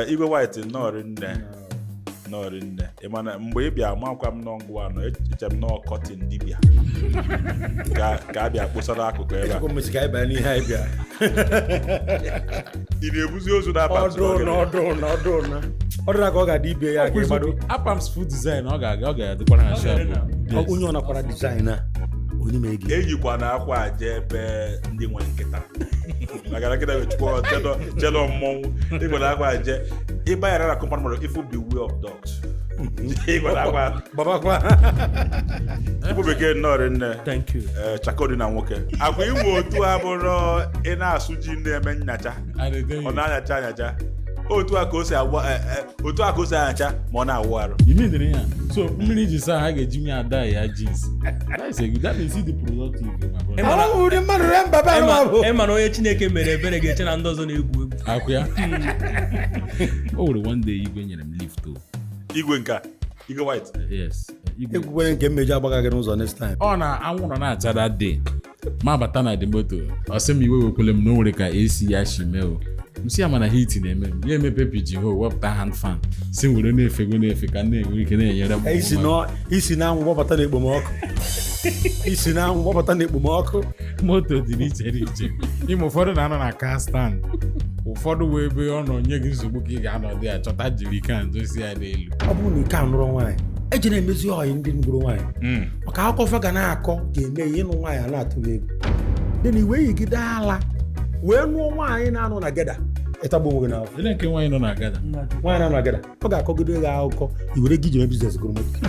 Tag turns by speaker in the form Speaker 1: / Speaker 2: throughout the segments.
Speaker 1: Igwe White, nnọọ rinne, nnọọ rinne. Ị ma na mgbe ị bịa, makwa m nọngụ anọ eche m nọọ curtain dibịa ka a bịa kposara akụkụ ebe a.
Speaker 2: Echekwa mmesi ka anyị banye n'ihe anyị bịa.
Speaker 1: Ị na-ebuzi ozu na Apams?
Speaker 2: Ọdụ na ọdụ na ọdụ na ọdụ na ka ọ ga-adị ibe ya ka ịgbado.
Speaker 3: Apams food design, ọ ga-aga, ọ ga-adịkwara ha sharp. Yes.
Speaker 2: Onye ọ nakwara design a, onye mee gị?
Speaker 1: Eyikwa na akwa aje ebe ndị nwere nkịta, maka na nkịta wechukwu chedo mmọnwụ. Ịgwa na akwa aje ịbanyere na compound mmadụ, ifu beware of dogs. Ịgwa na akwa
Speaker 2: Babakwa.
Speaker 1: Igbo bekee, nnọọ rinne.
Speaker 4: Thank you.
Speaker 1: Ee, chakodi na nwoke akwa inwe otu a bụrụ ị na-asụ ji na-eme nyacha.
Speaker 3: I dey tell
Speaker 1: Ọ
Speaker 3: you.
Speaker 1: na-anyacha anyacha otu a ka o si agba otu a ka o si anyacha ma ọ na-awụ arụ.
Speaker 3: You mean the ya so mmiri ji saa ha ga-eji nye ada ya jeans. That is a good, that means he dị productive, my brother.
Speaker 2: Ahụ ụdị mmadụ re mba be arụ ahụ.
Speaker 4: Ịma na onye Chineke mere ebere ga-eche na ndị ọzọ na-egwu egwu.
Speaker 3: Akwa ya o nwere one day Igwe nyere m lift o.
Speaker 1: Igwe nka, Igwe White.
Speaker 3: Yes, Igwe.
Speaker 2: Ekwukwere nke mmeji agbaga gị n'ụzọ next time.
Speaker 3: Ọ na anwụ nọ na-acha that day, ma bata na the moto, ọ sị m iwe wekwele m na o nwere ka AC ya shi mee o. M sị ya mana heat na-eme m. Ya emepe pigeon hole, wepụta hand fan, si m were na-efego na-efe ka m na-enwe ike na-enyere m.
Speaker 2: Isi
Speaker 3: onwe m.
Speaker 2: Isi n'anwụ gbabata n'ekpomọkụ, isi n'anwụ gbabata n'ekpomọkụ.
Speaker 3: Moto dị n'iche n'iche. Ime ụfọdụ na-anọ na car stand, ụfọdụ wee ebe ọ nọ nye gị nsogbu ka ị ga-anọ dị ya chọta jerrycan dosi ya n'elu.
Speaker 2: Ọ bụrụ na ike anụrụ nwaanyị, eji na-emezi ọyị ndị ngwuru nwaanyị, maka akụkọ fa ga na-akọ ga-eme ya ịnụ nwaanyị a na-atụ gị egwu dị na iwe yigide ala wee nụọ nwaanyị na-anọ na geda, ịtagbu onwe gị n'afọ.
Speaker 3: Ele nke nwaanyị nọ na gada?
Speaker 2: Nwaanyị na-anọ na geda, ọ ga-akọgide gị akụkọ i were gị ji eme business gụrụ moto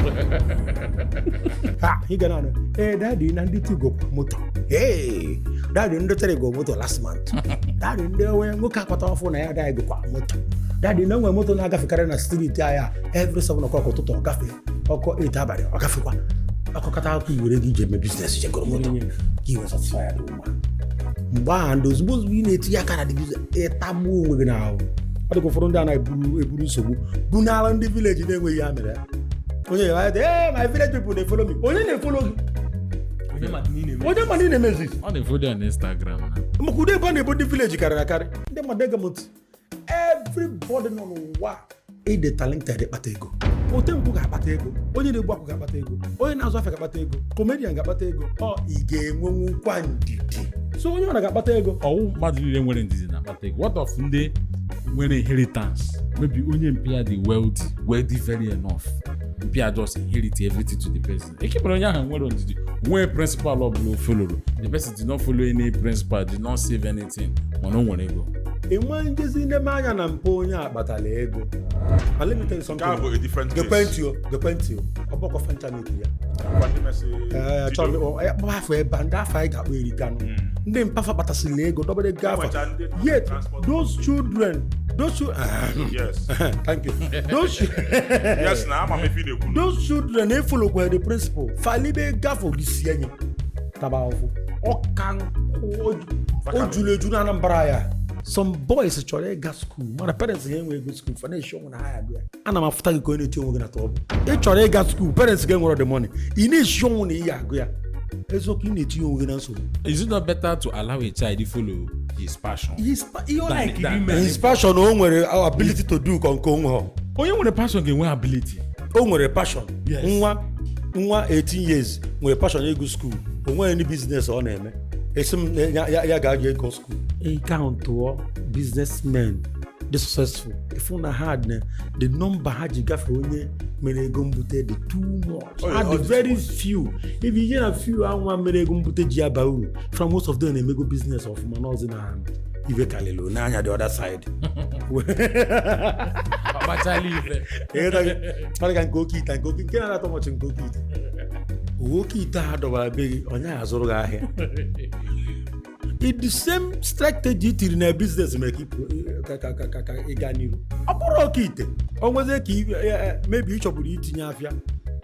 Speaker 2: ha. Ị ga na-anụ, "Ee daddy, na ndị two gokwa moto. Ee daddy, ndị three go moto last month. Daddy, ndị onwe nwoke akpata ọfụ na ya adaghị gokwa moto. Daddy, na enwe moto na-agafekarị na street anyị every 7 o'clock ụtụtụ, ọ gafee ọkụ 8 abalị, ọ gafekwa." Akọkọta akụkọ, i were gị iji eme business jegoro moto ka i wee satisfy ya dị woman. Mgbe ahụ ndị ozugbo ozugbo ị na-etinye aka na the business, ịtagbuo onwe gị n'ahụ. Ọ dịka ụfọdụ ndị a na-eburu eburu nsogbu bunara ndị village na-enweghị ya mere ya. Onye ya, "Hey, my village people dey follow me." Onye na-efollow gị?
Speaker 4: Onye ma na ị na-eme?
Speaker 2: Onye ma na ị na-emezi?
Speaker 3: Ọ na-efollow ya na Instagram na.
Speaker 2: Maka ụdị ebe a na-ebo ndị village karịrị akarị. Ndị mmadụ ege m ntị, everybody nọ n'ụwa ịdị talented ịkpata ego. Ote nkwụ ga-akpata ego, onye na-egbu akwụ ga-akpata ego, onye na-azụ afịa ga-akpata ego, comedian ga-akpata ego. Ọ ị ga-enwenwukwa ndidi, so onye ọ na-ga-akpata ego.
Speaker 3: Ọwụ mmadụ niile nwere ndidi na-akpata ego. What of ndị nwere inheritance? Maybe onye mpịa dị wealthy, wealthy very enough, mpịa just inherit everything to the person. Ekebere onye ahụ nwere ndidi, nwee principle ọbụla o followro. The person did not follow any principle, did not save anything, mana o nwere ego.
Speaker 2: Enwe njezi n'eme anya na mpụ onye a kpatara ego. But let me tell you something.
Speaker 1: Nke a bụ a different
Speaker 2: Gekwe
Speaker 1: case.
Speaker 2: ntị o, gekwe ntị o. Ọ bụkwa fancha mekiri ya.
Speaker 1: Ngwa ndị mesị.
Speaker 2: Ee, achọrọ m ịkpọ afọ ebe a, ndị afọ anyị ga-akpọ erikanụ. Ndị mpafa kpatasịrị ego, dọbere ego afa.
Speaker 1: Enwecha ndị nọ na
Speaker 2: Yet
Speaker 1: transport.
Speaker 2: those children, those children, thank you, those
Speaker 1: Yes, na ama m ife ị na-ekwu.
Speaker 2: those children efollowkwere the principle falibe gafọ risi enyi taba ahụhụ. Ọka nkụ o juru eju na Anambra ya. Some boys chọrọ ịga school, mana parents ha enwe ego school fa na-eshi ọnwụ na ha ya agụ ya. Ana m afụta gị ka onye na-eti onwe gị na trouble. Ị chọrọ ịga school, parents gị enwere the money, ị na-eshi ọnwụ na ị ya agụ ya. Eziokwu, ị na-etinye onwe gị na nsogbu.
Speaker 3: Is it not better to allow a child to follow his passion?
Speaker 2: Ihe ọ
Speaker 3: Than-
Speaker 2: like
Speaker 3: than-
Speaker 2: his passion, o nwere ability to do ka nke onwe ha.
Speaker 3: Onye nwere passion ga-enwe ability.
Speaker 2: O nwere passion.
Speaker 3: Yes.
Speaker 2: Nwa 18 years nwere passion ịgụ school, o nweghị any business ọ na-eme, esi m ya ga-aga ịgụ school. Ị countụọ businessmen dị successful, ịfụ na ha na the number ha ji gafee onye mere ego mbute dị too much.
Speaker 1: Oh,
Speaker 2: Ha
Speaker 1: yeah,
Speaker 2: dị
Speaker 1: all dị
Speaker 2: very
Speaker 1: too much.
Speaker 2: few. If ihe na few anwa mere ego mbute ji aba uru from most of them na-emego business ọfụma n'ọzi na ibe kalịlụ n'anya the other side.
Speaker 3: Ọkpachala ife.
Speaker 2: Ọ dị ka nke oke ite, nke oke nke na-atọ mọchị, nke oke ite, uwe oke ite a dọbara be gị, onye azụrụ gị ahịa. The same strategy i tiri na business mere ka ka ị gaa n'iru. Ọ bụrụ oke ite, o nwezie ka maybe ị chọburu itinye afịa,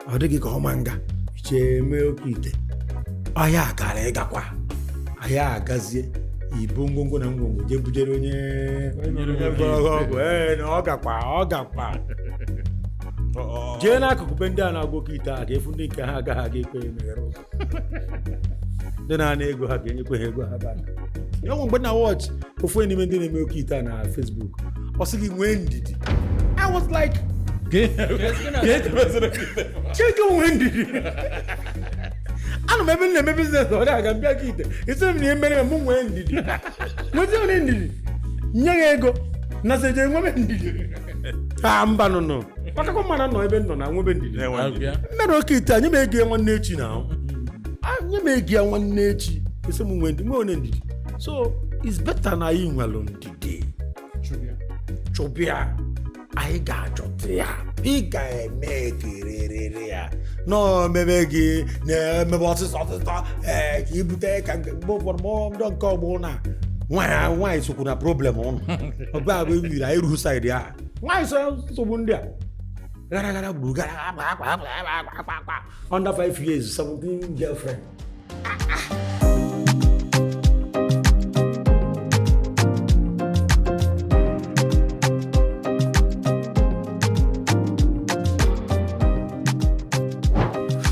Speaker 2: ọ dịghị ka ọma nga iche mee oke ite, ahịa gara ịgakwa ahịa agazie, ibu ngwongwo na ngwongwo jee bujere onye onye gwọrọ gị ọgwụ. Ee, na ọ gakwa, ọ gakwa. Jee n'akụkụ be ndị a na-agwọ oke ite a, ga-efu ndị nke ha agaghị aga ekwe emeghere ụzọ, ndị na-ana ego ha ga-enyekwa ha ego ha bara. Enwe mgbe na watch ofu onye n'ime ndị na-eme oke ite a na Facebook, Ọ sị gị nwee ndidi. I was like, Chike, nwee ndidi. Ana m ebe m na-eme business, ọ dị aga mbịa gị ite isi m na ihe mere m nwee ndidi, nwezi onye ndidi nye ya ego na seje nwebe ndidi. A mba, nụnụ makakọ mmadụ nọ ebe m nọ na nwebe ndidi.
Speaker 1: Na-enwe ndidi.
Speaker 2: Mere oke ite a, nye m ego ya nwanne echi na ahụ. Nye m ego ya nwanne echi, esi m nwee ndidi, nwee onye ndidi. So it's better na anyị nwere ndidi chụbịa, anyị ga-achọta ya. Ị ga-eme kererere ya nọọ mebe gị na-emebe ọsịsọ ọsịsọ, ee, ka ibute ka mgbe ụfọdụ ma ndị nke ọgbọ na nwaanyị nwaanyị sokwu na problem ụnụ ọbụ abụ ebiri anyị ruhu side ahụ, nwaanyị so nsogbu ndị a gara gara gburu gara akpa akpa akpa akpa akpa akpa under 5 years, 17 girlfriend.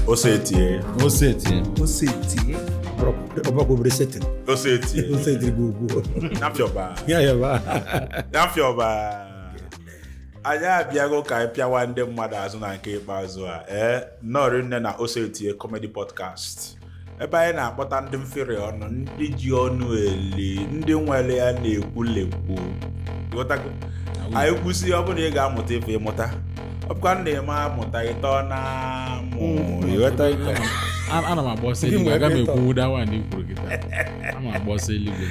Speaker 1: Ose etie.
Speaker 3: Ose etie.
Speaker 4: Ose etie.
Speaker 2: Ọbụrụkwa obere setting.
Speaker 1: Ose etie.
Speaker 2: Ose etiri gị ugwu.
Speaker 1: Nyafịọba.
Speaker 2: Ya ya ba.
Speaker 1: Nyafịọba. Anyị abịago ka anyị pịawa ndị mmadụ azụ na nke ikpeazụ a. Ee, nnọọ nne na Ose Etie Comedy Podcast, ebe anyị na-akpọta ndị mfere ọnụ, ndị ji ọnụ eli, ndị nwere ya na-ekwulekwu. Ịghọtago? Anyị kwụsị, ọ bụrụ na ị ga-amụta ife, ịmụta. Ọ bụkwa na ị ma amụta, ịtọ na amụ. Ịghọtago?
Speaker 3: Ana m agba ọsọ eluigwe, aga m ekwu that one i kwuru kịta. Ana m agba ọsọ eluigwe.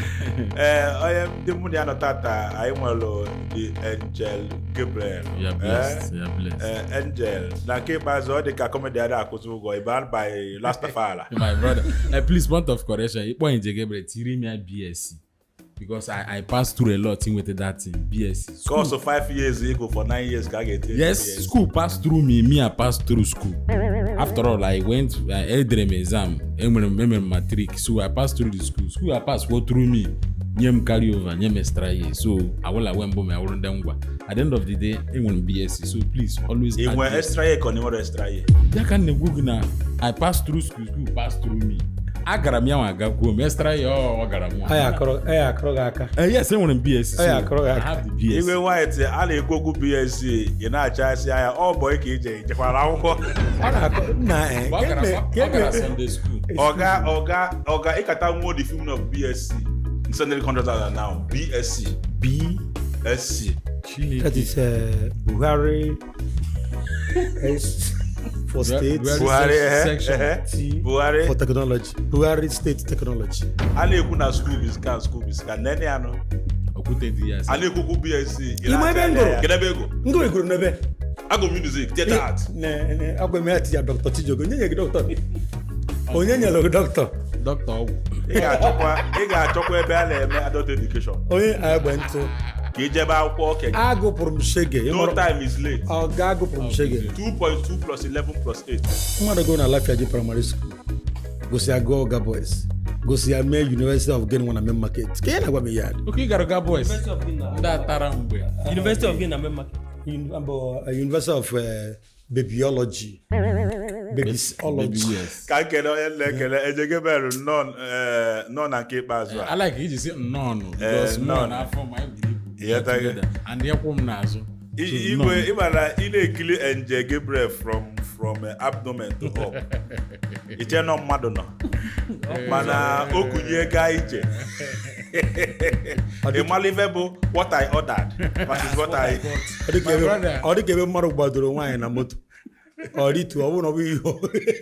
Speaker 1: Ee, onye ndị mụ na ya nọ tata, anyị nwere the Angel Gabriel.
Speaker 3: You are blessed. You are blessed.
Speaker 1: Ee, Angel, na nke ikpeazụ ọ dị ka comedy adịghị akwụsị ụgwọ ịba by last of all.
Speaker 3: My brother, please, point of correction. Ịkpọ Angel Gabriel, tiri m ya BSc, because I passed through a lot inweta that thing, BSc. School,
Speaker 1: Course of 5 years equal for 9 years ka a ga-eti.
Speaker 3: Yes, school passed through me, me I passed through school. After all, I went, I edere m exam, enwere m, emere m matric, so I passed through the school. School I passed go through me, nye m carry over, nye m extra year. So awụla wee mbụ m awụrụ ndị ngwa. At the end of the day, enwere m BSc, so please always
Speaker 1: Ị
Speaker 3: add
Speaker 1: nwee
Speaker 3: this.
Speaker 1: extra year ka ọ na nwere extra year?
Speaker 3: Ya ka m na-ekwu gị na I passed through school, school passed through me. Agara m ya nwa, agakwuo m extra year, ọ gara m nwa.
Speaker 2: Anyị akọrọ gị aka.
Speaker 3: Yes, enwere m BSc. So
Speaker 2: Anyị akọrọ gị
Speaker 3: I
Speaker 2: aka.
Speaker 3: have the BSc.
Speaker 1: Igwe White a na-ekwu okwu BSc, ị na-achasị anya ọ bọị ka ije ijekwara akwụkwọ.
Speaker 2: Ọ na-akọ nna
Speaker 3: Mgbe ọ gara Sunday school.
Speaker 1: Ọga, ọga, ọga, ịkata nwuo the film of BSc 700,000 now, BSc.
Speaker 2: B.
Speaker 1: SC.
Speaker 3: Chineke.
Speaker 2: That is Buhari, S for state.
Speaker 1: Buhari,
Speaker 3: Section.
Speaker 2: T
Speaker 1: Buhari.
Speaker 2: for technology. Buhari State Technology.
Speaker 1: A na-ekwu na school bụ scam, school bụ scam, nene ya nụ.
Speaker 3: Okwute dị ya.
Speaker 1: A na-ekwu okwu BSc, ị
Speaker 2: Ị ma ebe
Speaker 1: na-achasị
Speaker 2: m gụrụ?
Speaker 1: anya. Kedu ebe ego?
Speaker 2: Ndị oyi gụrụ n'ebe.
Speaker 1: Agụ music, theatre art.
Speaker 2: Ne agwa m ya tinye Dr. Chijioke. Onye nyere gị dọkịta? Onye nyere gị dọkịta?
Speaker 3: Dọkịta ọgwụ.
Speaker 1: Ị ga-achọkwa ebe a na-eme adult education
Speaker 2: Onye agba ntụ.
Speaker 1: ka ị jebe akwụkwọ okenye.
Speaker 2: Agụpụrụ m shege.
Speaker 1: No time is late.
Speaker 2: Ọ ga-agụpụrụ m shege.
Speaker 1: 2.2 plus 11 plus 8.
Speaker 2: Mmadụ gụrụ na Lafiaji Primary School, gosi ya gụọ Oga Boys, gosi ya mee University of Gịnị nwa na Main Market ka ị na-agwa m ihe a dị.
Speaker 3: Oke, ị gara ga boys.
Speaker 4: University of Guinea.
Speaker 3: Ndị atara mgbe.
Speaker 4: University of Guinea na Main Market.
Speaker 2: Bụ, University of Babyology. Babyology.
Speaker 3: Baby, yes.
Speaker 1: Ka nkele onye na-ekele Angel Gabriel nnọọ, nnọọ na nke ikpeazụ a.
Speaker 3: I like iji si nnọọ nụ, because
Speaker 1: nnọọ.
Speaker 3: nnọọ n'afọ ma anyị buru ibu.
Speaker 1: Ịghọtago?
Speaker 3: Together. And ịkwụ m n'azụ. So,
Speaker 1: Igwe
Speaker 3: nnọọ.
Speaker 1: ịmara ị na-ekili Angel Gabriel from abdomen to up, iche nọ mmadụ nọ, mana o kunye gaa ije, ị mara ife bụ what I ordered versus what I
Speaker 2: Ọ dị ka
Speaker 3: My
Speaker 2: ebe-
Speaker 3: brother.
Speaker 2: ọ dị ka ebe mmadụ gbadoro nwaanyị na moto, ọ rịtuo, ọ bụrụ na ọ bụghị ihe.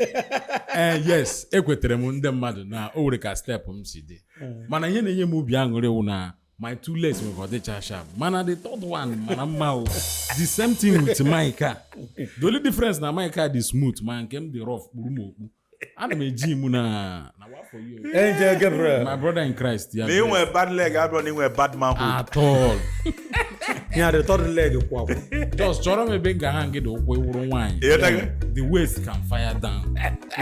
Speaker 3: Ee, yes, ekwetere m ndị mmadụ na o nwere ka step m si dị, mana ihe na-enye m obi aṅụrị wụ na my two legs nwere ka ọ dịcha sharp, mana the third one mara mma o. The same thing with my car. The only difference na my car dị smooth, ma nke m dị rough kpuru m okpu. Ana m eji m na wafọ you.
Speaker 2: Angel Gabriel.
Speaker 3: My brother in Christ ya.
Speaker 1: Na inwe bad leg abụrụ na inwe bad manhood.
Speaker 3: At all.
Speaker 2: Ya the third leg kwụ akwụ.
Speaker 3: Just chọrọ m ebe m ga-aha ngị dị ụkwụ ịwụrụ nwaanyị.
Speaker 1: Ịghọtago?
Speaker 3: The waist can fire down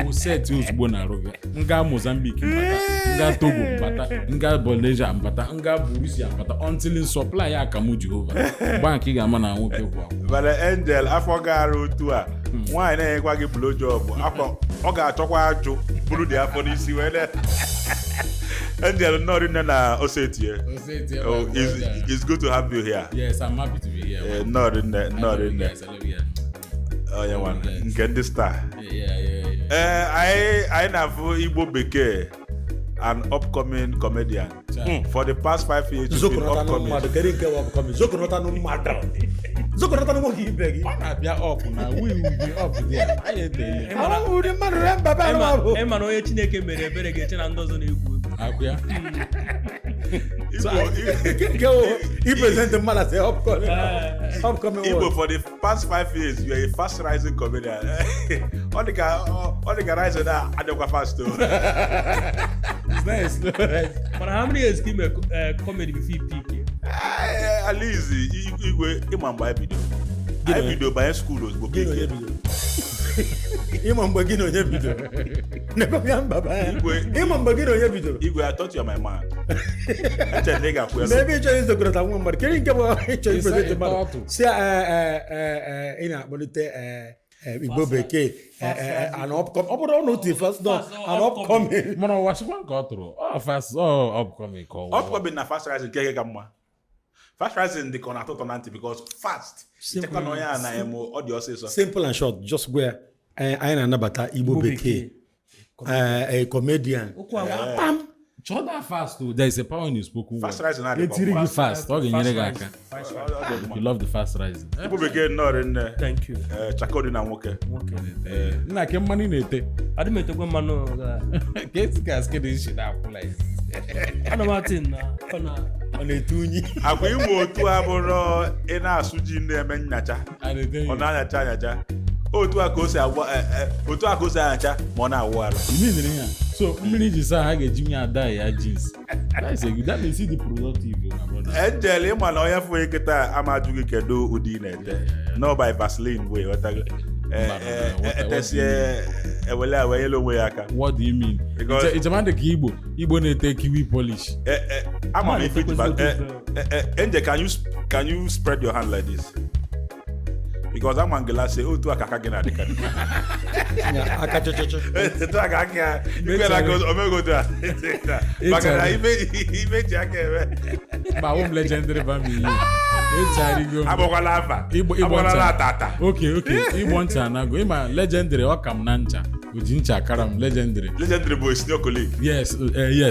Speaker 3: o set ozugbo na arụ gị. Nga Mozambique mbata, nga Togo mbata, nga Malaysia mbata, nga Borussia mbata, until supply ya akamụ Jehova mgba nke ị ga-ama na nwoke kwụ akwụ.
Speaker 1: Mana Angel, afọ gara otu a, nwaanyị na-enyekwa gị blowjob, afọ ọ ga-achọkwa ajụ bụrụ dị afọ n'isi wee Angel, nnọọ rinne na Osetie.
Speaker 3: Osetie, my
Speaker 1: Oh,
Speaker 3: brother.
Speaker 1: it's good to have you here.
Speaker 3: Yes, I'm happy to be here.
Speaker 1: Eh, nnọọ rinne,
Speaker 3: I
Speaker 1: nnọọ
Speaker 3: love you
Speaker 1: rinne.
Speaker 3: guys. I love you guys.
Speaker 1: Onye nwa nke ndị star.
Speaker 3: Yeah.
Speaker 1: Ee, anyị na-afụ Igbo Bekee, an upcoming comedian.
Speaker 3: Chai.
Speaker 1: For the past 5 years, you've been
Speaker 2: Zokọnọtanụ
Speaker 1: upcoming.
Speaker 2: mmadụ, kedu nke bụ upcoming? Zokọnọtanụ mmadụ, zokọnọtanụ nwoke ibe gị.
Speaker 3: Ọ na-abịa up na we will be up there. Anyị eteghị.
Speaker 2: Ahụ ụdị mmadụ re mbaba ahụ ahụ.
Speaker 4: Ịma na onye Chineke mere ebere ga-eche na ndị ọzọ na-egwu egwu.
Speaker 3: Akwụ ya.
Speaker 1: Igbo,
Speaker 2: Nke bụ ipresent mmadụ as a upcoming, upcoming
Speaker 1: Igbo,
Speaker 2: one.
Speaker 1: for the past 5 years, you are a fast rising comedian. Ọ dị ka rising na adịkwa fast o.
Speaker 3: It's not a slow rise.
Speaker 4: Mana how many years ka ime comedy before you peak here?
Speaker 1: Eh, at least igwe ịma mgbe anyị bido. Anyị bido banye school ozugbo.
Speaker 2: Gị na onye bidoro? Ịma mgbe gị na onye bidoro? Nekwa ya mbaba ya.
Speaker 1: Igwe.
Speaker 2: Ịma mgbe gị na onye bidoro?
Speaker 1: Igwe, I thought you are my man. Echere na ị ga-akwụ ya.
Speaker 2: Na ebe ị chọrọ izokọrọta nwa mmadụ, kedu nke bụ ịchọ
Speaker 3: Ịsa
Speaker 2: ipresent mmadụ
Speaker 3: ịtọ ọtụ.
Speaker 2: si ị na-akpọlite Igbo Bekee, an upcoming, ọ bụrụ na otu first, no,
Speaker 4: Fast,
Speaker 2: an upcoming.
Speaker 3: Mana ụwa sịkwa nke ọ tụrụ. Ọ fast, ọ upcoming ka ọ wụ.
Speaker 1: Upcoming na fast rising, nke ka mma. Fast rising dị ka ọ na-atọ ụtọ na ntị because fast. Ichekwa na onye a na-eme ọ dị ọsịsọ.
Speaker 2: Simple and short, just where anyị na-anabata Igbo Bekee, a comedian.
Speaker 4: Okwu agwa.
Speaker 2: Pam.
Speaker 3: Chọọ that fast o. There is a power in the spoken word.
Speaker 1: Fast rising na-adịkwa
Speaker 3: Etiri
Speaker 1: mma.
Speaker 3: gị fast, ọ ga-enyere gị aka.
Speaker 4: Fast
Speaker 1: Ọ- ọ dị mma.
Speaker 3: You love the fast rising.
Speaker 1: Igbo Bekee, nnọọ rinne.
Speaker 4: Thank you.
Speaker 1: Eh, Chakodi na nwoke.
Speaker 4: Nwoke.
Speaker 3: Nna, ke mmanụ ị na-ete.
Speaker 4: Adị m etekwe mmanụ ga.
Speaker 3: Ka esi ka skin si na-akwụ like this.
Speaker 4: Ana m atị na ọ na
Speaker 2: Ọ na-ete unyi.
Speaker 1: Agwa ime otu a bụrụ ị na-asụ ji na-eme nyacha.
Speaker 3: A na-ete
Speaker 1: Ọ na-anyacha anyacha. Otu a ka o si agwa otu a ka o si anyacha ma ọ na-awụ arụ.
Speaker 3: You mean ihe a? So mmiri ji saa ha ga-eji nye ada ya jeans. That is a good. That means the productive, my brother.
Speaker 1: Angel, ịma na onye fụ kịta ama ajụ gị kedu ụdị ị na-ete. No by Vaseline wee ghọtago.
Speaker 3: Mba, no, no,
Speaker 1: Etesie ewele a wee nyere onwe ya aka.
Speaker 3: What do you mean?
Speaker 1: Because-
Speaker 3: Ichema dị ka Igbo na-ete kiwi polish.
Speaker 1: Ama m ife ji
Speaker 4: Etekwezi otu
Speaker 1: Angel, can you spread your hand like this? Because ama ngela say otu a ka aka gị na-adị ka.
Speaker 2: Ya, aka chọchọchọ.
Speaker 1: Otu a ka aka ya ikwe na aka omego otu a. Maka na ife ji aka eme.
Speaker 3: Ma awụ m legendary bami you. Echarigo m.
Speaker 1: Agbakwala afa.
Speaker 3: Igbo
Speaker 1: Agbakwala
Speaker 3: ncha.
Speaker 1: atata.
Speaker 3: Okay. Igbo ncha anago. Ịma legendary ọ ka m na ncha. O ji ncha akara m legendary.
Speaker 1: Legendary bụ senior colleague.
Speaker 3: Yes,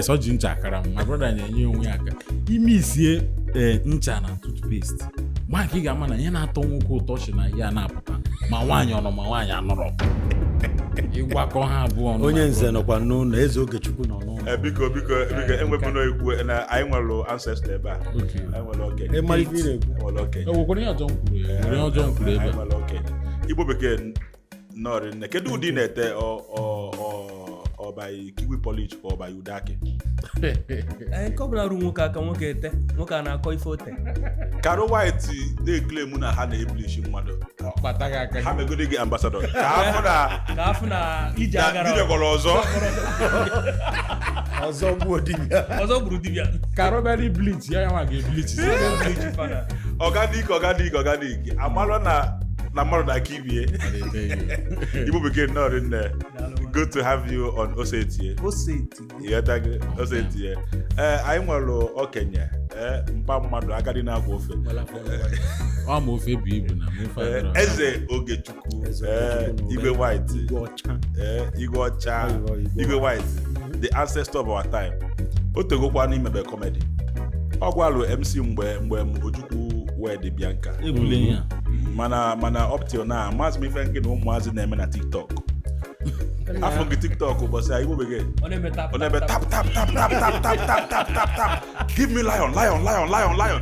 Speaker 3: ọ ji ncha akara m. My brother na-enye onwe ya aka. Ime isie ncha na toothpaste. Mgbe ka ị ga-ama na ihe na-atọ nwoke ụtọ si na ya na-apụta ma nwaanyị ọnọ ma nwaanyị anọrọ. Ịgwakọ ha abụọ ọnụ.
Speaker 2: Onye
Speaker 3: my
Speaker 2: nze
Speaker 3: brother.
Speaker 2: nọkwa n'ụlọ, Eze Ogechukwu nọ n'ụlọ.
Speaker 1: Biko, biko, biko, enwebuna ekwu na anyị nwere ancestor ebe a.
Speaker 3: Okay.
Speaker 1: Anyị nwere okenye.
Speaker 2: Ị mara ife ị na-ekwu.
Speaker 1: Anyị nwere okenye.
Speaker 3: E nwekwara ihe ọjọọ m kwuru ya. Nwere ihe ọjọọ m kwuru ebe
Speaker 1: Anyị
Speaker 3: a.
Speaker 1: nwere okenye. Igbo Bekee, nnọọ rinne. Kedu ụdị ị na-ete? Ọ by kiwi polish ka ọ by ude akị?
Speaker 4: Nke ọ bụla rụ nwoke aka, nwoke ete, nwoke a na-akọ ife ote.
Speaker 1: Caro White na-eclaim na ha na-ebleach mmadụ.
Speaker 3: Ọ kpata gị aka
Speaker 1: Ha
Speaker 3: gị.
Speaker 1: megodi gị ambassador ka afọ na
Speaker 4: Ka afụ na ije
Speaker 1: na
Speaker 4: agara
Speaker 1: dibịa gwara ọzọ.
Speaker 2: Ọzọ gbuo dibịa.
Speaker 4: Ọzọ gburu dibịa.
Speaker 3: Ka robbery bleach ya nwa ga-ebleach.
Speaker 4: Bleach fada.
Speaker 1: Organic, organic, organic, amalụ na mmadụ na aka ibie. Igbo Bekee, nnọọ rinne. Good to have you on Osetie.
Speaker 4: Ose etigo.
Speaker 1: Ịghọtago? Osetie. Ee, anyị nwere okenye, ee, mpa mmadụ, agadi na-agwa ofe.
Speaker 3: Ọ ma ofe bụ ibu na ma ofe
Speaker 1: Ee,
Speaker 3: adịrọ.
Speaker 1: Eze Ogechukwu.
Speaker 2: Eze
Speaker 1: Ee,
Speaker 2: Ogechukwu na
Speaker 1: Igwe White.
Speaker 2: Igwe ọcha.
Speaker 1: Ee, Igwe ọcha.
Speaker 2: Igwe.
Speaker 1: Igwe White, the ancestor of our time. O tegokwa n'imebe comedy. Ọ gwalụ MC mgbe m Ojukwu wed Bianca.
Speaker 3: Ebule ihe a.
Speaker 1: Mana up till now, maazị m, ife nke na ụmụazị na-eme na TikTok, afọ gị TikTok ụbọchị a, Igbo Bekee.
Speaker 4: Ọ na-eme tap.
Speaker 1: Ọ na-eme tap tap tap tap tap tap tap tap tap tap, give me lion, lion, lion, lion, lion,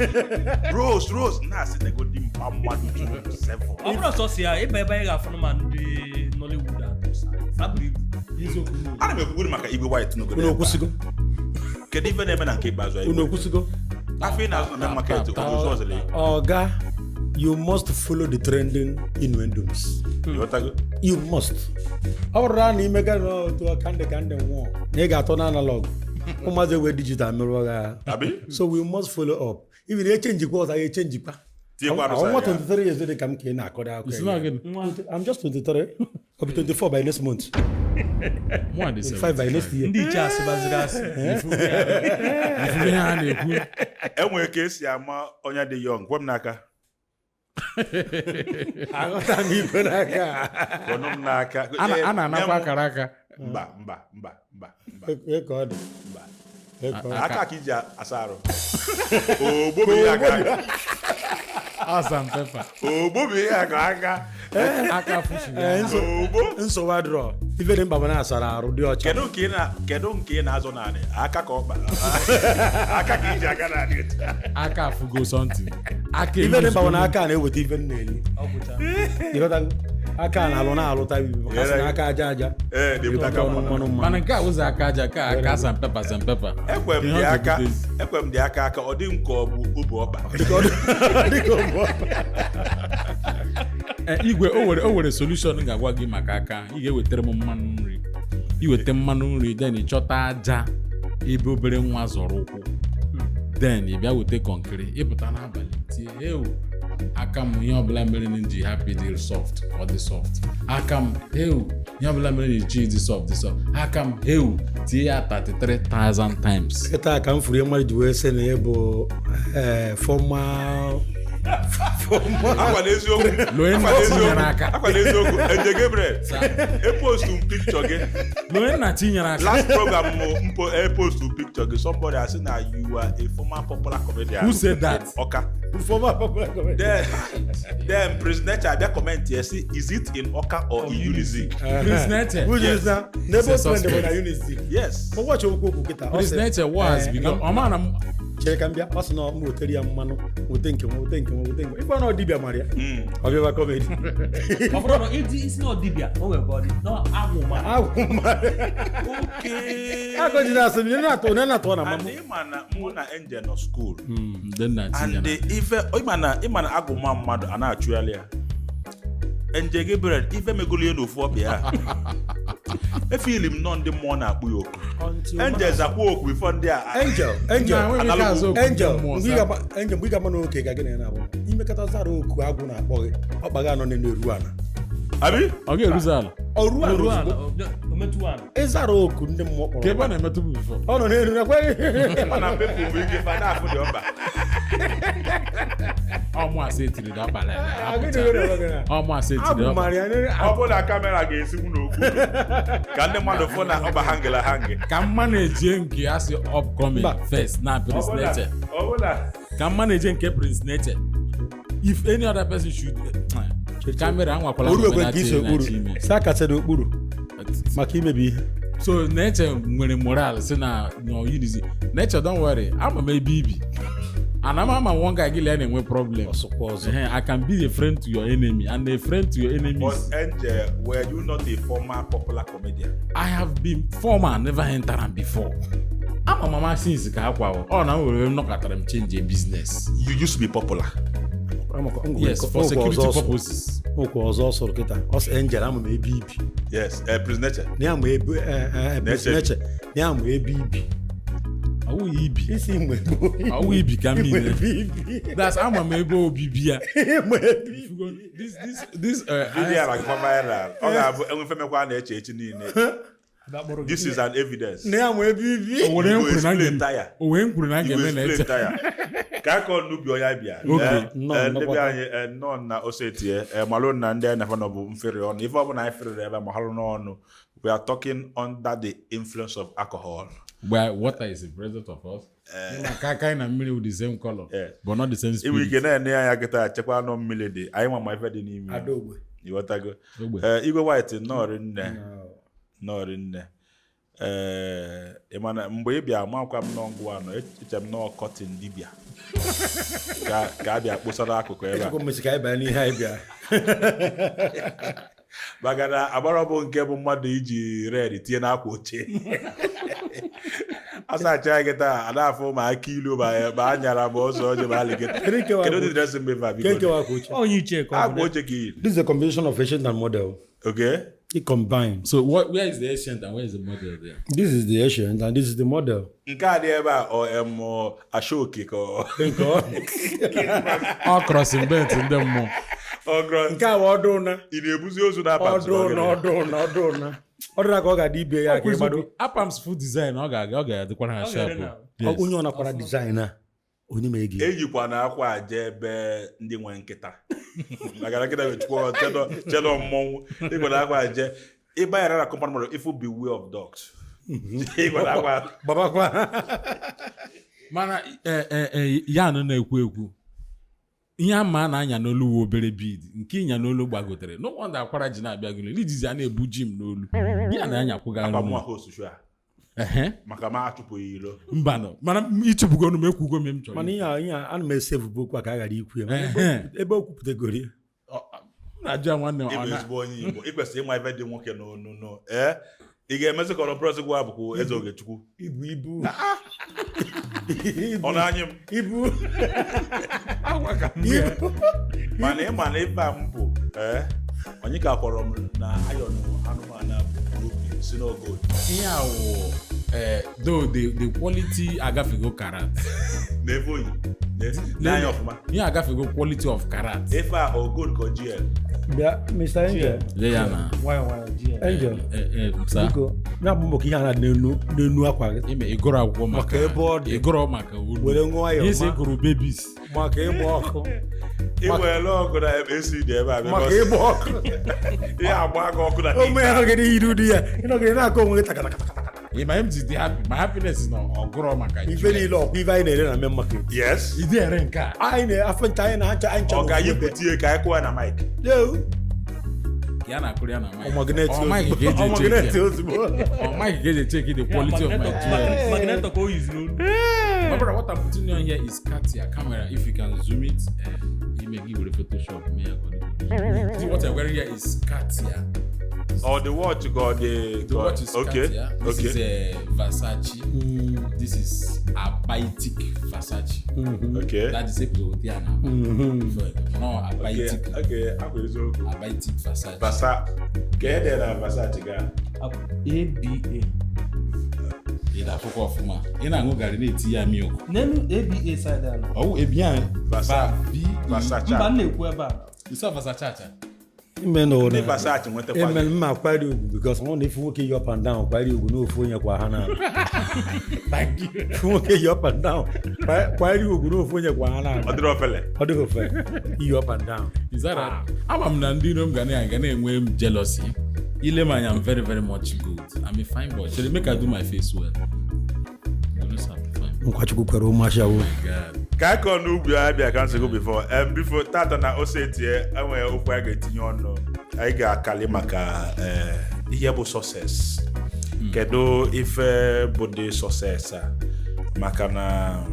Speaker 1: rose, rose, na-asị negodi mpa mmadụ juru seven.
Speaker 4: Ọ bụrụ sọsọ ya ịba ebe anyị ga-afụ ma ndị Nollywood atọ fa buru ibu.
Speaker 1: Ana m ekwukwuru maka Igwe White n'ogodo
Speaker 2: Unu
Speaker 1: ebe a.
Speaker 2: okwusigo?
Speaker 1: Kedu ife na-eme na nke ikpeazụ a,
Speaker 2: Unu
Speaker 1: Igwe?
Speaker 2: okwusigo?
Speaker 1: Afọ ị na-azụ na main market ogozu ọzọla.
Speaker 2: Oga, you must follow the trending innuendos.
Speaker 1: Ịghọtago?
Speaker 2: You must. Ọ bụrụ na imega n'otu ka ndị nwụọ na ị ga-atọ na analog, ụmụazị wee digital merụọ gị ahụ.
Speaker 1: Abi.
Speaker 2: So we must follow up. Even echenjikwa ọzọ, ya echenjikwa.
Speaker 1: Tinyekwa arụsị
Speaker 2: Nwa
Speaker 1: ya.
Speaker 2: 23 years dị ka m ka ị na-akọdo akụkọ
Speaker 3: Isi na
Speaker 2: ya.
Speaker 3: gịnị?
Speaker 2: I'm just 23. I'll be 24 by next month.
Speaker 3: Mụ dị
Speaker 2: 5 by next year.
Speaker 4: Ndị iche asịbaziri asị.
Speaker 3: Ifugo ihe a na-ekwu.
Speaker 1: Enwere ka esi ama onye dị young. Kwe m n'aka.
Speaker 2: Aghọta m ikwe n'aka.
Speaker 1: Kwenụ m n'aka.
Speaker 3: A na-anakwa akara aka.
Speaker 1: Mba, mba, mba, mba, mba.
Speaker 2: Ee, ka ọ dị.
Speaker 1: Mba.
Speaker 2: Ee, ka ọ dị.
Speaker 1: Aka ka iji asa arụ. Ogbobi ya aka.
Speaker 3: Asa pepa.
Speaker 1: Ogbobi ya aka aka.
Speaker 3: Aka fụchiri ya.
Speaker 1: Ogbo.
Speaker 2: Nsogbu adịrọ. Ife dị mkpa bụ na asara arụ dị ọcha.
Speaker 1: Kedu nke ị na-azụ naanị aka ka ọkpa aka ka iji aga naanị?
Speaker 3: Aka afụgo something. Aka
Speaker 2: Ife dị mkpa bụ na
Speaker 3: eluzugo.
Speaker 2: aka a na-eweta ife m na-eli.
Speaker 4: Ọ gwụcha.
Speaker 2: Ịghọtago? Aka a na-alụ na-alụta ibi maka sị na aka aja aja.
Speaker 1: Ee, na-ebute aka
Speaker 2: Ọnụ
Speaker 1: mmanụ.
Speaker 2: mmanụ mmanụ.
Speaker 3: Mana nke a ụzọ aka aja ka aka san pepa san pepa.
Speaker 1: Ekwe m
Speaker 3: Ihe
Speaker 1: dị
Speaker 3: ọ
Speaker 1: aka
Speaker 3: ga-ebutezi.
Speaker 1: Ekwe m dị aka aka ọ dị m ka ọ bụ obu ọkpa.
Speaker 2: Dịka ọ bụ ọkpa.
Speaker 3: Igwe, o nwere solution m ga-agwa gị maka aka. Ị ga-ewetara m mmanụ nri. Iweta mmanụ nri, then ị chọta aja ebe obere nwa zọrọ ụkwụ, then ị bịa weta concrete. Ịpụta n'abalị, tie ewu aka m, ihe ọbụla mere na ji happy dị soft ka ọ dị soft. Aka m ewu, ihe ọbụla mere na ji dị soft dị soft. Aka m ewu, tie ya 33,000 times.
Speaker 2: Kịta ka m furu ihe mmadụ ji wee sị na ị bụ former
Speaker 1: Akwa n'eziokwu.
Speaker 3: Loe
Speaker 1: Akwa
Speaker 3: nna
Speaker 1: n'eziokwu.
Speaker 3: tinyere aka.
Speaker 1: Akwa n'eziokwu, Eje Gabriel, epostu m picture gị
Speaker 3: Loe nna tinyere aka.
Speaker 1: last program m mpo epostu picture gị, somebody asị na you are a former popular comedian.
Speaker 3: Who said that?
Speaker 1: Ọka.
Speaker 2: Former popular comedian.
Speaker 1: Then President abịa comment ya sị, "Is it in Ọka or in Unizik?"
Speaker 3: Prince Neche.
Speaker 2: Which is na n'ebe
Speaker 3: It's a
Speaker 2: o trend bụ
Speaker 3: suspect.
Speaker 2: na Unizik.
Speaker 1: Yes.
Speaker 2: Ụbọchị okwu okwu kịta, ọ
Speaker 3: Prince
Speaker 2: sị,
Speaker 3: Neche was because ọma na m
Speaker 2: chere ka m bịa. Ọ sị na m wetere ya mmanụ, weta nke m, weta nke m, weta nke m. Ife na ọ dibịa mara ya, ọ bịaba comedy.
Speaker 4: Ọ bụrụ na ịdị isi na ọdịbịa, o nwere ka ọ dị na agwụ ma.
Speaker 2: Agwụ mara.
Speaker 1: Okay.
Speaker 2: Agụ ji na-asị m, "Onye na-atụ, onye na-atụ na
Speaker 1: And
Speaker 2: mmanụ."
Speaker 1: ịma na mụ na Angel nọ school.
Speaker 3: Ndị nna
Speaker 1: And
Speaker 3: tinyere
Speaker 1: the ife ịma na agụma mmadụ a na-achụgharị ya. Angel Gabriel, ife megolo ya n'ofu ọkpa ya, efili m nọ ndị mmụọ na-akpụ ya oku. Angel zakwa oku before ndị a.
Speaker 2: Angel, Angel.
Speaker 3: Na, enweghị ike azụ okwu ndị
Speaker 2: Angel,
Speaker 3: mmụọ,
Speaker 2: mgbe ị
Speaker 3: sa.
Speaker 2: Angel, mgbe ị ga-ama na oke ka gị na ya na-abụ imekọta zara oku agwụ na-akpọ gị, ọkpa gị anọ na-eru ana.
Speaker 1: Abi.
Speaker 3: Ọ ga-eruzi ala.
Speaker 2: Ọ ruo ala.
Speaker 4: Ruo ala.
Speaker 2: Ozugbo
Speaker 4: o metụ ala.
Speaker 2: Ịzara oku ndị mmụọ
Speaker 3: Ka
Speaker 2: kpọrọ
Speaker 3: ebe a na-emetụ bụ before.
Speaker 2: ọ nọ n'elu na
Speaker 1: Mana people bụ ike fa na-afụ dị ọkpa.
Speaker 3: Ọmụ asị etiri dị ọkpa ọmụ asị etiri
Speaker 2: agwụ
Speaker 3: ọkpa.
Speaker 2: mara ya
Speaker 1: Ọ bụrụ na camera ga-esikwu n'okwu ka ndị mmadụ fụ na ọkpa hangela hangi.
Speaker 3: Ka mma na-eje nke asị upcoming
Speaker 2: Mba.
Speaker 3: first na Prince Neche.
Speaker 1: Ọ bụrụ na
Speaker 3: Ka mma na-eje nke Prince Neche. If any other person should camera anwakwala
Speaker 2: oru
Speaker 3: mgbe
Speaker 2: ekwe ka isi
Speaker 3: na-achị
Speaker 2: okpuru
Speaker 3: ime.
Speaker 2: si akasị okpuru maka imebi ihe.
Speaker 3: So Neche nwere moral si na Unizik. Neche, don't worry, ama m ebe ibi ana m ama one guy gị na ya na-enwe problem.
Speaker 2: Ọsụkwa ọzọ.
Speaker 3: Ehe, I can be a friend to your enemy and a friend to your enemies.
Speaker 1: But Angel, were you not a former popular comedian?
Speaker 3: I have been former, never enter am before. Ama mama since ka akwa ọ na m were nọkọtara m change a business.
Speaker 1: You used to be popular.
Speaker 3: Yes, for security purposes.
Speaker 2: Okwu ọzọ ọ sụrụ kịta, ọ sị Angel ama m ebe ibi.
Speaker 1: Yes, Prince Neche.
Speaker 2: Na ya ma ebe Prince
Speaker 1: Neche.
Speaker 2: Neche, na ya ma ebe ibi.
Speaker 3: Ọwụ ibi.
Speaker 2: Isi mgbe
Speaker 3: Ọwụ ibi ka m
Speaker 2: Ịma
Speaker 3: niile.
Speaker 2: ebe ibi.
Speaker 3: That's ama m ebe obibi ya.
Speaker 2: Ịma ebe ibi.
Speaker 3: This
Speaker 1: Video a na-agakwa viral. Ọ ga-abụ enwe femekwa a na-eche echi niile. This is an evidence.
Speaker 2: Na ya ma ebe ibi.
Speaker 3: O were
Speaker 1: You
Speaker 3: m kwuru na
Speaker 1: explain
Speaker 3: njem
Speaker 1: tire.
Speaker 3: o wee m kwuru na
Speaker 1: You
Speaker 3: njem na
Speaker 1: explain
Speaker 3: eche.
Speaker 1: tire. Ka aka n'ubi onye bịa.
Speaker 3: Okay.
Speaker 2: Nnọọ,
Speaker 1: Ndị be
Speaker 2: nnọkọta.
Speaker 1: anyị, nnọọ na osetie malụ na ndị anyị na-afọ nọ bụ mfere ọnụ. Ife ọbụla anyị ferere ebe a ma halụ n'ọnụ. We are talking under the influence of alcohol.
Speaker 3: Where water is the present of us. Maka aka anyị na mmiri with the same color,
Speaker 1: Yes.
Speaker 3: but not the same
Speaker 1: Inwe ike
Speaker 3: spirit.
Speaker 1: na-ene anya kịta chekwa anụ mmiri dị anyị nwa ma ife dị n'ime ya.
Speaker 2: Adaogbe.
Speaker 1: Ịghọtago?
Speaker 3: Ogbe.
Speaker 1: Igwe White, nnọọ rinne, nnọọ rinne. Ee, ị ma na mgbe ị bịa makwa m n'ọgwụ anọ eche m nọọ curtain dibịa ka a bịa kposara akụkụ ebe a.
Speaker 2: Echekwa mmesi ka anyị banye n'ihe anyị bịa.
Speaker 1: Maka na agbara bụ nke bụ mmadụ iji red tinye n'akwa oche asacha gị taa a na-afụ ma aka ilu ma anyara ma ọzọ ọjị ma alligator.
Speaker 2: Kedu nkewa
Speaker 1: Kedu
Speaker 2: akwa
Speaker 1: ụdị dressing mbe a,
Speaker 2: Ke
Speaker 1: biko?
Speaker 2: nkewa akwa oche.
Speaker 4: Onye iche ka ọ bụ.
Speaker 1: Akwa oche ka iyi.
Speaker 2: This is a combination of ancient and model.
Speaker 1: Okay.
Speaker 2: It combines.
Speaker 3: So what, where is the ancient and where is the model there?
Speaker 2: This is the ancient and this is the model.
Speaker 1: Nke a dị ebe a ọ em ashoke ka ọ
Speaker 2: Nke ọ
Speaker 3: Ọ crossing belt ndị mmụọ.
Speaker 1: ọ
Speaker 2: nke a bụ ọdụ ụna.
Speaker 1: Ị na-ebuzi ozu na
Speaker 2: Ọdụ ụna, ọdụ ụna, ọdụ ụna. Ọ dịra ka ọ ga-adị ibe ya ka ịgbado.
Speaker 3: Apams full design, ọ ga-aga, ọ ga-adịkwara ha
Speaker 4: Ọ
Speaker 3: sharp.
Speaker 4: ga-ere na.
Speaker 3: Yes.
Speaker 2: Onye ọ nakwara design a, onye ma ego ya.
Speaker 1: Eyikwa na akwa aje ebe ndị nwe nkịta, maka na nkịta wechukwu chedo mmọnwụ. Ịgwara akwa aje ịbanyere na compound mmadụ, ifu beware of dogs. Ịgwara akwa.
Speaker 2: Gbabakwa.
Speaker 3: Mana ya nọ na-ekwu ekwu ihe ama a na-anya n'olu wu obere bead nke ịnya n'olu gbagotere. No wonder akwara ji na-abịa gị n'olu, ijizi a na-ebu ji m n'olu ya na-anyakwụga.
Speaker 1: Akwa mụ ahụ osusu a. Maka ma achụpụghị ilo.
Speaker 3: Mbanụ, mana ịchụpụgo m, ekwugo m m chọrọ.
Speaker 2: Mana ihe a ana m esevu bụ okwu a ka a ghara ikwu ya. Mana ebe o kwupụtagoro ya.
Speaker 3: M na-ajụ ya, nwanne,
Speaker 1: Ịbụ
Speaker 3: ọ na
Speaker 1: ezigbo onye Igbo, ị kwesịrị ịma ife dị nwoke n'onu. Ee, ị ga-emezi ka ọnọprọs gwa abụkwu Eze Ogechukwu.
Speaker 2: Ibu ibu.
Speaker 1: Ọ na-anyị m.
Speaker 2: Ibu.
Speaker 3: Agwa ka m bịa.
Speaker 2: Ibu.
Speaker 1: Mana ịma na ife a m bụ, ee, onye ka kpọrọ m na ayọn anụmanụ a bụ ruby si n'ogo.
Speaker 3: Ihe a wụ though the quality agafego karat.
Speaker 1: Na ebe oyi n'anya ọfụma.
Speaker 3: Ihe agafego quality of karat.
Speaker 1: Ife a o gold ka o GL?
Speaker 2: Bịa, Mr. Angel.
Speaker 3: Lee ya na.
Speaker 4: Nwayọ nwayọ, ji ya.
Speaker 2: Angel.
Speaker 3: Sir.
Speaker 2: Biko, na-abụ mbọ ka ihe a na n'enu n'enu akwa gị.
Speaker 3: Ime ịgụrụ akwụkwọ maka
Speaker 2: Maka ebe ọ dị.
Speaker 3: Ịgụrụ maka olu.
Speaker 2: Were nwayọọ.
Speaker 3: Ihe si ịgụrụ babies.
Speaker 2: Maka ịgba ọkụ.
Speaker 1: Iwere ọkụ na esi dị ebe a.
Speaker 2: Maka
Speaker 1: because
Speaker 2: ịgba ọkụ.
Speaker 1: Ihe agba gị ọkụ na
Speaker 2: Ome ya nọgide yiri ụdị ya. Ịnọgide na-akọ onwe gị takatakata.
Speaker 3: Ma m ji dị happy, my happiness is na ọgụrụ maka
Speaker 2: Ife niile ọkwa ife anyị na-ere na main market.
Speaker 1: Yes.
Speaker 3: Ịdị ere nke a.
Speaker 2: Anyị na-afọ ncha, anyị na-acha anyị ncha.
Speaker 1: Ọ ga-ayipụta ihe ka anyị kụwa na mic.
Speaker 2: Yo.
Speaker 3: Ka ya na-akụrụ ya na mic.
Speaker 2: Ọ magnet.
Speaker 3: Ọ mic ka eji
Speaker 2: Ọ magnet
Speaker 3: echeki ya.
Speaker 2: ozugbo.
Speaker 3: Ọ mic ka eji echeki the quality of my jewelry.
Speaker 4: Magneto ka o yizi n'olu.
Speaker 3: My brother, what I'm putting on here is Katia camera. If you can zoom it, you may give with a Photoshop. Me, I got it. See what I'm wearing here is Katia.
Speaker 1: Ọ the watch ka ọ dị
Speaker 3: The watch is Katia. This is a Versace. This is Abaitic Versace. That is episode with Yana. No, Abaitic.
Speaker 1: Okay, akwa eziokwu.
Speaker 3: Abaitic Versace.
Speaker 1: Vasa ka e dere na Versace ga.
Speaker 4: ABA.
Speaker 3: Ị na-afụkwa ọfụma. Ị na-aṅụ garị na-eti ya milk.
Speaker 4: N'elu ABA side a na.
Speaker 3: Ọwụ ebian.
Speaker 1: Versace.
Speaker 4: Mba, m na-ekwu ebe a.
Speaker 3: Isa Versace.
Speaker 2: Ime na
Speaker 1: Ndị
Speaker 2: ụra.
Speaker 1: Versace nwetakwa.
Speaker 2: Eme mma akwari ugwu because ọ na-efu nwoke yi up and down kwari ugwu n'ofu onye kwa ha na.
Speaker 3: Thank you.
Speaker 2: Efu nwoke yi up and down kwari ugwu n'ofu onye kwa ha na.
Speaker 1: Ọ dịrị ofele.
Speaker 2: Ọ dịghị ofe iyi up and down.
Speaker 3: Is that right? Ama m na ndị iro m ga na-enwe m jealousy. Ile m anya, I'm very very much good. I'm a fine boy. Chere, make I do my face well. You know, I'm a fine boy.
Speaker 2: Nkwachukwu kwere ụmụashawo.
Speaker 3: God.
Speaker 1: Ka akọ n'ugwu abịa ka nsogbu before before tata na ose tie enwere okwu anyị ga-etinye ọnụ, anyị ga-akali maka ihe bụ success. Kedu ife bụ dị success a? Maka na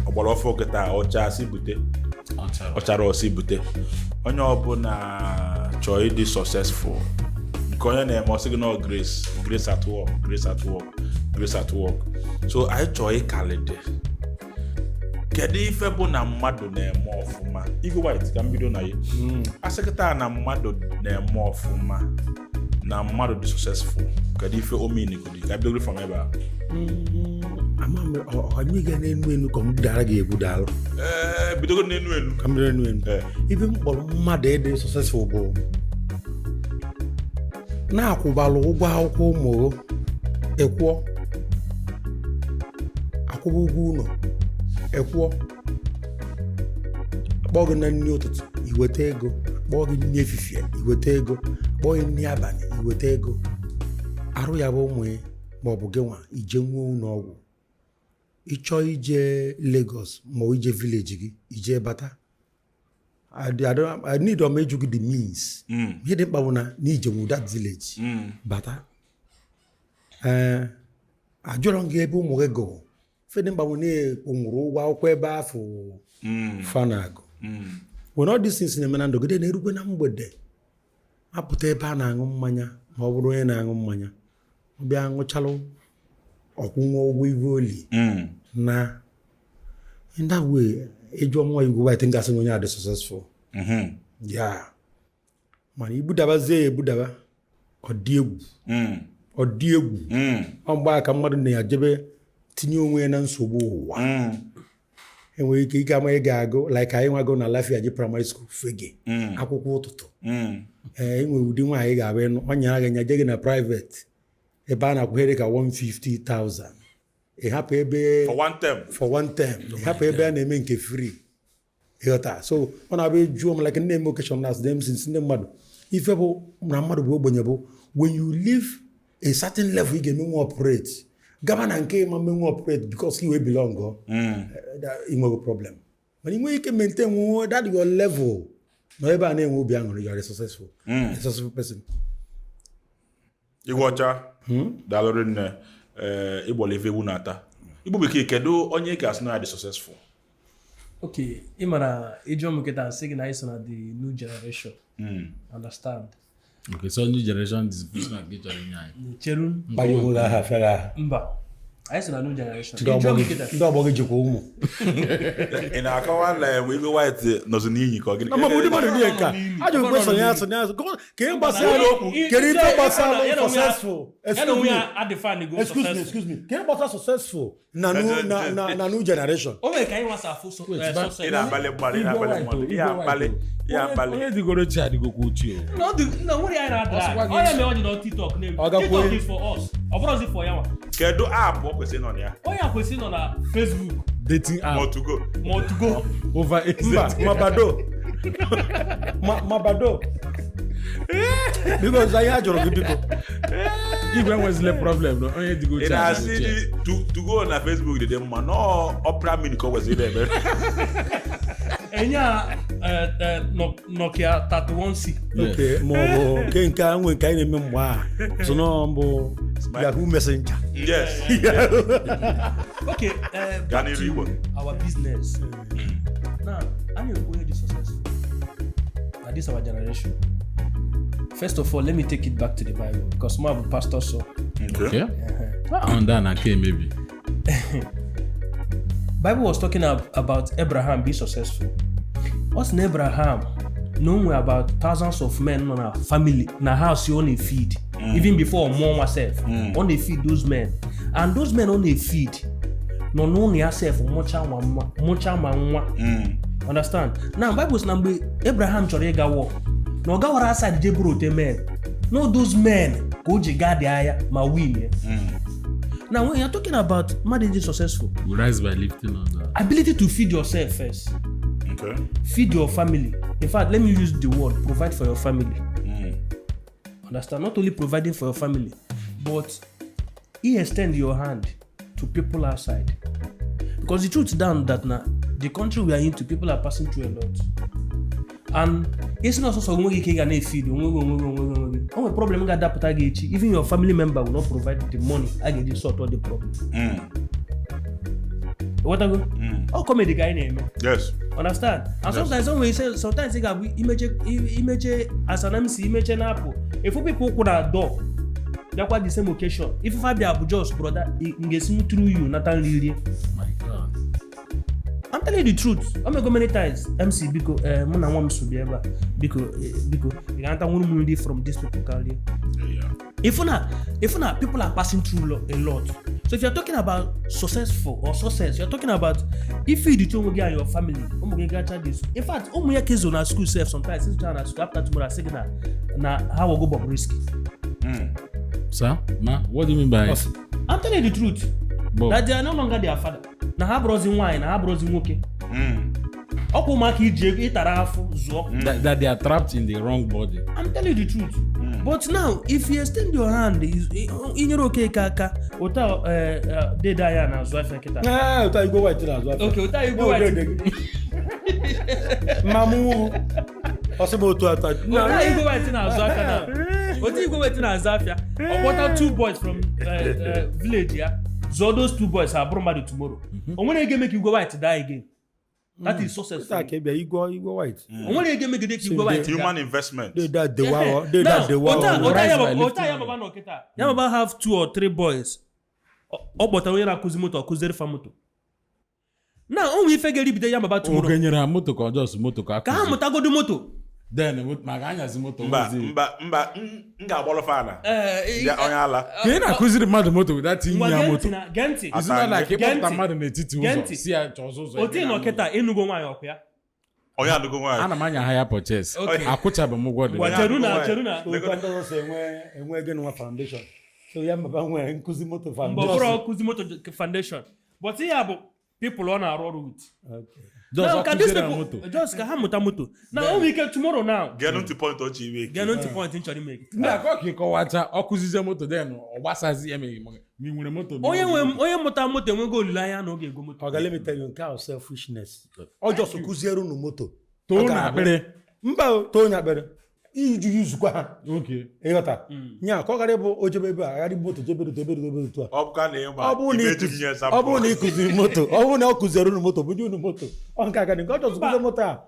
Speaker 1: ọgbara ọfọ kịta ọcha si bute.
Speaker 3: Ọ chara.
Speaker 1: Ọ chara ọsị bute. Onye ọbụla chọọ ịdị successful, nke onye na-eme ọsị gị nọ grace, grace at work, grace at work, grace at work. So anyị chọọ ịkalịdị kedu ife bụ na mmadụ na-eme ọfụma. Igwe White, ka m bido na ya. Asị kịta na mmadụ na-eme ọfụma, na mmadụ dị successful, kedu ife o mean godi? Ka bidogoro from ebe a.
Speaker 2: Ama m anyị ga n'enu enu ka m dara gị egwu daalụ.
Speaker 1: Ee, bidogoro n'enu enu.
Speaker 2: Ka m dara enu enu.
Speaker 1: Ee.
Speaker 2: Ife m kpọrọ mmadụ ịdị successful bụ na-akwụbalụ ụgwọ akwụkwọ ụmụ gị, ịkwụọ akwụba ụgwọ ụlọ, ịkwụọ, kpọọ gị na nri ụtụtụ iweta ego, kpọọ gị nri efifie iweta ego, kpọọ gị nri abalị iweta ego, arụ ya bụ ụmụ ya ma ọ bụ gị nwa ije nwuo ụlọ ọgwụ, ịchọọ ije Lagos ma ọ ije village gị ije bata. I need ọma ịjụ gị the means. Ihe dị mkpa bụ na ije nwu that village bata. Ee, ajụrọ m gị ebe ụmụ gị gụrụ. Ife dị mkpa bụ na nwụrụ ụgwọ akwụkwọ ebe afọ fa na-agụ. When all these things na-eme na ndụ gị, na-erukwe na mgbede, apụta ebe a na-aṅụ mmanya, ma ọ bụrụ onye na-aṅụ mmanya, ọ bịa ṅụchalụ ọkwụnwụ ụgwọ iwe oli na in that way, ịjụọ nwa Igwe White ngasị na onye a dị successful ya. Mana ibudabazie ya ebudaba, ọ dị egwu, ọ dị egwu. Ọ mgbe aka mmadụ na-ejebe tinye onwe ya na nsogbu ụwa. Enwere ike ike ama ị ga-agụ like anyị nwago na Lafiaji Primary School, fege akwụkwọ ụtụtụ. Ee, enwere ụdị nwaanyị ga-abụ ịnụ ọ nyara gị nya je gị na private ebe a na-akwụghere ka 150,000, ị hapụ ebe
Speaker 1: For one term.
Speaker 2: For one term, ị hapụ ebe a na-eme nke free, ịghọta? So ọ na-abịa jụọ m like ndị eme occasion na them since ndị mmadụ ife bụ na mmadụ bụ ogbenye bụ when you live a certain level, ị ga-emenwe operate gaba na nke ịma mmenwe operate because i wee belong ọ ị nwego problem, mana ị nweghị ike maintain nwe that your level nọ ebe a na-enwe obi aṅụrị, you are a successful person.
Speaker 1: Igwe ọcha, daalụ nne. Ee, ịgbọla ife ewu na-ata. Igbo bekee, kedu onye ị ga-asị na ya dị successful?
Speaker 4: Okay, ị mara ịjụọ m nkịta nsị gị na anyị so na the new generation, understand?
Speaker 3: Okay, so new generation description ka ị chọrọ inye anyị.
Speaker 4: Cheru.
Speaker 2: Kpanye onwe gị aha afịa aha.
Speaker 4: Mba, anyị so na new generation.
Speaker 2: Ndị ọgbọ
Speaker 4: Ịjụọ m
Speaker 2: gị
Speaker 4: nkịta
Speaker 2: ndị ọgbọ gị jikwa ụmụ.
Speaker 1: Ị na-akọwa na enwe Igwe White nọzi n'inyi ka ọ gịnị?
Speaker 2: Ama m ụdị mmadụ dị nke a ajọ mgbe sonye ya sonye ya ka ị gbasara kedu ife gbasara
Speaker 4: Ya na onwe ya-
Speaker 2: successful?
Speaker 4: Ya na onwe ya adịfan go
Speaker 2: Excuse me.
Speaker 4: successful.
Speaker 2: Excuse me, ka ị gbasara successful na new na new generation?
Speaker 4: O nwere ka anyị nwasa afụ so-
Speaker 3: Wait,
Speaker 4: eh, success.
Speaker 1: Ị na-akpali mmadụ, ị na-akpali mmadụ, ị na-akpali, ị na-akpali.
Speaker 3: Onye dịgoro ochie adịgokwa ochie o.
Speaker 4: Na ọ dị- na nwere ya na-adra.
Speaker 3: Ọsịkwa gị-
Speaker 4: Ọ ya mere ọ ji nọ TikTok na-eme.
Speaker 2: Ọ gakwuo-
Speaker 4: TikTok is for us, ọ bụrụzi for ya nwa.
Speaker 1: Kedu app ọ kwesịrị ịnọ na ya?
Speaker 4: Onye a kwesịrị nọ na Facebook.
Speaker 3: Dating
Speaker 1: Ma
Speaker 3: app.
Speaker 1: 2go.
Speaker 4: Ma ọ 2go.
Speaker 3: Over.
Speaker 2: Mba, mabado mabado, biko za ihe a jụrụ gị, biko.
Speaker 3: Igwe nwezile problem na onye dịgo
Speaker 1: Ị
Speaker 3: ochie
Speaker 1: na-asị
Speaker 3: adịgo ochie.
Speaker 1: dị 2go na Facebook dị mma nọọ Opera Mini ka ọ kwesịrị ị na-eme.
Speaker 4: Enye a eh, Nokia 31C.
Speaker 3: Yes.
Speaker 2: Okay, ma ọ bụ nke a nwe nke anyị na-eme mgbe a so nọ mbụ Yahoo Messenger.
Speaker 1: Yes.
Speaker 4: Okay,
Speaker 1: Gaa
Speaker 4: back
Speaker 1: n'iru,
Speaker 4: to
Speaker 1: Igbo.
Speaker 4: our business now. A na-ekwu onye dị successful na this our generation. First of all, let me take it back to the Bible because mụ bụ pastor, so
Speaker 1: Okay.
Speaker 3: Okay. Ah, on that na nke emebi.
Speaker 4: Bible was talking about Abraham be successful. Ọ sị na Abraham na o nwere about thousands of men nọ na family na house ọ na-efeed even before ọ mụọ nwa sef. Ọ na-efeed those men, and those men ọ na-efeed nọ n'ụlọ ya sef mụcha ma nwa, mụcha ma nwa. Understand? Now, Bible sị na mgbe Abraham chọrọ ịga war, na ọ gawara aside je buru ote men, no, those men ka o ji gaa dị agha ma win ya. Now, when you're talking about mmadụ dị successful,
Speaker 3: We rise by lifting others.
Speaker 4: Ability to feed yourself first, feed your family. In fact, let me use the word provide for your family. Understand? Not only providing for your family, but he extend your hand to people outside, because the truth down that na the country we are into, people are passing through a lot, and isi na ọsọsọ onwe gị ka ị ga na-efeed onwe gị, onwe gị, onwe gị, onwe gị, o nwere problem ga-adapụta gị echi. Even your family member will not provide the money a ga-eji sort all the problem. Ghọtago? Ọ comedy ka anyị na-eme.
Speaker 1: Yes.
Speaker 4: Understand? And sometimes o nwere ise, sometimes ị ga-abụ imeche imeche as an MC, imeche na-apụ efu people kwụ na door bịakwa the same occasion. Ifefe abịa bụ just, "Brother, m ga-esi through you nata nri rie."
Speaker 3: My God.
Speaker 4: I'm telling you the truth. O mego many times. "MC, biko, eh, mụ na nwa m so bịa ebe a. Biko, eh, biko, ị ga-anata nwuru m nri from these people ka rie." If na people are passing through a lot. So if you're talking about successful or success, you're talking about if you onwe gị and your family, ụmụ gị gacha this. In fact, ụmụ ya ka ezo na school sef sometimes, since na school after tomorrow, asị gị na ha wago Bobrisky.
Speaker 3: Sir, ma, what do you mean by
Speaker 4: I'm telling you the truth.
Speaker 3: Bob?
Speaker 4: That they are no longer their father. Na ha bụrụzi nwaanyị, na ha bụrụzi nwoke. Ọkwa ụmụaka iji ego ịtara afụ zụọ.
Speaker 3: That they are trapped in the wrong body.
Speaker 4: I'm telling you the truth. But now, if you extend your hand, inyere Okeke aka, ụta dede anyị a na-azụ afịa kịta.
Speaker 2: Ee, ụta Igwe White na-azụ afịa.
Speaker 4: Okay, ụta Igwe
Speaker 2: Ọ
Speaker 4: White.
Speaker 2: dede gị. Ma mụ ọ sị m otu atọ.
Speaker 4: Ụta Igwe White na-azụ afịa na. Ụta Igwe White na-azụ afịa. Ọ kpọta two boys from village ya. Zụọ those two boys, ha bụrụ mmadụ tomorrow. O nwere ego eme ka Igwe White die again. That is success.
Speaker 2: Ụta ka ị bịa Igwe White.
Speaker 4: O nwere ego emegide ka Igwe White die.
Speaker 1: Human investment.
Speaker 2: Dede adewa dede
Speaker 4: Now,
Speaker 2: adewa.
Speaker 4: Ota
Speaker 3: Rise
Speaker 4: ya
Speaker 3: by
Speaker 4: baba-
Speaker 3: lifting
Speaker 4: Ota ya baba nọ kịta. Ya baba have two or three boys. Ọ kpọtara onye na-akụzi moto, ọ kụziere fa moto. Na o nwere ife ga-eribide ya baba tomorrow.
Speaker 3: Oge nyere ha moto ka ọ just moto ka
Speaker 4: Ka ha
Speaker 3: akụzi.
Speaker 4: mụtagodo moto.
Speaker 3: Then maka anyazi moto
Speaker 1: Mba,
Speaker 3: nwezi.
Speaker 1: mba, mba, m ga-agbalụ fana.
Speaker 4: Eh,
Speaker 1: Ya onye ala.
Speaker 3: Ka ị na-akụziri mmadụ moto without inye
Speaker 4: Ngwa,
Speaker 3: ya
Speaker 4: gee
Speaker 3: moto.
Speaker 4: ntị na gee ntị.
Speaker 3: It's not like
Speaker 4: Gee
Speaker 3: ịkpọpụta
Speaker 4: ntị.
Speaker 3: mmadụ n'etiti
Speaker 4: Gee
Speaker 3: ụzọ
Speaker 4: ntị.
Speaker 3: si ya chọọ ụzọ.
Speaker 4: Otu ị nọ kịta, ịnụgo nwaanyị ọkụ ya.
Speaker 1: Onye anụgo nwaanyị.
Speaker 3: Ana m anya ha ya purchase.
Speaker 4: Okay.
Speaker 3: Akwụchabeghị m ụgwọ dị.
Speaker 4: Ngwa,
Speaker 1: Onye
Speaker 4: cheru
Speaker 1: anụgo
Speaker 4: na
Speaker 1: nwaanyị.
Speaker 4: cheru na
Speaker 2: Okwu ndị ọzọ si enwe gịnị nwa foundation, so ya maba nwee nkụzi moto
Speaker 4: mgbe ọ
Speaker 2: foundation.
Speaker 4: bụrụ kụzi moto foundation, but ihe a bụ people ọ na-arụ ọrụ with.
Speaker 2: Okay.
Speaker 3: Just
Speaker 4: Now, ka these
Speaker 3: akụziere ha
Speaker 4: people
Speaker 3: moto.
Speaker 4: just ka ha mụta moto na o nwere ike tomorrow now.
Speaker 1: Geenụ ntị point ọchị ime.
Speaker 4: Gee ntị point m chọrọ ime.
Speaker 3: Ndị akọ ka ịkọwacha ọ kụzizie moto, then ọ gbasazi ya ma ị nwere moto ma ị
Speaker 4: Onye
Speaker 3: nweghị
Speaker 4: nwe onye mụta moto enwego olileanya na ọ ga-ego moto.
Speaker 2: Ọ ga, let me tell you, nke ahụ selfishness. Ọ just kụziere unu moto.
Speaker 3: Too
Speaker 2: Ọ
Speaker 3: na
Speaker 2: ga-abụ-
Speaker 3: akpịrị.
Speaker 2: Mba o, too onye akpịrị iji yuzukwa ha.
Speaker 3: Okay.
Speaker 2: Ịghọta nya ka ọ gara ịbụ o jebe ebe a ghara ibu moto jebe rutu ebe rutu ebe rutu a.
Speaker 1: Ọ bụka na ịma.
Speaker 2: Ọ bụrụ na
Speaker 1: ibe
Speaker 2: ị
Speaker 1: ejighị nye
Speaker 2: ọ bụrụ na ị kụziri moto, ọ bụrụ na ọ kụziere unu moto, bunye unu moto, ọ nke aka dị nke ọ just kụzie moto a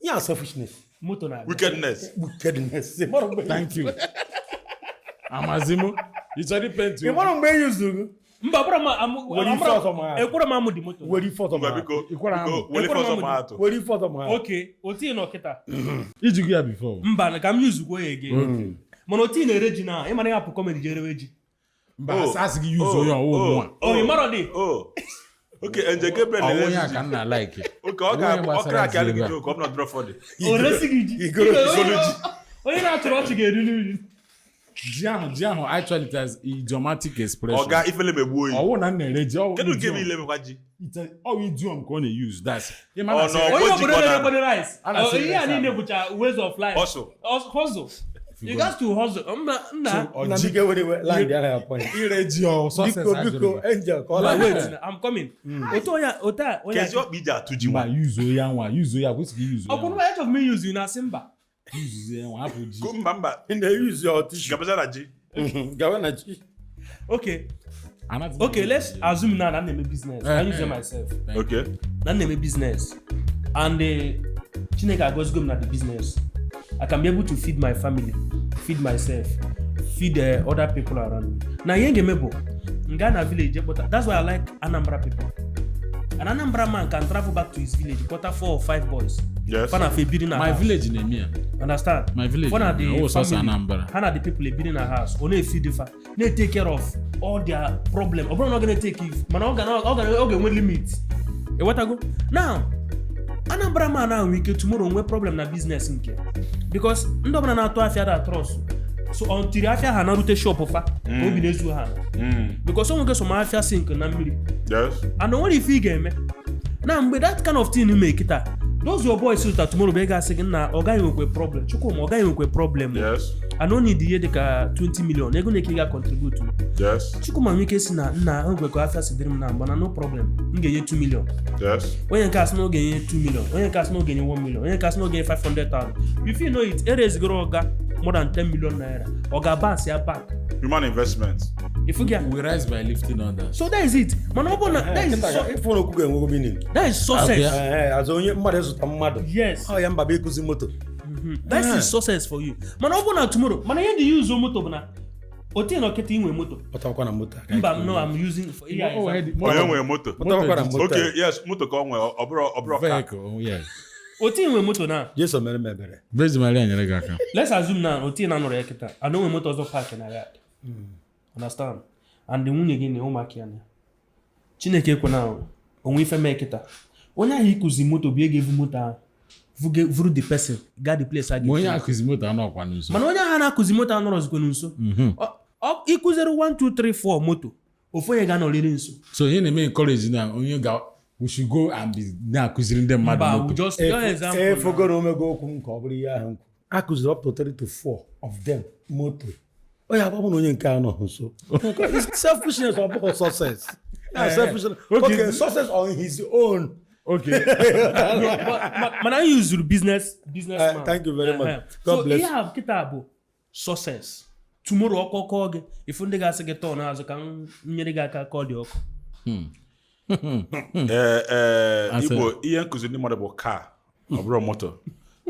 Speaker 2: nya selfishness.
Speaker 4: Moto na-abịa.
Speaker 1: Wickedness.
Speaker 2: Wickedness. Ị mara mgbe
Speaker 3: Thank you. Amazimu. Ị chọrọ ipenti
Speaker 2: ị mara mgbe e yuzuru.
Speaker 4: Mba, bụrụ ma amụ
Speaker 2: Were ife ọzọ ma ha.
Speaker 4: ekwere m amụ dị moto.
Speaker 2: Were ife ọzọ ma
Speaker 1: Ngwa,
Speaker 2: ha.
Speaker 1: biko.
Speaker 3: Ịkwara
Speaker 1: Biko,
Speaker 3: amụ.
Speaker 1: were ife
Speaker 4: Ịkwara
Speaker 1: ọzọ
Speaker 4: amụ.
Speaker 1: ma atụ.
Speaker 2: Were ife ọzọ ma ha.
Speaker 4: Oke otu ị nọ kịta.
Speaker 3: Iji gị ya before.
Speaker 4: Mba, ka m yuzugwo ya ege, mana otu ị na-ere ji na ị mara ya apụ comedy je erewe ji.
Speaker 3: Mba,
Speaker 1: Oh.
Speaker 3: asị gị yuzuo ya ọwụ mụnwa.
Speaker 4: O ị marọ dị.
Speaker 1: Oh. Okay, Angel Gabriel
Speaker 3: Ọwụ
Speaker 1: na-ere
Speaker 3: onye a
Speaker 1: ji.
Speaker 3: ka m na-like.
Speaker 1: Okay, ọ
Speaker 3: Onye
Speaker 1: ga-abụ ọ
Speaker 3: gbasara
Speaker 1: crack
Speaker 3: ji
Speaker 1: alụ gị
Speaker 3: ebe a.
Speaker 1: joke, ọ bụ na drop for the.
Speaker 4: O resi gị ji.
Speaker 1: Igolo ji.
Speaker 4: Onye na-atụrụ ọchị ga-eriri nri.
Speaker 3: Ji ahụ actually it has idiomatic expression.
Speaker 1: Ọga ifele megbuo oyi.
Speaker 3: Ọwụ na m na-ere ji ọwụ
Speaker 1: Kedu nke bụ
Speaker 3: idiom.
Speaker 1: ile mekwa ji?
Speaker 3: Ọwụ idiom ka ọ na-use that's. Ị ma
Speaker 1: Ọ
Speaker 3: na
Speaker 1: nọ-
Speaker 3: asị-
Speaker 4: Onye
Speaker 1: Oji
Speaker 4: obodo
Speaker 1: kọ na-
Speaker 4: na-erekwado rice.
Speaker 3: A na-asị
Speaker 4: Ihe a
Speaker 3: rice
Speaker 4: niile
Speaker 3: ahụ.
Speaker 4: bụcha ways of life.
Speaker 1: Hustle.
Speaker 4: Hustle. You got to hustle. Mba, nna.
Speaker 3: Ọ
Speaker 2: Na
Speaker 3: ji-
Speaker 2: biko were iwe land ya na ya point.
Speaker 3: Ire ji ọ success
Speaker 2: Biko, biko,
Speaker 3: ajụrụ gị.
Speaker 2: Angel, ka ọ
Speaker 4: But
Speaker 2: la
Speaker 4: wait, I'm coming. Otu onye otu a onye
Speaker 1: Kezi ọkpa iji atụ ji
Speaker 3: Mba,
Speaker 1: nwa.
Speaker 3: yuzuo ya nwa, yuzuo ya, kwesịghị yuzuo ya
Speaker 4: ọkwụrụ
Speaker 3: nwa.
Speaker 4: edge of me use you na-asị mba.
Speaker 3: Yuzuo ya nwa, hapụ ji.
Speaker 1: Mba, mba.
Speaker 2: Ị na-eyuzu your tissue.
Speaker 1: Gabaza na ji.
Speaker 2: Gawa na ji.
Speaker 4: Okay.
Speaker 3: Anaghị m
Speaker 4: Okay,
Speaker 3: use
Speaker 4: let's
Speaker 3: ji.
Speaker 4: assume now na m na-eme business.
Speaker 3: Eh,
Speaker 4: I use
Speaker 3: eh.
Speaker 4: myself.
Speaker 3: Thank you.
Speaker 1: Okay.
Speaker 4: Na m na-eme business. And Chineke agọzigo m na the business. I can be able to feed my family, feed myself, feed other people around me. Na ihe m ga-eme bụ m gaa na village kpọta. That's why I like Anambra people. An Anambra man can travel back to his village, kpọta four or five boys.
Speaker 1: Yes.
Speaker 4: Fa na fa ebiri na
Speaker 3: My
Speaker 4: house.
Speaker 3: village na-eme ya.
Speaker 4: Understand?
Speaker 3: My village
Speaker 4: Fa na
Speaker 3: na-eme
Speaker 4: the
Speaker 3: ya. Ọ sọsọ
Speaker 4: family,
Speaker 3: Anambra.
Speaker 4: ha na the people ebiri na house. Ọ na-efeed fa, na-etake care of all their problem. Ọ bụrụ na ọ ga na-etake if, mana ọ ga-enwe limit. Ịghọtago? Now, Anambra man ahụ nwere ike tomorrow nwee problem na business nke, because ndị ọbụla na-atụ afịa da trust, so until afịa ha na-rute shop fa ka obi na-ezu ha, because o nwege some afịa sink na mmiri.
Speaker 1: Yes.
Speaker 4: And o nwere ife ị ga-eme na mgbe that kind of thing mee kịta, those your boys that tomorrow bụ ị ga-asị gị na ọ gaghị nwekwe problem, Chukwuma, ọ gaghị nwekwe problem.
Speaker 1: Yes.
Speaker 4: And o need ihe dịka 20 million ego na-eke ga contribute.
Speaker 1: Yes.
Speaker 4: Chukwuma nwere ike si na nna nwekwe afịa si dịrị m na mgba na no problem, m ga-enye 2 million.
Speaker 1: Yes.
Speaker 4: Onye nke asị na ọ ga-enye 2 million, onye nke asị na ọ ga-enye 1 million, onye nke asị na ọ ga-enye 500,000. If you know it, erezigoro ọga more than 10 million naira, ọ ga-bounce ya back.
Speaker 1: Human investment.
Speaker 4: Ifu gị a?
Speaker 3: We rise by lifting others.
Speaker 4: So that is it. Mana ọ bụ na that is
Speaker 2: Ịfụ na okwu ga-enwego meaning.
Speaker 4: That is success.
Speaker 3: Abịa.
Speaker 2: Ee, azụ onye mmadụ ịzụta mmadụ.
Speaker 4: Yes.
Speaker 2: Ọ ya mba bụ ịkụzi moto.
Speaker 4: That is success for you. Mana ọ bụ na tomorrow, mana ihe dị use moto bụ na otu ị nọ kịta inwe moto.
Speaker 2: Pụtakwa na moto a.
Speaker 4: Mba, no, I'm using for ihe
Speaker 3: Oh,
Speaker 4: example.
Speaker 1: Onye nwere moto.
Speaker 2: Pụtakwa na moto a.
Speaker 1: Okay, yes, moto ka ọ nwere, ọ bụrụ ka.
Speaker 3: Vehicle, oh, yes.
Speaker 4: Otu inwe moto na
Speaker 2: Jesu mere m ebere.
Speaker 3: Virgin Maria nyere gị aka.
Speaker 4: Let's assume na otu ị na-anọrọ ya kịta and o nwe moto ọzọ park na yard, understand, and nwunye gị na ụmụaka ya na Chineke ekwena onwe ife mee kịta, onye ahụ ịkụzi moto bụ ego evu moto ahụ vuru the person gaa the place a
Speaker 3: Ma onye
Speaker 4: ga-etinye.
Speaker 3: akụzi moto anọkwa n'ụzọ.
Speaker 4: Mana onye ahụ na-akụzi moto anọrọzikwa nso. Ịkụziri 1 2 3 4 moto, ofu onye ga-anọrịrị nso.
Speaker 3: So ihe na-eme encourage na onye ga we should go and be na-akụziri ndị mmadụ
Speaker 4: Mba,
Speaker 3: moto.
Speaker 4: just your example na.
Speaker 2: Efogoro omego okwu m ka ọ bụrụ ihe ahụ m kwuru. A kụziri up to 3 to 4 of them moto. Onye agbabụ na onye nke anọ nso. It's selfishness, ọ bụghị success. Yeah, selfishness.
Speaker 3: Okay.
Speaker 2: Okay, success on his own.
Speaker 3: Okay.
Speaker 4: No, mana anyị usuru business man.
Speaker 2: Thank you very much.
Speaker 4: Ehe.
Speaker 2: God
Speaker 4: So
Speaker 2: bless
Speaker 4: ihe a kịta bụ success. Tomorrow ọkọ kọọ gị, ifu ndị ga-asị gị tọọ n'azụ ka m nyere gị aka ka ọ dị ọkụ.
Speaker 1: Ee, ee,
Speaker 3: Asị.
Speaker 1: Igbo, ihe nkụzi ndị mmadụ bụ kaa, ọ bụrụ moto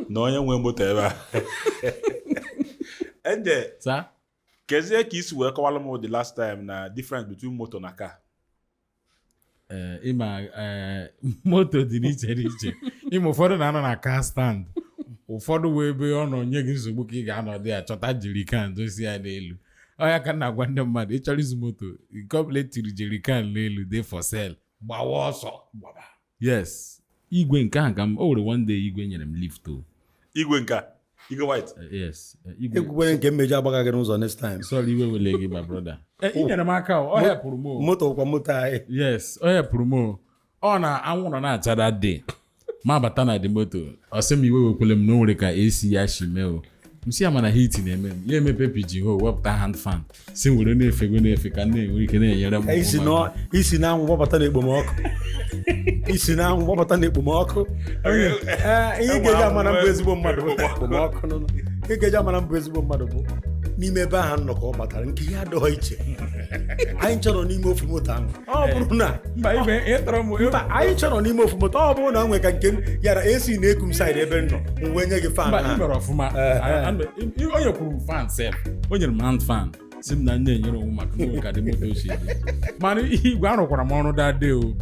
Speaker 1: na onye nwe moto ebe a. Ende,
Speaker 3: Sir?
Speaker 1: kezie ka isi wee kọwalụ m the last time na difference between moto na car.
Speaker 3: Ịma moto dị n'iche n'iche. Ịma ụfọdụ na-anọ na car stand. Ụfọdụ wee ebe ọ nọ nye gị nsogbu ka ị ga-anọdụ ya chọta jerrycan dozie ya n'elu. Ọ ya ka m na-agwa ndị mmadụ, ịchọrọ ịzụ moto nke ọbụla etiri jerrycan n'elu dị for sale, gbawa ọsọ. Yes, igwe nke ahụ ka m o nwere one day igwe nyere m lift o.
Speaker 1: Igwe nke a, igwe white.
Speaker 3: Yes, igwe.
Speaker 2: Ekwukwere nke mmeji agbagha gị n'ụzọ next time.
Speaker 3: Sorry, iwe wele gị, my brother. Ị nyere m aka o, ọ hepụrụ m o.
Speaker 2: Moto kwa moto anyị.
Speaker 3: Yes, ọ hepụrụ m o. Ọ na anwụ nọ na-acha that day, ma bata na the moto, ọ sị m iwe wekwele m na o nwere ka AC ya shi mee o. M sị ya mana heat na-eme m. Ya emepe pigeon hole, wepụta hand fan, si m were na-efego na-efe ka m na-enwe ike na-enyere m.
Speaker 2: Isi isi n'anwụ gbabata n'ekpomọkụ, isi n'anwụ gbabata n'ekpomọkụ. Ee, ihe ị ga-eji ama na mbụ ezigbo mmadụ bụ ekpomọkụ nụnụ. Ihe ị ga-eji ama na mbụ ezigbo mmadụ bụ n'ime ebe ahụ nnọkọ ọ batara nke ihe adịghị iche. Anyị chọrọ n'ime ofu moto ahụ, ọ bụrụ na
Speaker 3: Mba, igwe ịtọrọ m.
Speaker 2: Mba, anyị chọrọ n'ime ofu moto, ọ bụrụ na o nwere ka nke m yara AC na-eku m side ebe m nọ, m wee nye gị fan.
Speaker 3: Mba, ị
Speaker 2: ahụ.
Speaker 3: mere ọfụma. O nyekwuru m fan sef, o nyere m hand fan, si m na m na-enyere onwe maka na ka dị moto ochie dị. Mana igwe arụkwara m ọrụ that day o,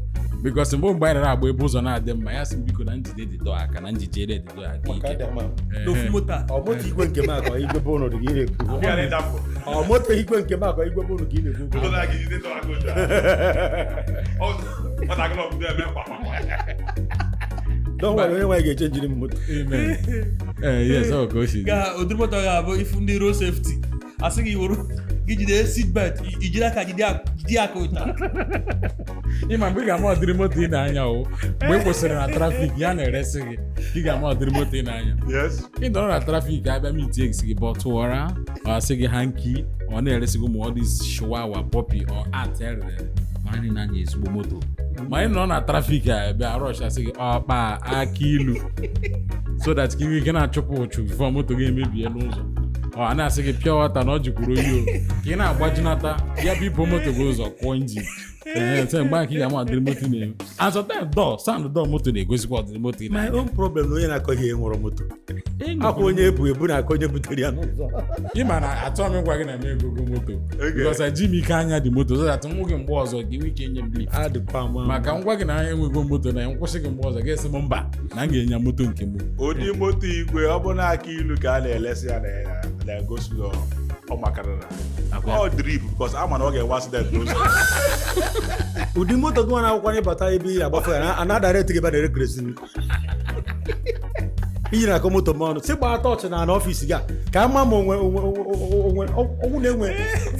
Speaker 3: because mgbe anyị nara agba ebe ụzọ na-adị mma, ya sị m biko na njide dị dọ aka na njijere dị dọ aka
Speaker 2: Maka
Speaker 3: ike.
Speaker 2: adị ama.
Speaker 4: N'ofu moto a.
Speaker 2: Ọ moto igwe nke m akọ igwe bụ ụnụ dị ka ị na-ekwu?
Speaker 1: Ya na-ịdapụ.
Speaker 2: Ọ moto igwe nke m akọ igwe bụ ụnụ ka ị na-ekwu?
Speaker 1: Ụzọ na-aga ijide tọrọ aka otu a. Ọ na-aga n'ọbụdo eme kwa kwa kwa.
Speaker 2: Don't worry, onye nwaanyị ga-eche njiri m moto.
Speaker 3: Amen. Ee, yes, ọ ka o si dị.
Speaker 4: Ga ụdịrị moto ga-abụ ifu ndị road safety asị gị wuru gị jide seat belt, ijiri aka jide aka ụta.
Speaker 3: Ịma mgbe ị ga-ama ọdịrị moto ị na-anya o, mgbe ị kwụsịrị na traffic ya na-eresi gị, ị ga-ama ọdịrị moto ị na-anya.
Speaker 1: Yes.
Speaker 3: Ị nọrọ na traffic abịa mitie gị gị bọtụọra, ọ asị gị hanky, ọ na-eresi gị ụmụ all this chihuahua puppy ọ art erere ma anyị na-anya ezigbo moto. Ma ị nọ na traffic a bịa rush, asị gị ọkpa aka ilu so that ka ị nwee ike na-achụpụ ụchụ before moto gị emebie n'ụzọ. Ọ a na-asị gị pure water na ọ jikwuru oyi o, ka ị na-agbajinata ya bụ ibo moto gị ụzọ kụọ engine. Ee, so mgbe ahụ ka ị ga-ama ọdịrị moto na-eme, and sometimes door sound, door moto na-egosikwa ọdịrị moto ị
Speaker 2: My
Speaker 3: na-anya.
Speaker 2: own problem na onye na-akọ ihe nwụrụ moto akwa onye ebu ebu na-akọ onye butere ya n'ụzọ.
Speaker 3: Ị ma na achọghị m ịgwa gị na m egogo moto because eji m ike anya dị moto so that nwụ gị mgbe ọzọ gị nwee ike nye m lift.
Speaker 2: Adịkwa ama.
Speaker 3: Maka ngwa gị na anya enwego moto na nkwụsị gị mgbe ọzọ, ga-esi m mba na m ga-enye moto nke m.
Speaker 1: Ụdị moto igwe, ọ bụ na aka ilu ka a na-elesi ya na-egosi gị ọ makara na ọ drip because ama na ọ ga-enwe accident n'ụzọ.
Speaker 2: Ụdị moto gị nwa na-akwụkwọ ịbata ebe ị agbafe ya a na-adara gị ebe a na-ere kerosene iyi na-akọ moto m ọnụ si gbaa tọọchị na n'ọfịs gị a ka ama ma onwe onwe onwe ọnwụ na-enwe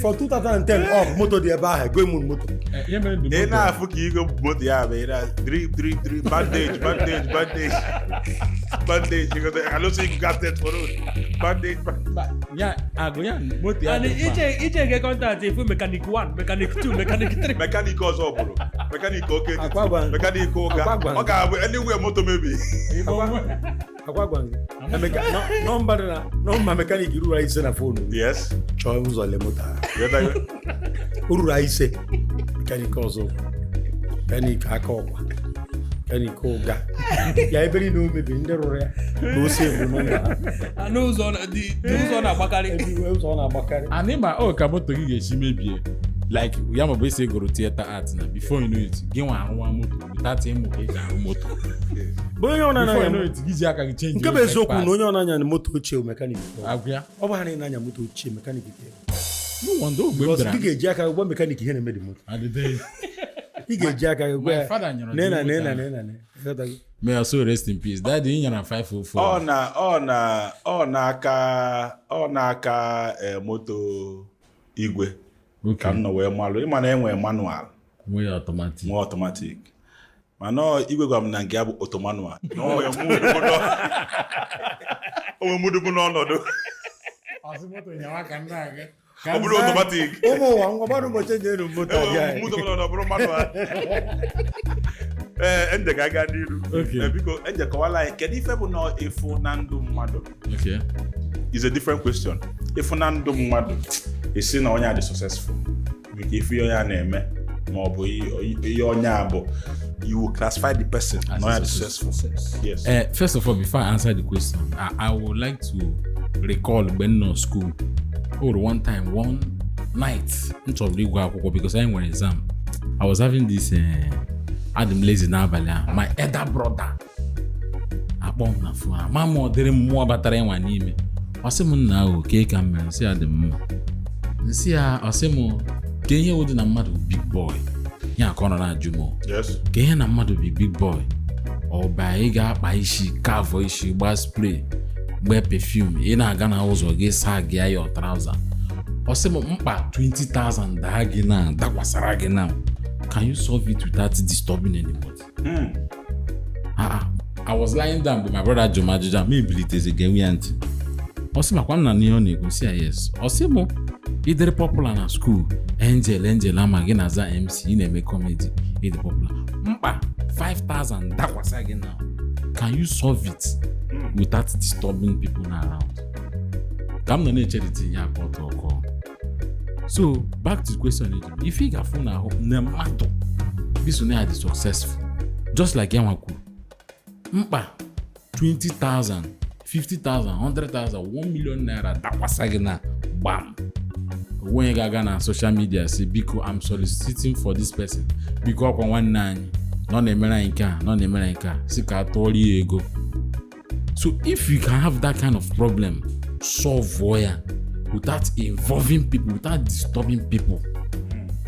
Speaker 2: from 2010 up moto dị ebe ahụ ego m moto.
Speaker 3: Ihe mere ndị
Speaker 1: Ị
Speaker 3: moto
Speaker 1: na-afụ ka igwe bu moto ya bụ ị na drip drip drip, bandage bandage bandage bandage, alụsị ikuku accident for road, bandage bandage.
Speaker 3: Mba, ya agụ ya moto ya
Speaker 4: And
Speaker 3: dị mma.
Speaker 4: iche nke contact efu mechanic 1, mechanic 2, mechanic 3.
Speaker 1: Mechanic ọzọ bụrụ mechanic oke etiti,
Speaker 2: Akwa gwa-
Speaker 1: mechanic ụga.
Speaker 2: Akwa gwa-
Speaker 1: Ọ ga-abụ anywhere moto mebi.
Speaker 2: Akwa gwa gị Emeka, nọmba dị na nọmba mechanic ruru anyị ise na phone.
Speaker 1: Yes.
Speaker 2: Chọọ ụzọ le moto ahụ.
Speaker 1: Ghọtago?
Speaker 2: O ruru anyị ise, mechanic ọzọ, mechanic aka ọkwa, mechanic ụga ya, ebe niile o mebiri, ndị rụrụ ya na ose bụ nọmba ha.
Speaker 4: N'ụzọ dị ụzọ na-agbakarị.
Speaker 2: Ebe iwe ụzọ ọ na-agbakarị.
Speaker 3: And ịma o ka moto gị ga-esi mebie like ya ma bụ esi egoro theater art na before you know it gị nwa arụwa moto without ịmụ ka eji arụ moto.
Speaker 2: Bụ onye ọ
Speaker 3: Before you
Speaker 2: na-anya
Speaker 3: know it gị ji aka gị change.
Speaker 2: Nke bụ eziokwu na onye ọ na-anya moto ochie mechanic.
Speaker 3: Agwa ya.
Speaker 2: Ọ bụ ha na-anya moto ochie mechanic.
Speaker 3: No wonder ogbe m
Speaker 2: Because
Speaker 3: bịara
Speaker 2: ị ga-eji aka gị gwa mechanic ihe na-eme dị moto.
Speaker 3: adịdị.
Speaker 2: Ị ga-eji aka gị gwa
Speaker 3: My
Speaker 2: ya
Speaker 3: father nyere
Speaker 2: nee na
Speaker 3: dị
Speaker 2: nee
Speaker 3: moto
Speaker 2: na
Speaker 3: ahụ.
Speaker 2: nee na nee. Ịghọtago?
Speaker 3: May your soul rest in peace. Daddy, ị nyara 504.
Speaker 1: Ọ na-aka moto igwe ka m nọ wee malụ ịma na enwe manual,
Speaker 3: Nwee automatic.
Speaker 1: nwee automatic, mana igwe gwara m na nke ya bụ automanual na o nwee mudu bụ n'ọnọdụ ọ bụrụ automatic.
Speaker 2: Ụmụ ụwa ngwa gbara ụbọchị eji elu moto abịa anyị.
Speaker 1: Mudu bụ n'ọnọdụ ọ bụrụ manual. Ee, nje ka aga n'iru.
Speaker 3: Okay.
Speaker 1: Ee, biko nje kọwala anyị kedu ife bụ na ịfụ na ndụ mmadụ is a different question. Ịfụ na ndụ mmadụ esi na onye a dị successful nke ife onye a na-eme ma ọ bụ ihe onye a bụ, you will classify the person na onye a dị successful, yes.
Speaker 3: First of all, before I answer the question, I would like to recall mgbe m nọ school. O nwere one time, one night, m chọrọ ịgụ akwụkwọ because anyị nwere exam. I was having this adị m lazy n'abalị ahụ. My elder brother akpọ Akpọ m na phone, ama m ọ dịrị mmụọ batara ịnwa n'ime. Ọ sị m, nna o, kee ka m mere? Nsị ya dị m mma. Nsị ya, ọ sị m ka ihe wụ dị na mmadụ big boy ya, ka ọ nọ na-ajụ m o.
Speaker 1: Yes.
Speaker 3: Ka ihe na mmadụ bi big boy, ọba ị ga-akpa isi, kavọ isi, gbaa spray, gbee perfume, ị na-aga na ụzọ gị, saa gị ya trouser. Ọ sị m, mkpa 20,000 daa gị na dakwasara gị na, can you solve it without disturbing anybody? Ah, ah. I was lying down mgbe my brother jụrụ m ajụjụ a, ma ebilitezi ga-enwe ya ntị. Ọ sị makwa m na n'ihe ọ na-ekwu, sị ya yes. Ọ sị m, ịdịrị popular na school, angel angel, ama gị na-aza MC, ị na-eme comedy, ịdị popular, mkpa 5000 dakwasa gị na, can you solve it without disturbing people around? Ka m nọ na-echerịta ya aka ọtọ ọkọ. So back to the question ị jụrụ, ife ị ga-afụ na ahụ na mmadụ biso na ya dị successful, just like ya nwa kwuru, mkpa 20,000, 50,000, 100,000, 1 million naira dakwasa gị na gbam, onwe onye ga-aga na social media si, "Biko, I'm soliciting for this person, biko, ọkwa nwanne anyị na ọ na-emere anyị nke a, na ọ na-emere anyị nke a," si ka a tụọrọ ya ego. So if you can have that kind of problem, solve ya without involving people, without disturbing people,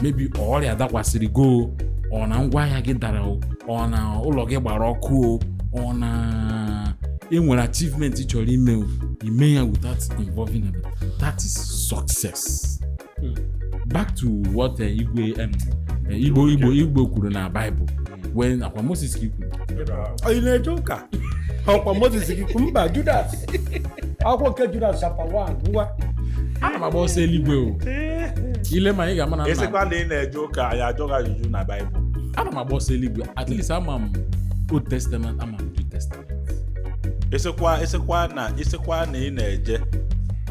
Speaker 3: maybe ọrịa dakwasịrị go, ọ na ngwaahịa gị dara o, ọ na ụlọ gị gbara ọkụ o, ọ na ị nwere achievement ị chọrọ ime o, ime ya without involving them, that is success. Back to what Igwe Igbo kwuru na Bible, when akwa Moses ka i kwuru.
Speaker 2: Ị na-eje ụka? Ọkwa Moses gị kwu? Mba, Judas, akwụkwọ nke Judas chapter 1, ngwa.
Speaker 3: Ana m agba ọsọ eluigwe o. Ile ma ị ga-ama na nna
Speaker 1: Ịsịkwa na ị na-eje ụka, anyị ajụghị ajụjụ na Baịbụl.
Speaker 3: Ana m agba ọsọ eluigwe. At least ama m Old Testament, ama m New Testament.
Speaker 1: Ịsịkwa na ị na-eje,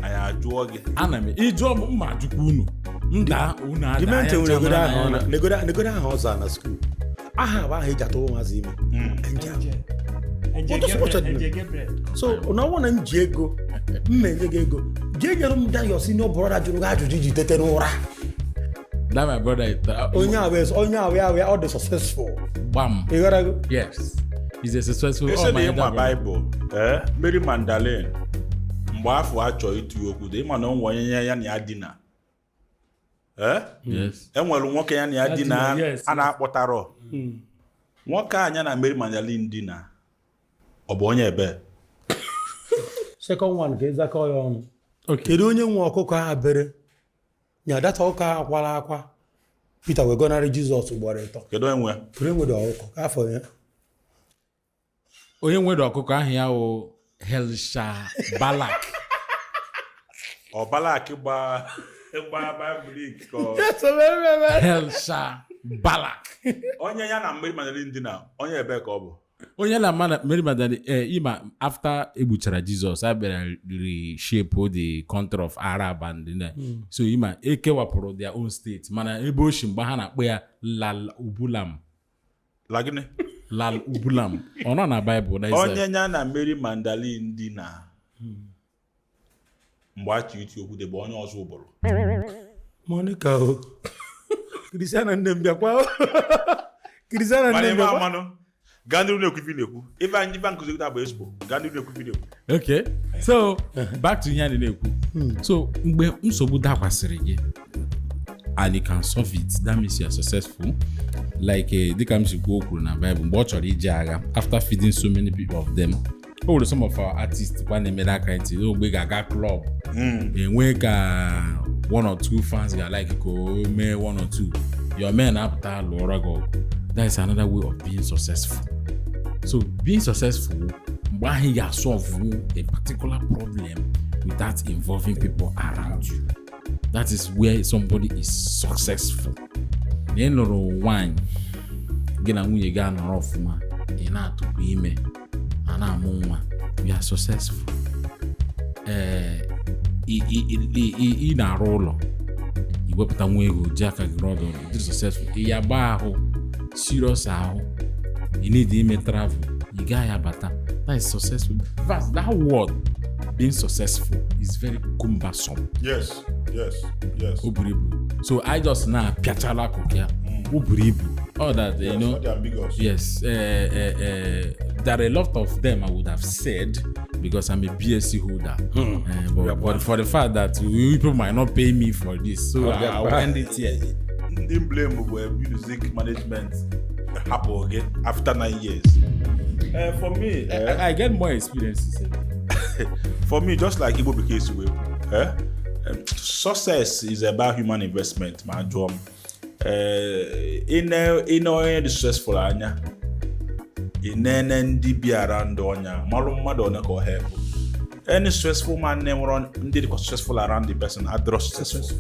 Speaker 1: anyị ajụọ gị.
Speaker 3: Ana m ịjụọ m, mma ajụkwa unu, m daa, unu ada.
Speaker 2: Dimente
Speaker 3: anya
Speaker 2: nwere egodo
Speaker 3: ncha
Speaker 2: aha
Speaker 3: mara
Speaker 2: ọ
Speaker 3: na
Speaker 2: na negodo aha ọzọ na school. Aha bụ aha eji atụ ụmụazị ime. Angel.
Speaker 4: Angel
Speaker 2: What does
Speaker 4: Gabriel,
Speaker 2: what
Speaker 4: Angel Gabriel.
Speaker 2: So na ọ bụrụ na m ji ego, m na-enye gị ego, jee nyere m that your senior brother jụrụ gị ajụjụ iji tete n'ụra.
Speaker 3: That my brother is
Speaker 2: Onye ahụ onye ahụ ya ya ọ dị successful.
Speaker 3: Gbam.
Speaker 2: Ị ghọtago?
Speaker 3: Yes, he's a successful
Speaker 1: Isi
Speaker 3: oh,
Speaker 1: na
Speaker 3: my
Speaker 1: ịma
Speaker 3: elder brother.
Speaker 1: Baịbụl, ee, Mary Magdalene, mgbe afọ achọ ịtụ ya okwute, ịma na o nwere onye ya na ya dina, ee.
Speaker 3: Yes.
Speaker 1: E nwere nwoke ya na ya
Speaker 4: Ya
Speaker 1: dina.
Speaker 4: dina, yes.
Speaker 1: A na-akpọtarọ nwoke anya na Mary Magdalene dina, ọ bụ onye ebe?
Speaker 2: Second one ka ịzakọ ya ọnụ.
Speaker 3: Okay.
Speaker 2: Kedu onye nwe ọkụkọ a bere nya data ọkụkọ a akwara akwa, Peter wee gọnarị Jizọs ugboro 3?
Speaker 1: Kedu onye nwe?
Speaker 2: Kedu onye nwere ọkụkọ ka afọ ya?
Speaker 3: Onye nwere ọkụkọ ahụ ya wụ Helsha Balak.
Speaker 1: Ọ Balak gba gba Baịbụl ka
Speaker 3: Helsha Balak.
Speaker 1: Onye ya na Mary Magdalene dina, onye ebe ka ọ bụ?
Speaker 3: Onye na Mary Magdalene, ịma after egbuchara Jizọs, a bịara reshape the country of Arab and so ịma ekewapụrụ their own state, mana ebe o si mgbe ha na-akpọ ya Lal Ubulam.
Speaker 1: La gịnị?
Speaker 3: Lal Ubulam, ọ nọ na Bible na
Speaker 1: Onye ya na Mary Magdalene dina mgbe a chọ iti okwute bụ onye ọzọ ụbụrụ.
Speaker 2: Monica o Kristiana, nne m, bịakwa o. Kristiana,
Speaker 1: Mana
Speaker 2: nne m,
Speaker 1: ime
Speaker 2: bịakwa.
Speaker 1: amanụ, gaa n'iru na-ekwu ife ị na-ekwu, ife anyị ife nkụzi kịta bụ ezigbo. Gaa n'iru na-ekwu ife ị na-ekwu.
Speaker 3: Okay, so back to ihe anyị na-ekwu. So mgbe nsogbu dakwasịrị gị and you can solve it, that means you are successful. Like dịka m si kwuo, o kwuru na Bible mgbe ọ chọrọ ije agha, after feeding so many people of them, o nwere some of our artists kwa na-eme that kind thing. Mgbe ị ga-aga club, enwe ka one or two fans ga-like ka o mee one or two, your men apụta lụọrọ gị ọgụ. That is another way of being successful. So being successful, mgbe ahụ ị ga-solve a particular problem without involving people around you, that is where somebody is successful. Na ị lụrụ nwaanyị, gị na nwunye gị anọrọ ọfụma, ị na-atụpụ ime, a na-amụ nwa, you are successful. Ee, ị na-arụ ụlọ, iwepụta nwa ego, ji aka gị rụọ gị ụlọ, dị successful. Ị ya gba ahụ serious ahụ, you need ime travel, ị gaghị abata, that is successful. In fact, that word being successful is very cumbersome.
Speaker 1: Yes.
Speaker 3: O buru ibu, so I just na-apịachala akụkụ ya, o buru ibu. All that, you know.
Speaker 1: Ọ dị ambiguous.
Speaker 3: Yes, there are a lot of them I would have said because I'm a BSc holder. But for the fact that you people might not pay me for this, so I will end it here.
Speaker 1: Ndị blame bụ music management hapụ gị after 9 years. For me,
Speaker 3: I get more experiences.
Speaker 1: For me, just like Igbo Bekee si wee kwu, success is about human investment. Ma jụọ m, ị onye dị successful anya, ị nene ndị bi around ọnya, marụ mmadụ one ka ọ help. Any successful man na-enwere ndị dịkwa successful around the person adịrọ successful.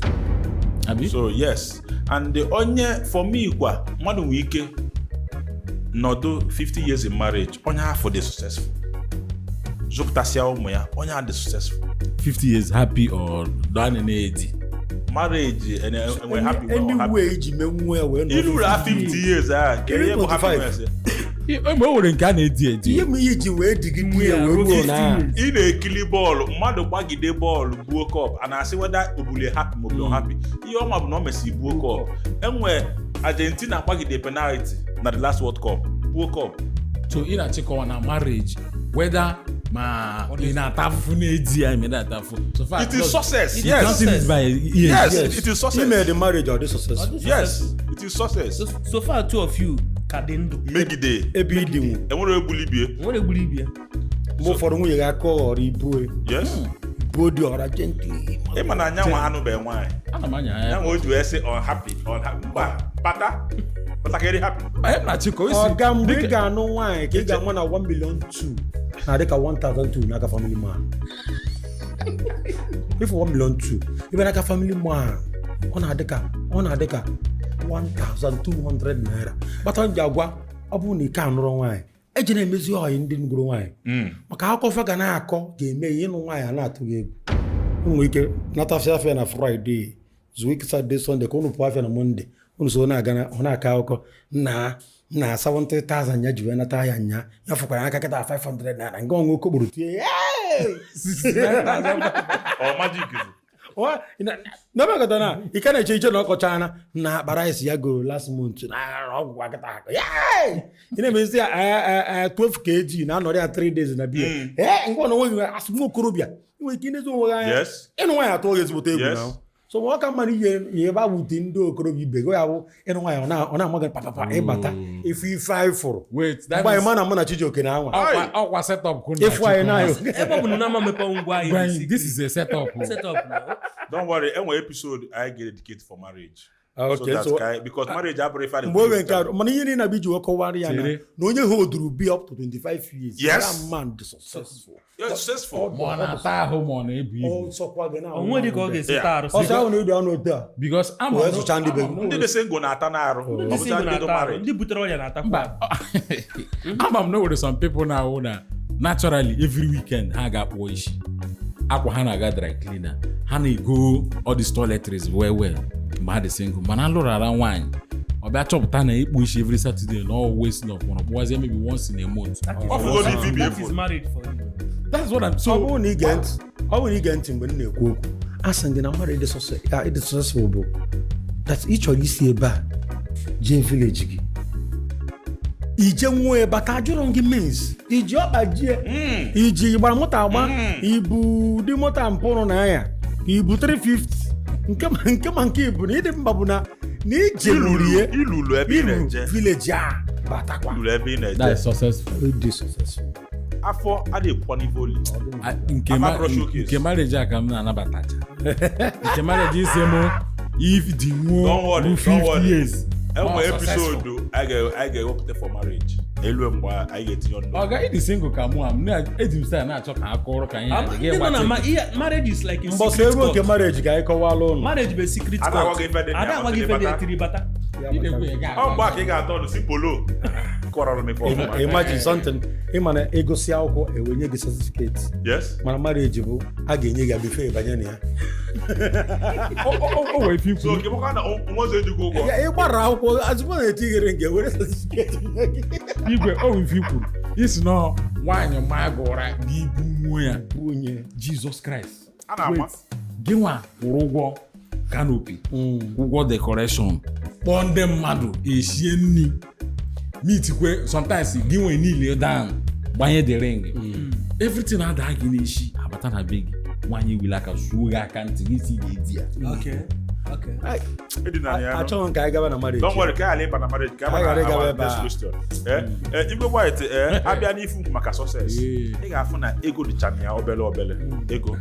Speaker 3: Abi?
Speaker 1: So yes, and the onye, for me kwa, mmadụ nwere ike nọdụ 50 years in marriage, onye afọ dị successful, zụpụtasịa ụmụ ya, onye a dị successful.
Speaker 3: 50 years happy or down in 80.
Speaker 1: Marriage enwe happy, nwe unhappy.
Speaker 2: Anyway, iji mee nwa ya wee nọ
Speaker 1: Ilu ra 50 years a nke ihe bụ
Speaker 2: 45.
Speaker 1: happiness.
Speaker 3: Mgbe o nwere nke a na-edi edi.
Speaker 2: Ihe m ihe ji wee digide ya wee ruo na
Speaker 1: Ị na-ekili bọọlụ, mmadụ gbagide bọọlụ buo cup, a na-asị weda obule happy ma obu happy. Ihe ọma bụ na o mesịrị buo cup. Enwe Argentina gbagide penalty na the last World Cup, buo cup.
Speaker 3: So ị na-achịkọwa na marriage, whether ma ị na-ata afụfụ na-edi ya, ị na-ata afụfụ. So far,
Speaker 1: It is success.
Speaker 3: You
Speaker 1: Yes.
Speaker 3: counting it by years.
Speaker 1: Yes, it is success.
Speaker 2: Ime the marriage ọ dị successful?
Speaker 1: Yes, it is success.
Speaker 4: So far two of you ka dị ndụ.
Speaker 1: Megide
Speaker 2: Ebe ịdị nwu.
Speaker 1: Enwere egbulibie.
Speaker 4: Nwere egburu ibie.
Speaker 2: Mgbe ụfọdụ nwunye gị aka ghọrọ ibue
Speaker 1: Yes.
Speaker 2: ibuo dị ọra gently.
Speaker 1: Ịma na anyanwụ anụbeghị nwaanyị.
Speaker 3: Ana m anya ya.
Speaker 1: Anyanwụ o ji wee sị unhappy, unhappy. Mba, bata batakịrị happy.
Speaker 3: Mba, ihe m na-achịkọ isi.
Speaker 2: Ọga, mgbe ị ga-anụ nwaanyị ka ị ga-ama na 1 million 2 na dịka 1002 n'aka family man. If 1 million 2 ebe n'aka family man, ọ na-adị ka 1200 naira kpatara m ji agwa, ọ bụrụ na ike anụrụ nwaanyị, eji na-emezi ọyị ndị ngụrụ nwaanyị, maka akụkọ fa ga na-akọ ga-eme ya ịnụ nwaanyị a na-atụ gị egwu. Unu nwere ike natafịa afịa na Friday, zuo ike Saturday, Sunday, ka unu pụọ afịa na Monday, unu so na-aga ọ na-akọ akụkọ nna nna 70,000 ya ji wee nata ahịa nya ya fụkwara aka kịta 500 naira nke ọnwa okokporo tie. "Hey!"
Speaker 1: Ọ magic is.
Speaker 2: N'ebekọta na ị ka na-eche iche na ọkọchana na akpa rice ya goro last month na ọgwụgwa kịta akụ. Yay! Ị na-emezi ya 12 kg na anọrọ ya 3 days na biya ee ngwa na onwe gị asị nwa okorobịa ị nwere ike inezi onwe gị anya. Ịnụ nwaanyị atụọ gị ezigbote egwu. Na so ma ọ ka mma na ihe ihe ebe awute ndị okorobịa ibe gị ya bụ ịnụ nwaanyị ọ na-ama gị papapa ịbata ife ife anyị fụrụ.
Speaker 3: Wait, that
Speaker 2: Mgbe anyị
Speaker 3: means
Speaker 2: ma na mụ na Chijioke na anwa
Speaker 3: ọkwa setup ka unu
Speaker 2: ịfụ anyị
Speaker 3: na-achịkọ.
Speaker 2: na
Speaker 4: Ebe ọ bụ na nama mepe ngwa anyị.
Speaker 3: Brian, this is a setup.
Speaker 4: Setup na.
Speaker 1: Don't worry, enwere episode anyị ga-dedicate for marriage.
Speaker 2: Ah, okay,
Speaker 1: so that
Speaker 2: so-
Speaker 1: because marriage abụrụ ife a
Speaker 2: Mgbe oge nke a, mana ihe niile na-abịa iji wee kọwara ya na
Speaker 3: Chere.
Speaker 2: na onye holduru be up to 25 years,
Speaker 1: Yes.
Speaker 2: that man dị successful.
Speaker 1: You're successful.
Speaker 3: Ma ọ na-ata ahụ ma ọ na-ebu ibu.
Speaker 2: Ọsọkwa gị na
Speaker 4: Onwe dị ka ọ ga-esi taa arụ.
Speaker 2: Ọsọ ahụ na ịdụ anụ otu a
Speaker 3: Because ama
Speaker 2: Wee zụcha ndị be gị.
Speaker 1: Ndị dị single na-ata n'arụ.
Speaker 4: Ndị
Speaker 1: Ọ bụcha
Speaker 4: single
Speaker 1: ndị dị
Speaker 4: na-ata arụ,
Speaker 1: married.
Speaker 4: ndị butere ọrịa na-atakwa.
Speaker 3: Mba, ama m na o nwere some people na-awụ na naturally every weekend ha ga-akpụọ isi, akwa ha na-aga dry cleaner, ha na-ego all these toiletries well well mgbe ha dị single, mana alụrụ ara nwaanyị, ọ bịa chọpụta na ịkpụ isi every Saturday na always love, mana kpụwazie maybe once in a month.
Speaker 4: That is-
Speaker 1: Ọ fụgo n'ife ibi
Speaker 4: That
Speaker 1: efu.
Speaker 4: is marriage for you.
Speaker 3: That's what I'm
Speaker 2: Ọ
Speaker 3: so
Speaker 2: bụrụ na ige ntị, ọ bụrụ na ige ntị mgbe m na-ekwu okwu, a sị gị na mmadụ ịdị successful bụ that ị chọrọ isi ebe a jee village gị, ije nwuo ebe ka ajụrụ gị means iji ọkpa jie, iji gbara moto agba, ibu ụdị moto mpụrụ na anya, ibu 350 nke ma nke ibu na ịdị mba bụ na ije
Speaker 1: Ilulu
Speaker 2: rie
Speaker 1: ilulu ebe ị
Speaker 2: iru
Speaker 1: na-eje.
Speaker 2: village a batakwa.
Speaker 1: Ilulu ebe ị
Speaker 3: That
Speaker 1: na-eje.
Speaker 3: is successful.
Speaker 2: Ịdị successful.
Speaker 1: Afọ adịghị ekwukwa n'ife oli.
Speaker 3: Nke
Speaker 1: Afa bụrụ showcase.
Speaker 3: Nke marriage a ka m na-anabatacha, nke marriage isi mụ if dị nwuo
Speaker 1: Don't worry,
Speaker 3: bụ
Speaker 1: don't
Speaker 3: 50
Speaker 1: worry.
Speaker 3: years.
Speaker 1: Enwere
Speaker 3: Ọ successful.
Speaker 1: episode anyị ga-ewepụta for marriage. Elu mgbe anyị ga-etinye ọnụ.
Speaker 3: Ọ ga ịdị single ka mụ a m eji m style na-achọ ka a kụrụ ka ihe a dị
Speaker 4: Ndị nọ na marriage is like a
Speaker 2: Mbọsị
Speaker 4: secret
Speaker 2: eruo nke
Speaker 4: cult.
Speaker 2: marriage ka anyị kọwala ụnụ.
Speaker 4: Marriage bụ a secret
Speaker 1: Ada agwa
Speaker 4: cult.
Speaker 1: gị ife dị na ya,
Speaker 4: Ada agwa gị ife dị
Speaker 1: bata.
Speaker 4: etiri bata.
Speaker 3: Ị na-ekwu ya ga
Speaker 1: Ọ mgbe a ka ị ga-atọ ọnụ si polo. Kọrọrọ m ife ọfụma.
Speaker 2: Imagine something, ịma na egosi akwụkwọ ewenye gị certificate,
Speaker 1: Yes.
Speaker 2: mana marriage bụ a ga-enye gị before ịbanye na ya.
Speaker 3: O nwere ife
Speaker 1: So
Speaker 3: ikwu.
Speaker 1: nke bụkwa na nwozi ejighị ụgwọ.
Speaker 2: Ya, ị gbara akwụkwọ azụmọ na-etighere nke were certificate nye gị.
Speaker 3: Igwe, o nwere ife ikwuru isi nọ nwaanyị maa gị ụra gị ibu nwuo ya.
Speaker 2: Nwunye.
Speaker 3: Jesus Christ.
Speaker 1: A na-ama.
Speaker 3: Wait, gị nwa kwụrụ ụgwọ. Canopy, ụgwọ decoration, kpọọ ndị mmadụ eshie nri, meet kwe. Sometimes gị nwee niile down, gbanye the ring, everything ada gị n'isi, abata na be gị, nwaanyị wili aka zuo gị aka ntị gị si ga-edi ya.
Speaker 4: Okay.
Speaker 1: Edina ya nụ.
Speaker 2: Achọghị m ka anyị gaba na marriage.
Speaker 1: Don't worry, ka anyị ghara ịba na marriage, ka
Speaker 2: Anyị ghara
Speaker 1: anyị
Speaker 2: ịgaba
Speaker 1: ba
Speaker 2: ebe
Speaker 1: na
Speaker 2: a.
Speaker 1: next question. Igwe White, abịa n'ifu maka success,
Speaker 3: Yeah.
Speaker 1: ị ga-afụ na ego dịcha na ya obele obele, ego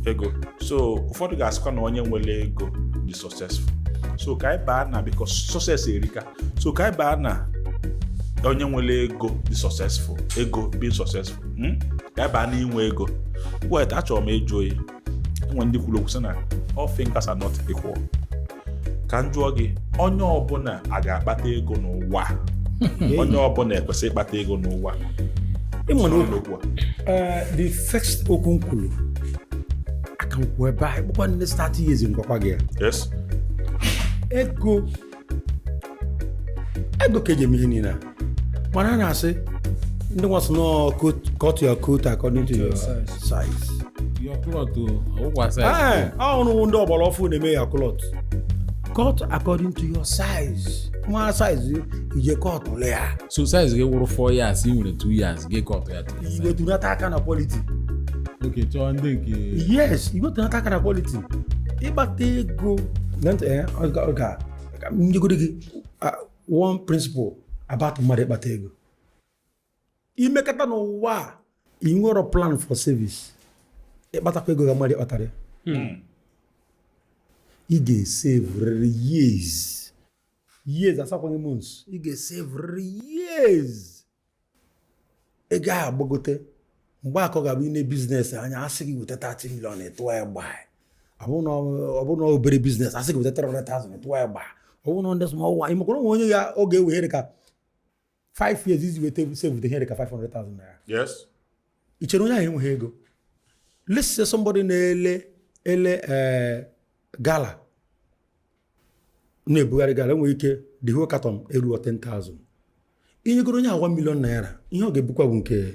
Speaker 1: ego. So ụfọdụ ga-asịkwa na onye nwere ego dị successful. So ka anyị baa na, because success erika, so ka anyị baa na onye nwere ego dị successful, ego being successful, Ka anyị baa na inwe ego. White, achọrọ m ịjụ oyi, enwe ndị kwuru okwu sị na all fingers are not equal. Ka m jụọ gị, onye ọbụla a ga-akpata ego n'ụwa? Onye ọbụla ekwesị ịkpata ego n'ụwa?
Speaker 2: Ịma na okwu
Speaker 1: Okwu a.
Speaker 2: The first okwu m kwuru aka m kwuo ebe a, ịkpọkwa ndị 30 years ngwakwa gị ya.
Speaker 1: Yes.
Speaker 2: Ego, ego ka eji eme ihe niile a. Mana a na-asị ndị nwa sị nọọ cut your coat according to your
Speaker 4: size.
Speaker 2: Size.
Speaker 3: Your cloth o, ọwụkwa size.
Speaker 2: Ee, ọhụrụ ndị ọgbara ọfụ na-eme ya cloth. Cut according to your size. Nwa size ije cut ụlọ ya.
Speaker 3: So size gị wụrụ 4 years, ị nwere 2 years, gị cut ya to your size.
Speaker 2: Iwetunata aka na quality.
Speaker 3: Okay, chọọ ndị nke
Speaker 2: Yes, iwetunata aka na quality. Ịkpata ego na ntị, ọ ga nyegoro gị one principle about mmadụ ịkpata ego. Imekata n'ụwa a, ị nwere plan for service, ịkpatakwa ego ga mmadụ ịkpatara ya, ị ga-esave years, years, asakwaghị months, ị ga-esave years. Ego ahụ agbagote, mgbe akọ ga-abụ ine business anya, asị gị weta 30 million, ịtụọ ya gbaa. Ọ bụrụ na obere business, asị gị weta 300,000, ịtụọ ya gbaa. Ọ bụrụ na ndị small one, ịmakwara onwe onye ya ọ ga-ewe ihe ka 5 years izi weta save ihe ka 500,000 naira.
Speaker 1: Yes.
Speaker 2: I chere onye ahụ enweghị ego? Let's say somebody na-ele ele gala, na-ebugharị gala, enwere ike the whole carton eruo 10,000. Inyegoro onye ahụ 1 million naira, ihe ọ ga-ebukwa bụ nke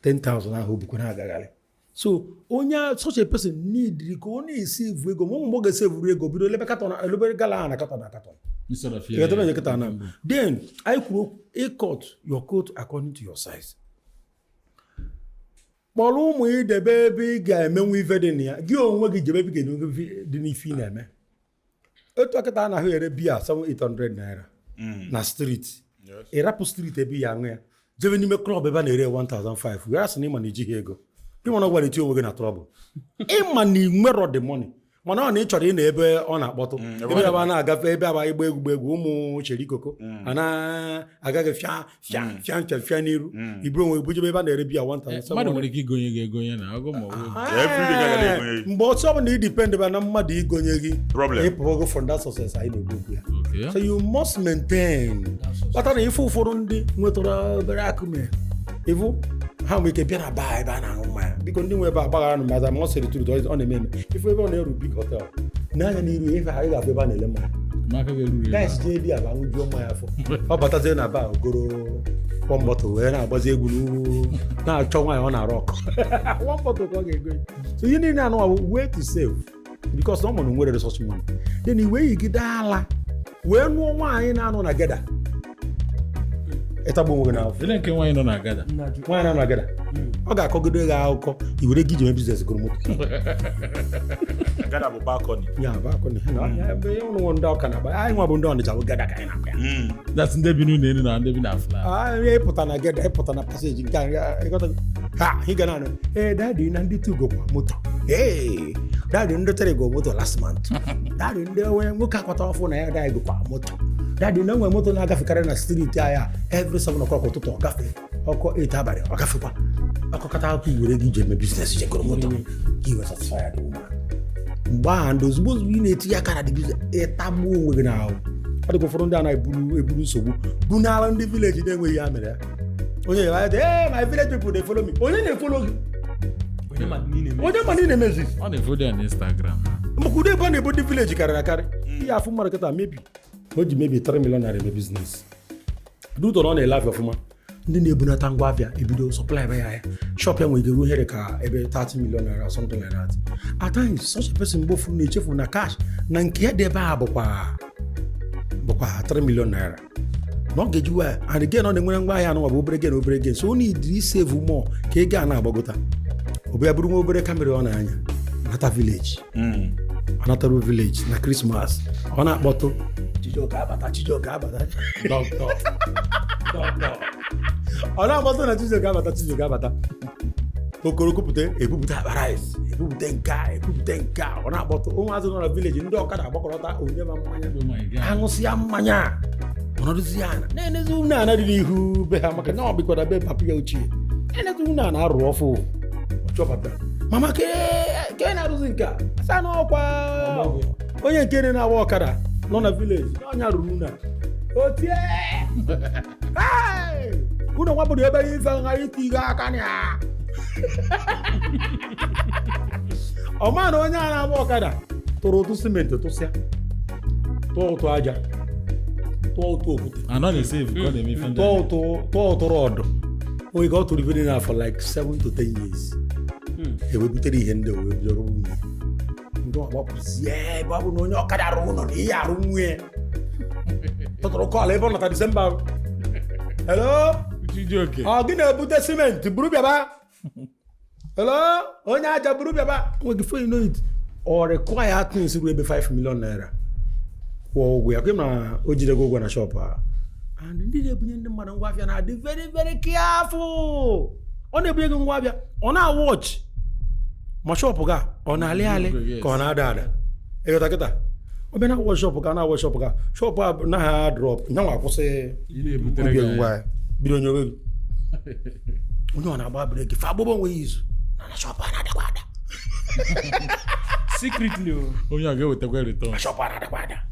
Speaker 2: 10,000 ahụ o bukwa na-agagharị. So onye such a person need ka ọ na-esave ego, ma ọ mgbe ọ ga-esavuru ego, bido lebe carton, elebe gala ahụ na carton na carton.
Speaker 3: Instead of
Speaker 2: You get what I'm saying? Then anyị kwuru okwu ị cut your coat according to your size. Kpọrọ ụmụ ị debe ebe ị ga-emenwu ife dị na ya, gị onwe gị jebe ebe ị ga-emenwu ife dị n'ife ị na-eme. Otu akịta a na-ahụ ere biya 700 naira na street, ị rapụ street ebe ya aṅụ ya, jebe n'ime club ebe a na-ere 1005, were asị na ịma na ijighị ego. Ịma na ọ gwara eti onwe gị na trouble, ịma na ị nwerọ the money, mana ọ na ị chọrọ ị na ebe ọ na-akpọtụ, ebe ebe a na-agafe, ebe aba ịgba egwu gba egwu, ụmụ cheri koko a na-agaghị fịa fịa fịa ncha fịa n'iru iburu onwe bujebe ebe a na-ere biya 1000.
Speaker 3: Mmadụ nwere ike igonye gị egonye na ọgụ ma ọ bụ
Speaker 1: Every day ka ga na-egonye gị.
Speaker 2: Mgbe ọtụ ọbụla ị depend ba na mmadụ igonye gị,
Speaker 1: Problem.
Speaker 2: ịpụgo from that success anyị na-ekwu okwu ya.
Speaker 3: Okay.
Speaker 2: So you must maintain. Kpatara na ife ụfọdụ ndị nwetara obere akụ mere ịfụ ha nwere ike bịa na baa ebe a na-aṅụ mmanya, biko ndị nwe ebe a gbaghara nụ, ma ọ sịrị tụrụ ọ na-eme eme ife ebe ọ na-eru big hotel n'anya n'iru ife ha, ị ga-afụ ebe a na-ele mmanya.
Speaker 3: Maka ga-eruru ebe
Speaker 2: Guys, jee di aba ṅụjuo mmanya afọ, ọ batazie na baa, ogoro one bottle wee na-agbazi egwu n'ugwu, na-achọ nwaanyị ọ na-arụ ọkụ. One bottle ka ọ ga-ego ya. So ihe niile anụ bụ way to save, because na ọ mụrụ nwere resource money, then i wee yigide ala wee nụọ nwaanyị na-anọ na geda, ịtagbu onwe gị n'afọ.
Speaker 3: Ele nke nwaanyị nọ na gada.
Speaker 2: Nwaanyị na-anọ na geda, ọ ga-akọgide gị akụkọ, i were gị ji mee business, goro moto.
Speaker 1: Gada bụ balcony.
Speaker 2: Ya bụ akụ na ya ebe ụnụ nwe ndị ọka na-agba anyị nwa bụ ndị Ọnịcha bụ gada ka anyị na-akpa ya.
Speaker 3: That's ndị bi n'ụlọ elu na ndị bi na flat.
Speaker 2: Anyị ịpụta na geda, ịpụta na passage nke a, ịghọtago? Ha ị ga na-anụ, ee, daddy, na ndị tugo kwa moto, ee, daddy, ndị tere go moto last month, daddy, ndị onwe nwoke akwata ọfụ na ya daddy gokwa moto, daddy, na enwe moto na-agafekarị na street anyị every 7 o'clock ụtụtụ, ọ gafe ọkụ 8 abalị, ọ gafekwa ọkọkọta akụ, were gị ji eme business, jegoro moto ka i wee satisfy the woman. Mgbe ahụ ndị ozugbo ozugbo ị na-etinye aka na the business, ịtagbuo onwe gị n'ahụ. Ọ dịka ụfọdụ ndị a na-eburu eburu nsogbu bunara ndị village na-enweghị ya mere ya onye ya dị, hey, my village people dey follow me. Onye na-efollow gị?
Speaker 4: Onye ma na ị na-eme?
Speaker 2: Onye ma na ị na-emezi?
Speaker 3: Ọ na-efollow ya na Instagram.
Speaker 2: Maka ụdị ebe a na-ebu ndị village karịrị akarị. Ihe afụ mmadụ kịta mebi o ji mebi 3 million naira eme business dutọ na ọ na-ele afịa ọfụma. Ndị na-ebunata ngwa afịa ebido supply ya ahịa. Shop ya nwere ike ruo ihe dị ka ebe 30 million naira, something like that. At times such a person mgbe ụfọdụ na-echefu na cash na nke ya dị ebe a bụkwa 3 million naira na ọ ga-eji wee, and again ọ na-enwere ngwa ahịa anụnwa bụ obere gain, obere gain, so ọ need save more ka ego a na-agbagota. Ọ bụ ya bụrụ nwa obere Camry ọ na-anya nata village, anataru village na Christmas, ọ na-akpọtụ, "Chijioke abata, Chijioke abata."
Speaker 3: Doctor. Doctor.
Speaker 2: Ọ na-akpọtụ na "Chijioke abata, Chijioke abata." Okoro kwupụta, ebupụta akpa rice, ebupụta nke a, ebupụta nke a. Ọ na-akpọtụ ụmụazị nọ na village, ndị ọkada agbakọrọta onye ma mmanya.
Speaker 3: Oh my God.
Speaker 2: Aṅụsịa mmanya, ọnọdụzi ya ana na-enezi une ana dị n'ihu be ha, maka na ọ bịkwara be papa ya ochie, enezi une ana arụ ọfụ. Ọchọ papa, "Mama, ke ke na-arụzi nke a?" Asa na ọkwa onye nke na-agba ọkada nọ na village na ọnya rụrụ une a. Otie, "Hey! Unu nwapụrụ ebe ife ghara iti aka na ya." Ọ ma na onye a na-agba ọkada tụrụ ụtụ simenti, tụsịa, tụọ ụtụ aja, tụọ ụtụ okwute.
Speaker 3: Anọ na-esave ka ọ na-eme ife ndị
Speaker 2: tụọ
Speaker 3: a.
Speaker 2: Ụtụ, tụọ ụtụ rod. Onye ka ọ tụrụ ife niile for like 7 to 10 years, ewee butere ihe ndị a wee bido rụwa nwunye. Ndị ọgbapụzie ebe ọ bụ na onye ọkada rụrụ ụlọ na ihe arụ nwunye tụtụrụ call ebe ọ nọta Disemba, "Hello?"
Speaker 3: Chijioke.
Speaker 2: "Ọ gị na-ebute simenti? Buru bịaba. Hello, onye aja, buru bịaba." Nwere before you know it, ọ require things ruo ebe 5 million naira, kwụọ ụgwọ ya kwe ma o jidego ụgwọ na shop a. And ndị na-ebunye ndị mmadụ ngwa afịa na-adị very very careful. Ọ na-ebunye gị ngwa afịa, ọ na-awatch ma shop ga ọ na-alị alị ka ọ na-ada ada. Ịghọta kịta, ọ bịa na-awatch shop ga, na-awatch shop ga, shop a naghị drop nyanwa, akwụsị.
Speaker 3: Ị na-ebutere
Speaker 2: obi
Speaker 3: gị
Speaker 2: ngwa ya bido onye onwe gị, onye ọ na-agba brake fa agbụgbọ onwe ya izu na shop a na-adakwa ada.
Speaker 4: Secretly o.
Speaker 3: Onye ọ ga-ewetakwa return.
Speaker 2: Na shop a na-adakwa ada,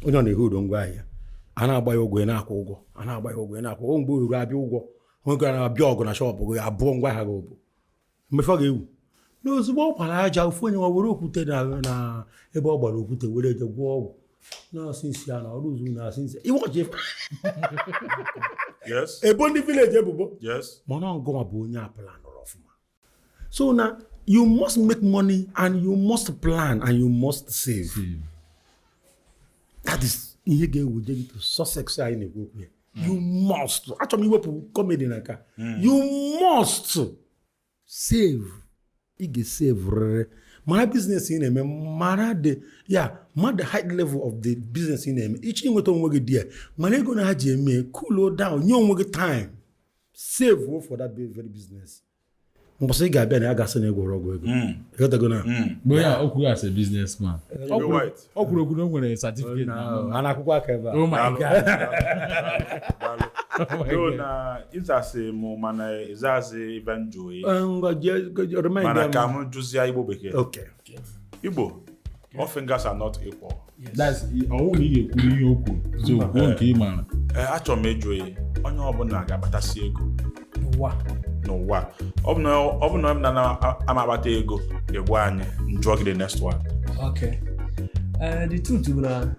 Speaker 2: onye ọ na-ehe udo ngwa ahịa a na-agba ya ụgwọ, ị na-akwụ ụgwọ, a na-agba ya ụgwọ, ị na-akwụ ụgwọ. Mgbe oruru abịa ụgwọ, nwoke na-abịa ọgụ na shop gị abụọ ngwa ahịa gị bụ mmefe ọ ga-ewu na ozugbo ọ kwara aja ofu onye nwa were okwute na ebe ọ gbara okwute were eje gwụọ ọgwụ na-asị nsị a na ọrụ uzu na-asị nsị iwọchi. Ebo ndị village ebubo. Mana ọgụnwa bụ onye a planụrụ ọfụma. So na you must make money and you must plan and you must save. That is ihe ga-ewuje gị to success anyị na-ekwu okwu ya. You must, achọrọ m iwepụ comedy na nke a. You must save. Ị ga-save rịrị. Mara business ị na-eme, mara the ya mara the high level of the business ị na-eme. Ichi nweta onwe gị dị ya, mana ego na ha ji eme, cool down, nye onwe gị time, save for that very business. Mbọsị ị ga-abịa na ya gasị na ịgwọrọ ọgwụ ego. Ịghọtago na
Speaker 3: Mgbe ya okwu as a businessman. Ọ kwuru
Speaker 1: White.
Speaker 3: Ọ kwuru okwu na o nwere certificate na
Speaker 2: A na-akwụkwọ aka ebe a.
Speaker 3: Oh my
Speaker 1: Daalụ.
Speaker 3: God.
Speaker 1: Daalụ.
Speaker 3: Oh my
Speaker 1: Yo,
Speaker 3: God.
Speaker 1: na ịzasị mụ, mana ịzasị ife njụ.
Speaker 2: Ngwa, jee remind
Speaker 1: mana
Speaker 2: them.
Speaker 1: ka m jụzie Igbo bekee.
Speaker 2: Okay.
Speaker 1: Igbo, all fingers are not equal.
Speaker 3: That's ọwụ na ị ga-ekwuru ihe o kwuru. So kwuo nke ị maara.
Speaker 1: Ee, achọrọ m ịjụ ya, onye ọbụla ga-akpatasị ego
Speaker 4: N'ụwa.
Speaker 1: N'ụwa, ọ bụ na na ama akpata ego, egbu anyị njụọ gị the next one.
Speaker 4: Okay. The truth bụ na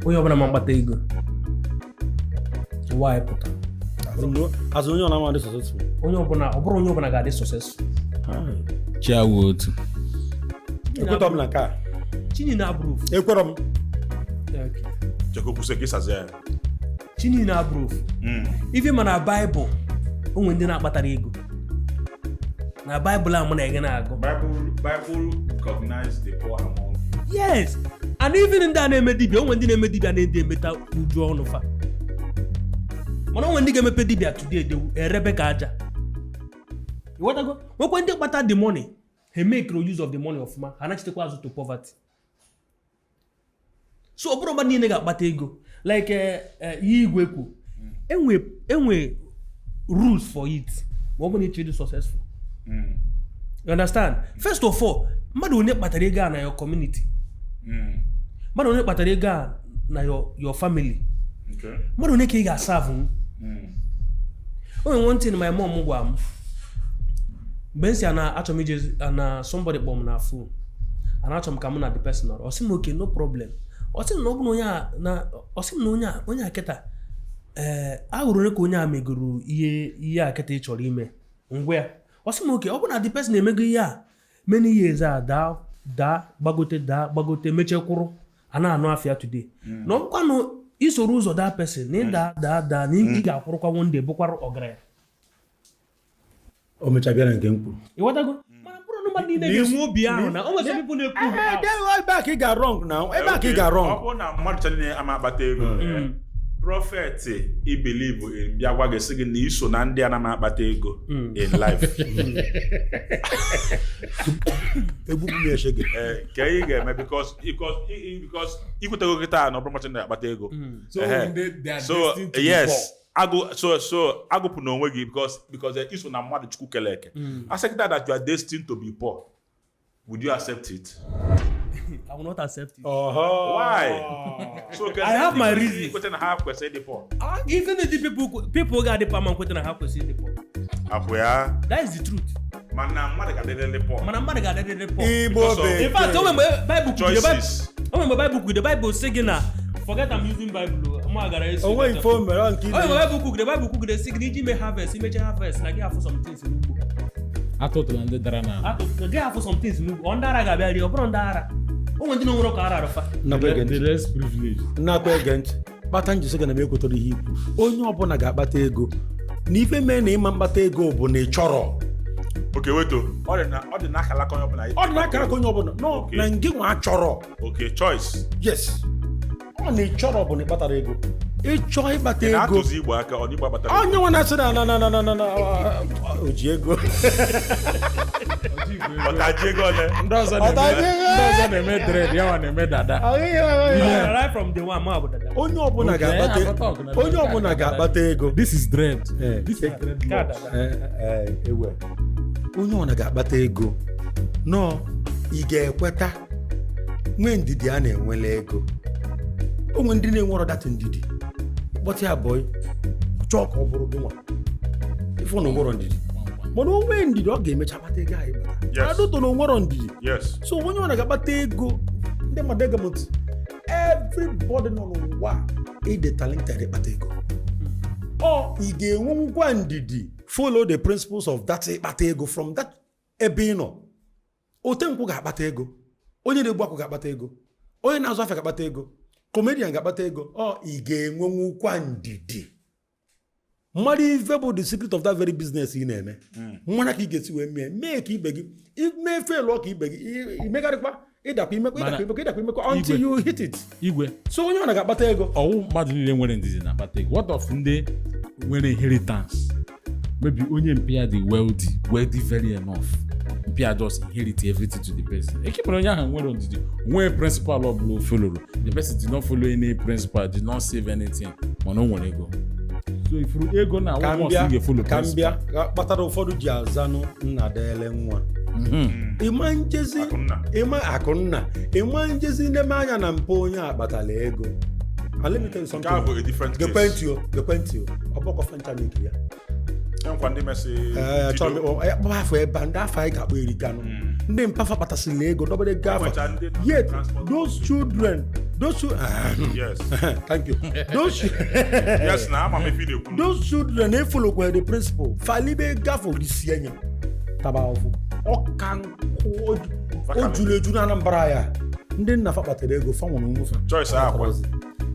Speaker 4: onye ọbụla ma mkpata ego ụwa anyị pụta.
Speaker 2: Azụ onye ọ na-ama dị successful.
Speaker 4: Onye ọbụla, ọ bụrụ onye ọbụla ga-adị successful.
Speaker 3: Chiawu otu.
Speaker 2: Ekwetọ m na nke a.
Speaker 4: Chi niile abụrụ ofu.
Speaker 2: Ekwerọ m.
Speaker 4: Okay.
Speaker 1: Chekwa kwụsị ka ịsazi ya.
Speaker 4: Chi niile abụrụ ofu. Ife ma na Baịbụl, o nwere ndị na-akpatara ego na Baịbụl a mụ na ege na-agụ.
Speaker 1: Bible recognize the poor among you.
Speaker 4: Yes, and even ndị a na-eme dibịa, o nwere ndị na-eme dibịa na-ede emeta uju ọnụ fa, mana o nwere ndị ga-emepe dibịa today dewu erebe ka aja. Ịghọtago? Nwekwa ndị kpata the money, ha make use of the money ọfụma, ha anachitekwa azụ to poverty. So ọ bụrụ mmadụ niile ga-akpata ego like ihe igwe kwu, enwe rules for it ma ọ bụ na ịchọ ịdị successful. You understand? First of all, mmadụ onye kpatara ego a na your community, mmadụ onye kpatara ego a na your family, mmadụ onye ka ị ga-aserve. O nwere one thing my mom gwa m mgbe m si ana achọ m ije na somebody kpọọ m na phone, ana achọ m ka mụ na the person nọrọ. Ọ sị m, "Okay, no problem." Ọ sị m na ọ bụ na onye a na, ọ sị m na onye a kịta Ee, ahụrụ ole ka onye a megoro ihe ihe a kịta ị chọrọ ime ngwa ya. Ọ sị m oke ọ bụ na the person emego ihe a many years a, daa daa gbagote, daa gbagote, mechekwuru a na-anụ afịa today, na ọ bụkwanụ isoro ụzọ that person na ịda daa daa na ị ga-akwụrụkwa one day bụkwara ọgaranya.
Speaker 2: O mechaa bịa na nke m kwuru.
Speaker 4: Ịghọtago? Mana bụrụ na mmadụ niile ga-enwe obi ahụ na o nwere people na-ekwu
Speaker 2: Eh, ebe a ka ị ga wrong now, ebe a ka ị ga
Speaker 1: Ọ
Speaker 2: wrong.
Speaker 1: bụrụ na mmadụ chọrọ niile ama akpata ego, prophet I believe in bịa gwa gị sị gị na iso na ndị a na akpata ego in life.
Speaker 2: Egbupụ m ya eshege.
Speaker 1: Eh, ka ị ga-eme because ikwetego gị taa na ọ bụrụ mmadụ na-akpata ego.
Speaker 3: So
Speaker 1: Ehe.
Speaker 3: they are
Speaker 1: So
Speaker 3: destined to be
Speaker 1: yes,
Speaker 3: poor.
Speaker 1: agụ so agụpụ n'onwe gị because iso na mmadụ Chukwu kele eke, asị gị that you are destined to be poor, would you accept it?
Speaker 4: I will not accept it.
Speaker 1: Why? So
Speaker 4: I have my reasons.
Speaker 1: Ikwete na ha kwesịrị ịdị poor.
Speaker 4: Even if the people ga-adị pa ma nkweta na ha kwesịrị ịdị poor.
Speaker 1: Akwụ ya.
Speaker 4: That is the truth.
Speaker 1: Mana mmadụ ga-adịrịrị poor.
Speaker 4: Mana mmadụ ga-adịrịrị poor.
Speaker 2: Igbo
Speaker 1: Because of-
Speaker 2: bekee.
Speaker 4: In fact, o nwere mgbe Bible kwugide.
Speaker 1: Choices.
Speaker 4: O nwere mgbe Bible kwugide, Bible sị gị na forget I'm using Bible o, mụ agara eso.
Speaker 2: Onwe ife o mere ọ nke
Speaker 4: O nwere mgbe Bible kwugide, Bible kwugide sị gị na iji mee harvest, imeche harvest na gị afụ some things n'ugbo.
Speaker 3: Atụtụla ndị dara na
Speaker 4: Atụ gị afụ some things n'ugbo. Ọ ndị ara ga-abịa rie, ọ bụrụ ndị ara. O nwere ndị na onwere ka ara arụfa.
Speaker 2: Nnakwa ege
Speaker 3: the
Speaker 2: ntị.
Speaker 3: less privileged.
Speaker 2: Nnakwa ege ntị. Kpata njisi gị na m ekwetara ihe ikwu, onye ọbụla ga-akpata ego, na ife mee na ịma mkpata ego bụ na ị chọrọ.
Speaker 1: Okay, wait o. Ọ dị n'akala aka onye ọbụla.
Speaker 2: Ọ dị n'akara aka onye ọbụla nọ.
Speaker 1: Okay.
Speaker 2: Na ngị nwa chọrọ.
Speaker 1: Okay, choice.
Speaker 2: Yes, ọ na ị chọrọ bụ na ị kpatara ego, ịchọ ịkpata
Speaker 1: Ị
Speaker 2: ego.
Speaker 1: na-atụzi igbo aka ọ na igbo akpatara ego?
Speaker 2: Onye nwa na-asị na na na na na na na o ji ego.
Speaker 1: Ọta ji ego ole?
Speaker 3: Ndị ọzọ na-eme, ndị ọzọ na-eme dread, ya nwa na-eme dada.
Speaker 4: Right from the one, mụ abụ dada.
Speaker 2: Onye ọbụla
Speaker 3: Okay,
Speaker 2: ga-akpata
Speaker 3: akpata ọgụ na
Speaker 2: onye ọbụla ga-akpata ego.
Speaker 3: This is dread.
Speaker 2: Eh.
Speaker 3: This is dread.
Speaker 4: Ka dada.
Speaker 2: Eh, eh, ewe onye ọbụla ga-akpata ego nọọ, ị ga-ekweta nwee ndidi a na-enwele ego. Onwe ndị na-enwerọ that ndidi, kpọta ya boy, chọọ ka ọ bụrụ gị nwa ife na onwerọ ndidi, mana o nwee ndidi ọ ga-emecha kpata ego ahụ ịkpata.
Speaker 1: Yes.
Speaker 2: Adụtụ na onwerọ ndidi.
Speaker 1: Yes.
Speaker 2: So onye ọbụla ga-akpata ego. Ndị mmadụ ege m ntị, everybody nọ n'ụwa ịdị talented ịkpata ego, ọ ị ga-enwenwukwa ndidi, follow the principles of that ịkpata ego from that ebe ị nọ. Ote nkwụ ga-akpata ego, onye na-egbu akwụ ga-akpata ego, onye na-azụ afịa ga-akpata ego, comedian ga-akpata ego. Ọ ị ga-enwenwukwa ndidi mmadụ ife bụ the secret of that very business ị na-eme, mmanya ka ị ga-esi wee mee mee ka ibe gị mee felụọ ka ibe gị imegharịkwa, ịdakwa, imekwa, ịdakwa, imekwa, ịdakwa, imekwa until
Speaker 3: Igwe.
Speaker 2: you hit it.
Speaker 3: Igwe.
Speaker 2: So onye ọ na ga-akpata ego.
Speaker 3: Ọwụ mmadụ niile nwere ndidi na-akpata ego. What of ndị nwere inheritance? Maybe onye mpịa dị wealthy, wealthy very enough, mpịa just inherit everything to the person. Ekepere onye ahụ nwere ndidi, nwee principle ọbụla o followro. The person did not follow any principle, did not save anything, mana o nwere ego. So ifuru ego na
Speaker 2: Ka m
Speaker 3: once ị
Speaker 2: bịa
Speaker 3: ga-efolo
Speaker 2: ka m
Speaker 3: principle.
Speaker 2: bịa ka kpatara ụfọdụ ji azanụ nna dele nwa ịma njezi.
Speaker 1: Akụnna.
Speaker 2: Ịma akụnna, ịma njezi neme anya na mpụ onye a kpatara ego. And let me tell you
Speaker 1: Nke a
Speaker 2: something.
Speaker 1: bụ a different
Speaker 2: Gekwe
Speaker 1: case.
Speaker 2: ntị o, gekwe ntị o. Ọ bụkwa fancha ya.
Speaker 1: Enwekwa ndị mesị
Speaker 2: Ee, achọrọ m
Speaker 1: Jido.
Speaker 2: ịkpọ afọ ebe a, ndị afọ anyị ga-akpọ eriganụ ndị mpafa kpatasịrị ego dọbere ego afa.
Speaker 1: Enwecha ndị nọ na
Speaker 2: Yet
Speaker 1: transport.
Speaker 2: those children, those
Speaker 1: Yes.
Speaker 2: thank you, those
Speaker 1: Yes, na ama m ife ị na-ekwu.
Speaker 2: those children efollowkwa the principle falibe gafọ isi enye taba ọfụ ọka nkụ o juru eju na Anambra ya. Ndị nna fa kpatara ego fa nwụrụ onwe fa.
Speaker 1: Choice akwa.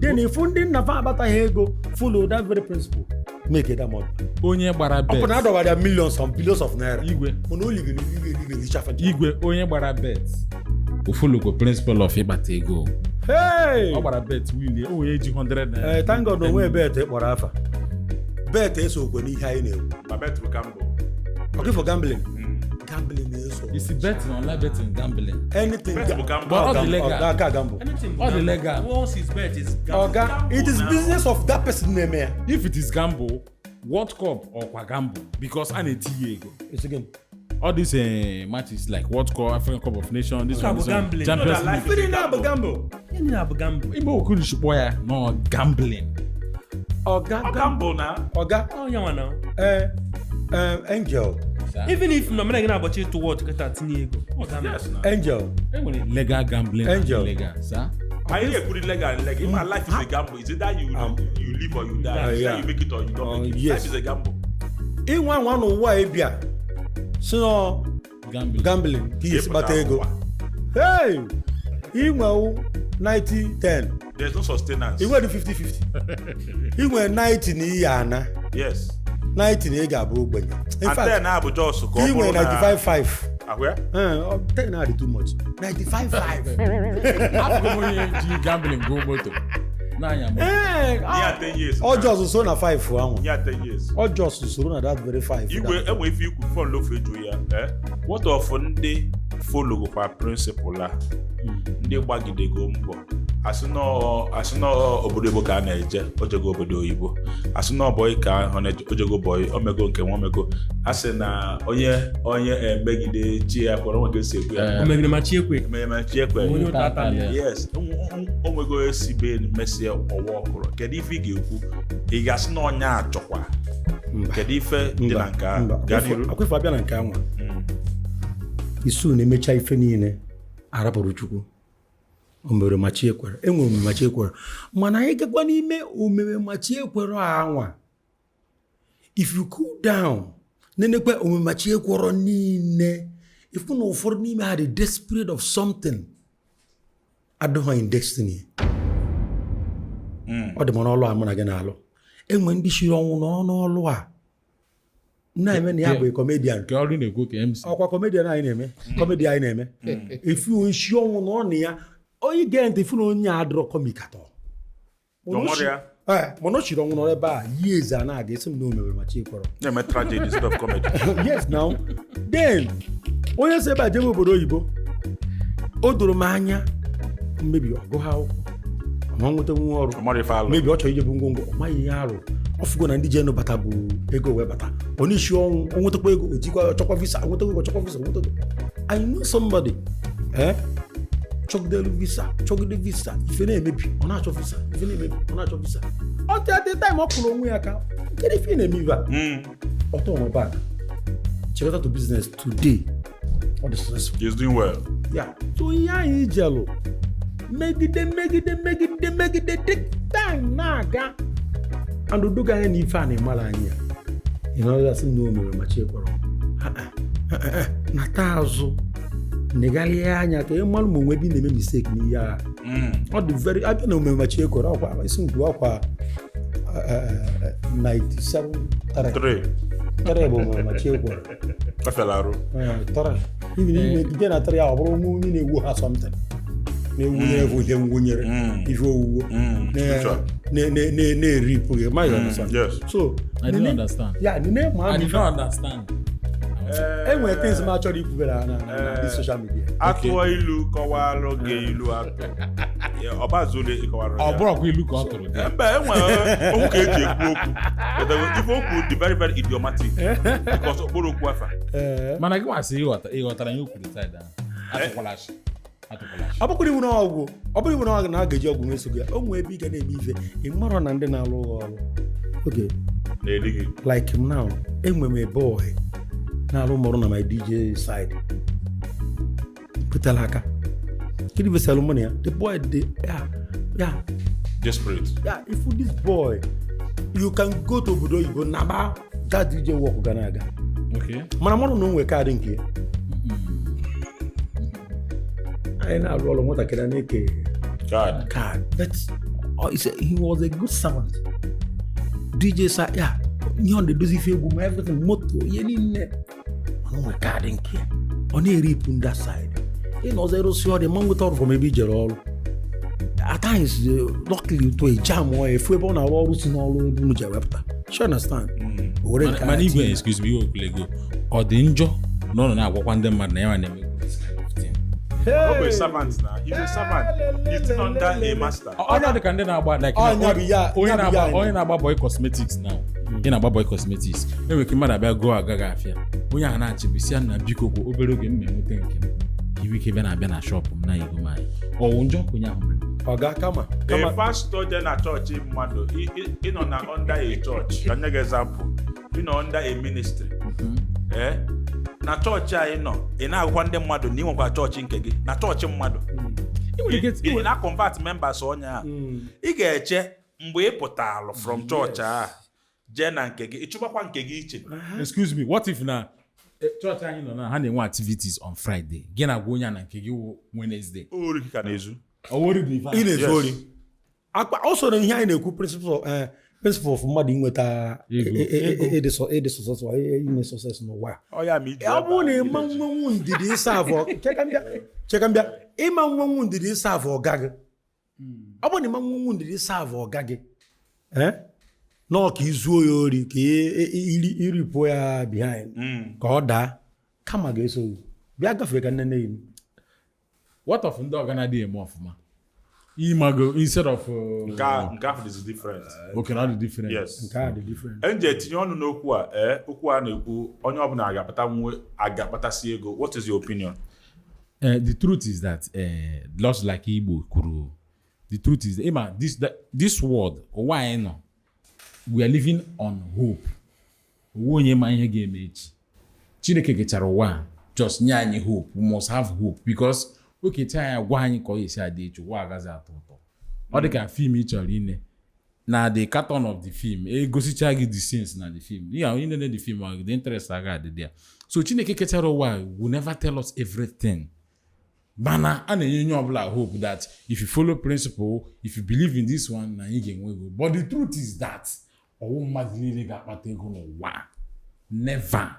Speaker 2: Then ifu ndị nna fa akpataghị ego follow that very principle make that money.
Speaker 3: Onye gbara
Speaker 2: Ọ bụ na
Speaker 3: bet.
Speaker 2: adọwara ya millions and billions of naira.
Speaker 3: Igwe.
Speaker 2: Mana o ligere ligere ligere lichafa.
Speaker 3: Igwe, onye gbara bet o followkwa principle of ịkpata ego.
Speaker 2: Hey!
Speaker 3: Ọ gbara bet win, o onye ji 100 naira.
Speaker 2: Eh, thank God na onwe bet ị kpọrọ afa bet esokwe n'ihe anyị na-ekwu.
Speaker 1: Ma bet bụ gamble.
Speaker 2: Okay, for gambling, gambling na-eso.
Speaker 3: Isi betting, online betting, gambling.
Speaker 2: Anything.
Speaker 1: Bet bụ gamble.
Speaker 3: But ọ dị
Speaker 2: Oga
Speaker 3: legal.
Speaker 2: aka gamble.
Speaker 4: Anything.
Speaker 3: Ọ dị legal.
Speaker 4: Once it's bet, it's gamble.
Speaker 2: Oga, it is business of that person na-eme ya.
Speaker 3: If it is gamble, World Cup ọkwa gamble because a na-etinye ego.
Speaker 2: It's again.
Speaker 3: All these matches like World Cup, African Cup of Nations, this
Speaker 4: Nke a
Speaker 3: one,
Speaker 4: bụ
Speaker 3: this one,
Speaker 4: gambling.
Speaker 3: Champions
Speaker 1: No, that
Speaker 3: League.
Speaker 1: life-
Speaker 2: Mmiri na-abụ gamble.
Speaker 4: Ihe niile bụ gamble.
Speaker 3: Igbo okurishi kpọ ya no gambling.
Speaker 2: Oga.
Speaker 1: Ọ gamble na.
Speaker 2: Oga.
Speaker 4: Ọ ya nwa na.
Speaker 2: Eh, eh, Angel.
Speaker 4: Even if na mere gị na-abọchị ịtụ wọt kịta tinye ego. Ọ gamble.
Speaker 1: Yes na.
Speaker 2: Angel.
Speaker 3: E nwere legal gambling and
Speaker 2: Angel.
Speaker 3: illegal, sir.
Speaker 1: Anyị na-ekwuri legal and legal. Ịma, life is a gamble. Is either you live or you die. Is either you make it or you don't make it.
Speaker 2: Yes.
Speaker 1: Life is a gamble.
Speaker 2: Inwe anwa n'ụwa ịbịa si nọ
Speaker 3: Gambling.
Speaker 2: gambling ka isi kpata ego.
Speaker 1: Ịpụta
Speaker 2: Hey, inwewu 90-10.
Speaker 1: There's no sustenance.
Speaker 2: Inwe dị 50-50, inwe 90 na iyi ana.
Speaker 1: Yes.
Speaker 2: 90 na ị ga-abụ ogbenye. In
Speaker 1: And
Speaker 2: fact,
Speaker 1: then na-abụ just ka ọ
Speaker 2: inwe
Speaker 1: bụrụ na
Speaker 2: 95-5.
Speaker 1: Ahụ ya?
Speaker 2: 10 na dị too much, 95-5.
Speaker 3: Afụgo m onye ji gambling go moto na-anya moto.
Speaker 2: Ee,
Speaker 1: Ya 10 years.
Speaker 2: ọ just so na 5 ahụ.
Speaker 1: Ya 10 years.
Speaker 2: Ọ just soro na that very 5.
Speaker 1: Igwe enwe ife ikwu fon lofu eju ya. Eh? What of ndị follow kwa principle a, ndị gbagidego mbọ, asị nọọ obodo oyibo ka a na-eje, ojego obodo oyibo, asị nọọ boy ka ọ na-eje, ojego boy, omego nke nwa omego, asị na onye emegide chi ya kwere onwe ka esi ekwu ya.
Speaker 4: O megide ma chi ekwe.
Speaker 1: Emegide chi ekwe.
Speaker 4: Onye ụta ata
Speaker 3: Ya.
Speaker 1: Yes, onwego esi be mesie ọwa ọkụrụ. Kedu ife ị ga-ekwu? Ị ga-asị na onye a chọkwa? Kedu ife dị na nke a? Gaa n'iru.
Speaker 2: Akwefu abịa na nke anwa. Isu na-emecha ife niile arapụrụ Chukwu. O mere ma chi ekwere, enwere omeme ma chi ekwere, mana anyị gakwa n'ime omeme ma chi ekwere anwa. If you cool down, nenekwe omeme ma chi ekwere niile, ifu na ụfọdụ n'ime ha dị desperate of something adịghị in destiny. Ọ dị m n'ọlụ a mụ na gị na-alụ, enwe ndị shiri ọnwụ nọrọ n'ọlụ a na-eme na ya bụ comedian.
Speaker 3: Nke ọrụ na-ekwu ka MC.
Speaker 2: Ọkwa comedian anyị na-eme, comedy anyị na-eme, ifu nshi ọnwụ nọ na ya, onye gee ntị ifu na onye a adịrọ comic atọ.
Speaker 1: Don't worry ya.
Speaker 2: Ee, mana o shiri ọnwụ nọrọ ebe a years a na-aga, esi m na o mewere ma chi kwọrọ.
Speaker 1: Na-eme tragedy instead of comedy.
Speaker 2: Yes, now then, onye si ebe a jebe obodo oyibo, o doro m anya mmebi ọgụ ha akwụkwọ ọma nweta nwa ọrụ.
Speaker 1: Ọmara ife alụ.
Speaker 2: Mebi ọ chọrọ ijebu ngwongwo, ọ maghị ihe arụ, ọ fụgo na ndị jenu bata bụ ego wee bata, ọ na-esi ọnwụ o nwetakwa ego, o jikwa chọkwa visa, nwetakwa ego, chọkwa visa, nwetakwa. I know somebody, chọgidelu visa, chọgide visa, ife na-emebi, ọ na-achọ visa, ife na-emebi, ọ na-achọ visa. Ọ dị adị time ọ kụrụ onwe ya aka, kedu ife ị na-eme ibe a? Ọ tọrọ back, chekọta to business, today ọ dị successful.
Speaker 1: He's doing well.
Speaker 2: Ya so ihe anyị jelụ megide megide megide megide dị time na-aga and udogo anya na ife a na-emara anyị ya, ị nọrọ asị na o mere ma chi kwọrọ nata azụ, negharịa anya ka ị mara ma onwe ebe ị na-eme mistake n'ihe a. Ọ dị very abịa na omeme ma chi ekwere ọkwa isi nkwu ọkwa 97 3.
Speaker 1: 3.
Speaker 2: 3 bụ omeme ma chi ekwere.
Speaker 1: Ọ fịara arụ.
Speaker 2: Tọrọ even ime nke na tọrọ ya, ọ bụrụ onye na-ewu ha something na-ewunye ewu ihe nwunyere ife owuwo
Speaker 1: Spiritual.
Speaker 2: na-eripụ gị ma you understand?
Speaker 1: Yes.
Speaker 2: So
Speaker 3: I didn't understand.
Speaker 2: Ya nene ma
Speaker 3: I did not understand.
Speaker 2: Enwere things m achọrọ ikwubere ha na this social media.
Speaker 1: Atụọ ilu kọwalụ gị ilu atụ. Ya, ọbazụle ịkọwara
Speaker 3: Ọ
Speaker 1: ya.
Speaker 3: bụrọkwa ilu ka ọ tụrụ dị.
Speaker 1: Mba, enwere okwu ka eji ekwu okwu. But ife okwu dị very very idiomatic because okporo okwu afa.
Speaker 3: Mana gị nwasị ịghọtara ihe o kwuru side ahụ. Atụkwala asị. Atụkwala asị.
Speaker 2: Ọ bụkwara iwu na ọgwụ, ọ bụrụ iwu na ọgwụ na a ga-eji ọgwụ meso gị, o nwee ebe ị ga na-eme ife ị marọ na ndị na-alụ gị ọrụ oge.
Speaker 1: Na-eri gị.
Speaker 2: Like now, enwe m a boy na-arụ m ọrụ na my DJ side pụtara aka kedu vesalụ mụ na ya, the boy dị ya
Speaker 1: Desperate.
Speaker 2: Ya if this boy, you can go to obodo oyibo naba, that DJ work ga na-aga.
Speaker 3: Okay.
Speaker 2: Mana mmadụ na o nwee kaadị nke ya, anyị na-arụ ọrụ, nwatakịrị a na-eke
Speaker 1: God.
Speaker 2: card, but he was a good servant. DJ sa ya ihe ọ na-edozi ife egwu ma everything, moto, ihe niile, mana o nwere kaadị nke ya, ọ na-eripụ ndị side ị na ọzọ ịrụsị ọrụ ma nweta ọrụ from ebe i jere ọrụ. At times, luckily to a jam ọ efu ebe ọ na-arụ ọrụ si n'ọrụ ebe unu ji ewepụta. You understand? O were nke
Speaker 3: Mana
Speaker 2: a
Speaker 3: igwe
Speaker 2: tinye.
Speaker 3: Excuse me, igwe okwulego ọ dị njọ na ọ nọ na-agwakwa ndị mmadụ na ya nwa na-eme this kind of thing?
Speaker 1: Ọ bụ a servant na. He's a servant. He's still under a master.
Speaker 3: Ọ dị ka ndị na-agba like
Speaker 2: Ọ, nya bụ ya-
Speaker 3: onye
Speaker 2: nya bụ
Speaker 3: na-agba
Speaker 2: ya.
Speaker 3: onye na-agba boy cosmetics now, ị na-agba boy cosmetics, enwere ike mmadụ abịa gụọ agaghị afịa, onye ahụ na-achịbụ si ya na biko kwa obere oge m na-enweta nke m ka iwe ike bịa na-abịa na shop m na ego m anyị ọwụ njọ ka onye ahụ mere?
Speaker 2: Ọga kama
Speaker 1: A
Speaker 2: kama
Speaker 1: pastor je na chọọchị mmadụ, ị nọ na under a church, ka nye gị example, ị nọ under a ministry, na chọọchị anyị nọ, ị na-agwa ndị mmadụ na ị nwekwa chọọchị nke gị na chọọchị mmadụ.
Speaker 3: Ị nwere ike-
Speaker 1: Ị na convert members onye a, ị ga-eche mgbe ị pụtalụ from chọọchị a jee na nke gị, ịchụbakwa nke gị iche.
Speaker 3: Excuse me, what if na chọọchị anyị nọ na ha na-enwe activities on Friday, gị na-agwa onye a na nke gị wụ Wednesday?
Speaker 1: Ori ka na-ezu.
Speaker 3: Ọwọrị dị ife.
Speaker 2: Ị na-ezu ori akpa o soro ihe anyị na-ekwu, principle of mmadụ inweta
Speaker 3: Ego.
Speaker 2: ịdị successful, inwe success n'ụwa a.
Speaker 1: Ọ ya ma iji
Speaker 2: Ọ bụrụ na ịma nwenwu ndidi ịsa avọ, cheka mbịa, ịma nwenwu ndidi ịsa avọ ọga gị, ọ bụrụ na ịma nwenwu ndidi ịsa avọ ọga gị, eh? Nọọ ka izuo ya ori, ka iripụ ya behind, ka ọ daa kama ga-eso gị bịa gafee ka nne yi.
Speaker 3: What of ndị ọga na-adịghị eme ọfụma, ịmago, instead of
Speaker 1: Nke ahụ is different.
Speaker 3: Okay, not the different.
Speaker 1: Yes.
Speaker 2: Nke a dị different.
Speaker 1: Enje etinye ọnụ n'okwu a, ee, okwu a na-ekwu, onye ọbụla ga-akpata nwe aga-akpatasị ego. What is your opinion?
Speaker 3: The truth is that just like Igbo kwuru, the truth is, ịma, this world, ụwa anyị nọ, we are living on hope. Onwe onye ma ihe ga-eme echi. Chineke kechara ụwa a, just nye anyị hope. We must have hope because o kecha anyị, gwa anyị ka ọ ga-esi adị echi, ụwa agaghị atọ ụtọ. Ọ dị ka film ị chọrọ ine na the carton of the film egosicha gị the scenes na the film ya, onye nene the film, the interest agaghị adị there. So Chineke kechara ụwa a will never tell us everything, mana a na-enye onye ọbụla hope that if you follow principle, if you believe in this one, na anyị ga-enwe ego. But the truth is that ọwụ mmadụ niile ga-akpata ego n'ụwa. Never.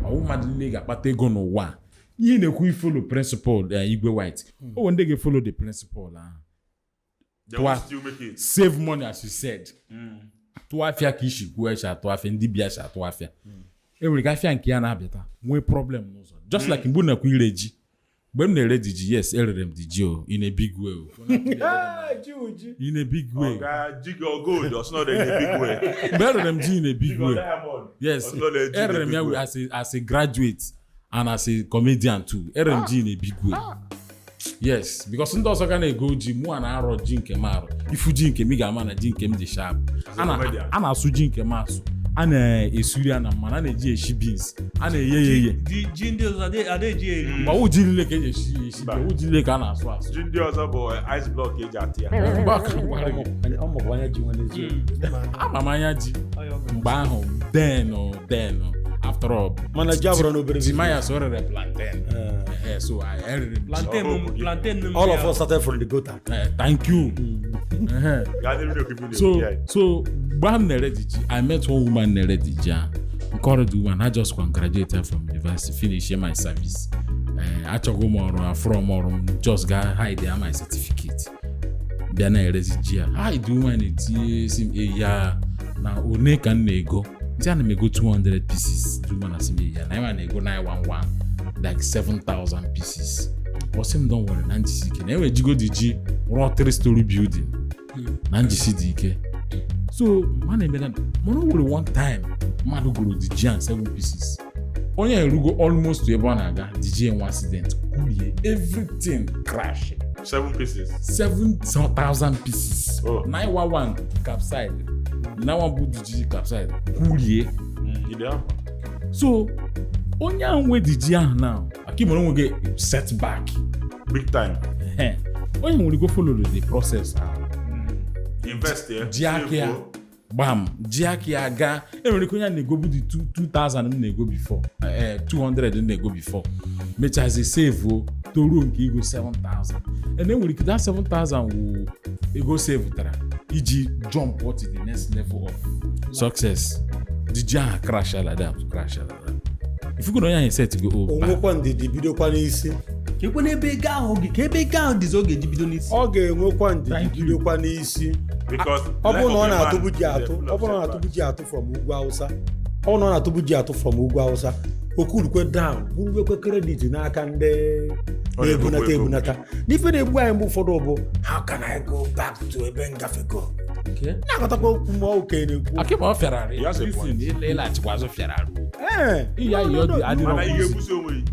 Speaker 3: Ọwụ mmadụ niile ga-akpata ego n'ụwa. Ihe na-ekwu, follow principle, Igwe White, o nwere ndị ga-follow the principle ahụ.
Speaker 1: They will still make it.
Speaker 3: Save money, as you said, tụọ afịa ka isi kwuo echi atụ afịa, ndị bịa si atụ afịa, e nwere ka afịa nke ya na-abịata nwee problem n'ụzọ, just like mgbe m na-ekwu ire ji, mgbe m na-ere di ji, yes, erere m di ji o, in a big way o. In a big way.
Speaker 1: Oga Jigo gold, or not in a big way.
Speaker 3: Mgbe erere m ji in a big
Speaker 1: Jigo
Speaker 3: way.
Speaker 1: diamond.
Speaker 3: Yes.
Speaker 1: Or not in a
Speaker 3: Erere m
Speaker 1: big
Speaker 3: ya
Speaker 1: way.
Speaker 3: as a graduate and as a comedian too. Erere m ji in a big way, yes, because ndị ọzọ ga na-ego ji, mụ a na-arọ ji nke m arọ. Ifu ji nke m, ị ga-ama na ji nke m dị sharp.
Speaker 1: A comedian.
Speaker 3: A na-asụ ji nke m asụ, a na-esuri ya na mmanụ, a na-eji eshi beans, a na-eghe ya eghe.
Speaker 4: Ji ndị ọzọ ada eji eri.
Speaker 3: Ma ọwụ ji niile ka eji esi ya esi?
Speaker 1: Mba.
Speaker 3: Ọwụ ji niile ka a na-asụ asụ.
Speaker 1: Ji ndị ọzọ bụ ice block ka eji atị ya.
Speaker 3: Mgbe aka m gwara gị,
Speaker 2: Ọ makwa anya ji nwe n'eziokwu.
Speaker 3: Ama m anya ji mgbe ahụ, then after all,
Speaker 2: Mana ji abụrụ n'obere.
Speaker 3: Timaya so rere plantain. So I erere m ji.
Speaker 4: Plantain.
Speaker 1: Oh, okay.
Speaker 4: Plantain m.
Speaker 2: All of us started from the gutter.
Speaker 3: Thank you.
Speaker 1: Gaa n'iru n'okwu ibu
Speaker 3: So
Speaker 1: na-ekwu ya.
Speaker 3: so mgbe m na-ere di ji, I met one woman na-ere di ji ahụ nke ọrụ. The woman, I just graduated from university, finish my service. Achọghị m ọrụ, afụrọ m ọrụ, m just ga hide ya my certificate, bịa na-erezi ji a. Hi, the woman etinye si m eya na one ka m na-ego ndị ana m ego 200 pieces. The woman asị m eya na ịma na-ego 911, like 7000 pieces. Ọ sị m don't worry, na njisi ike na enwejigo dị ji rụọ 3 story building, na njisi dị ike. So mana emere mana o nwere one time mmadụ goro the ji and 7 pieces, onye erugo almost to ebe ọ na-aga, the ji enwe accident, kurie, everything crash.
Speaker 1: Seven pieces.
Speaker 3: 7,000 pieces.
Speaker 1: Oh.
Speaker 3: 911 capsize, 911 bụ the ji capsize, kurie.
Speaker 1: Ide akwa.
Speaker 3: So onye ahụ nwe the ji ahụ now, akimoro onwe gị setback.
Speaker 1: Big time.
Speaker 3: Ehe. Onye nwere go follow the process ahụ.
Speaker 1: Invest ya.
Speaker 3: Ji aka ya gbam, ji aka ya gaa, enwere ike onye a na-egobu dị 2000 m na-ego before, 200 m na-ego before, mechazi save o toruo nke ego 7000, and enwere ike that 7000 wụ ego save tara iji jump to the next level of success. The ji ahụ crash like that, crash like that. If you go na onye ahụ set go
Speaker 2: O
Speaker 3: o back.
Speaker 2: nwekwa ndidi bidokwa n'isi.
Speaker 4: Ka ekwe n'ebe ego ahụ gị, ka ebe ego ahụ dịzi, ọ ga-eji bido n'isi.
Speaker 2: Ọ ga-enwekwa ndidi
Speaker 3: Thank you.
Speaker 2: bidokwa n'isi.
Speaker 1: Because
Speaker 2: Ọ bụrụ na ọ na-atụbu ji atụ, ọ bụrụ na ọ na-atụbu ji atụ from ugwu Hausa, ọ bụrụ na ọ na-atụbu ji atụ from ugwu Hausa, okurukwe down, buruwekwe credit n'aka ndị
Speaker 1: Ọ na-ebukwa
Speaker 2: na-ebunata
Speaker 1: ego.
Speaker 2: Ebunata n'ife na-egbu anyị mgbe ụfọdụ bụ how can I go back to ebe ngafego, na-akọtakwa okwu ma okenye na-ekwu.
Speaker 3: Akịma ọ fịara arụ.
Speaker 1: He has a point.
Speaker 3: Ịlaghachikwa azụ fịara arụ.
Speaker 2: Ee.
Speaker 3: Iya iya, ọ dị adịrọ.
Speaker 1: Mana ihe egbusi onwe gị.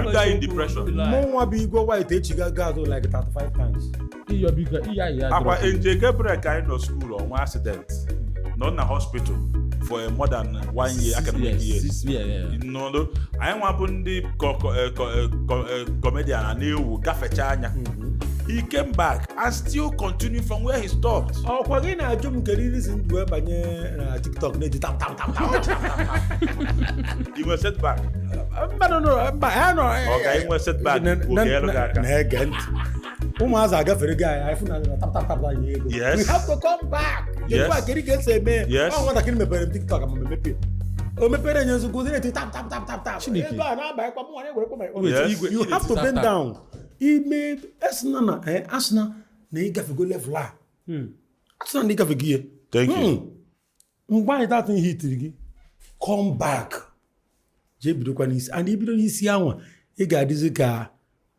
Speaker 1: You die in depression.
Speaker 2: Mụ nwa bụ Igwe White echiga gas like 35 times.
Speaker 3: Iyo biko, iya iya.
Speaker 1: Akwa
Speaker 3: adịrọ.
Speaker 1: Nje Gabriel ka anyị nọ school, ọnwa accident nọ na hospital. For a more than one year, academic
Speaker 3: Yes,
Speaker 1: year.
Speaker 3: six, yeah.
Speaker 1: N'ọdụ anyị nwa bụ ndị comedian a na-ewu gafecha anya. He came back and still continue from where he stopped.
Speaker 2: Ọkwa gị na-ajụ m kedu reason m ji wee banye na TikTok na-eji tap tap tap tap tap.
Speaker 1: I nwere setback?
Speaker 2: Mba, no, no, mba, ya nọ.
Speaker 1: Ọ ga inwe setback oge elu gị aka.
Speaker 2: Na-ege ntị, ụmụazị agafere gị anyị, anyị fụ na tap tap tap anyị ego.
Speaker 1: Yes.
Speaker 2: We have to come back.
Speaker 1: Yes.
Speaker 2: Kedu a kedu ka esi eme?
Speaker 1: Yes.
Speaker 2: Ọ nwatakịrị mepere m TikTok ma mepe o mepere nye nzukọ na-eti tap tap tap tap tap.
Speaker 3: Chineke.
Speaker 2: Ego a na-abanyekwa mụ nwa na-ewerekwa my own.
Speaker 1: Yes.
Speaker 3: Igwe-
Speaker 2: You have to
Speaker 3: tap,
Speaker 2: bend
Speaker 3: tap.
Speaker 2: down ime esina na asịna na ịgafego level a, asịna na ịgafego ihe.
Speaker 1: Thank you.
Speaker 2: Mgbe anyị tatụ ihe itiri gị, come back, jee bidokwa n'isi, and ibido n'isi anwa, ị ga-adịzi ka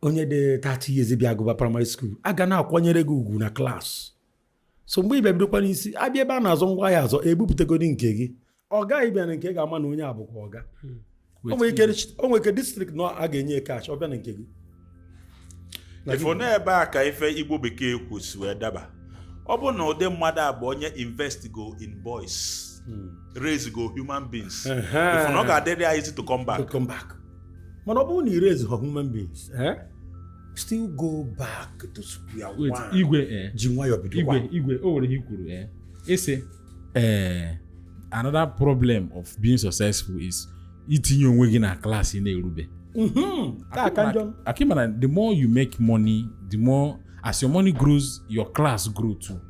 Speaker 2: onye dị 30 years bịa gụba primary school, a ga na-akwanyere gị ugwu na class. So mgbe ị bịa bidokwa n'isi, abịa ebe a na-azọ ngwa ahịa azọ, ebupụtegodi nke gị, ọ gaghị bịa na nke ga-ama na onye a bụkwa ọga. O nwere ike district nọ a ga-enye cash, ọ bịa na nke gị.
Speaker 1: Ifo na ebe a ka ife Igbo bekee kwusi wee daba. Ọ bụ na ụdị mmadụ a bụ onye invest go in boys, raise go human beings, ifo na ọ ga-adịrị ya easy to come
Speaker 2: To
Speaker 1: back.
Speaker 2: come back. Mana ọ bụrụ na i raise human beings, eh? Still go back to square
Speaker 3: Wait,
Speaker 2: one.
Speaker 3: Igwe,
Speaker 2: Ji nwayọọ bidokwa.
Speaker 3: Igwe, Igwe, o nwere ihe i kwuru, ese another problem of being successful is itinye onwe gị na class ị na-erube.
Speaker 2: Taa ka njọ.
Speaker 3: Akimana, the more you make money, the more, as your money grows, your class grow too.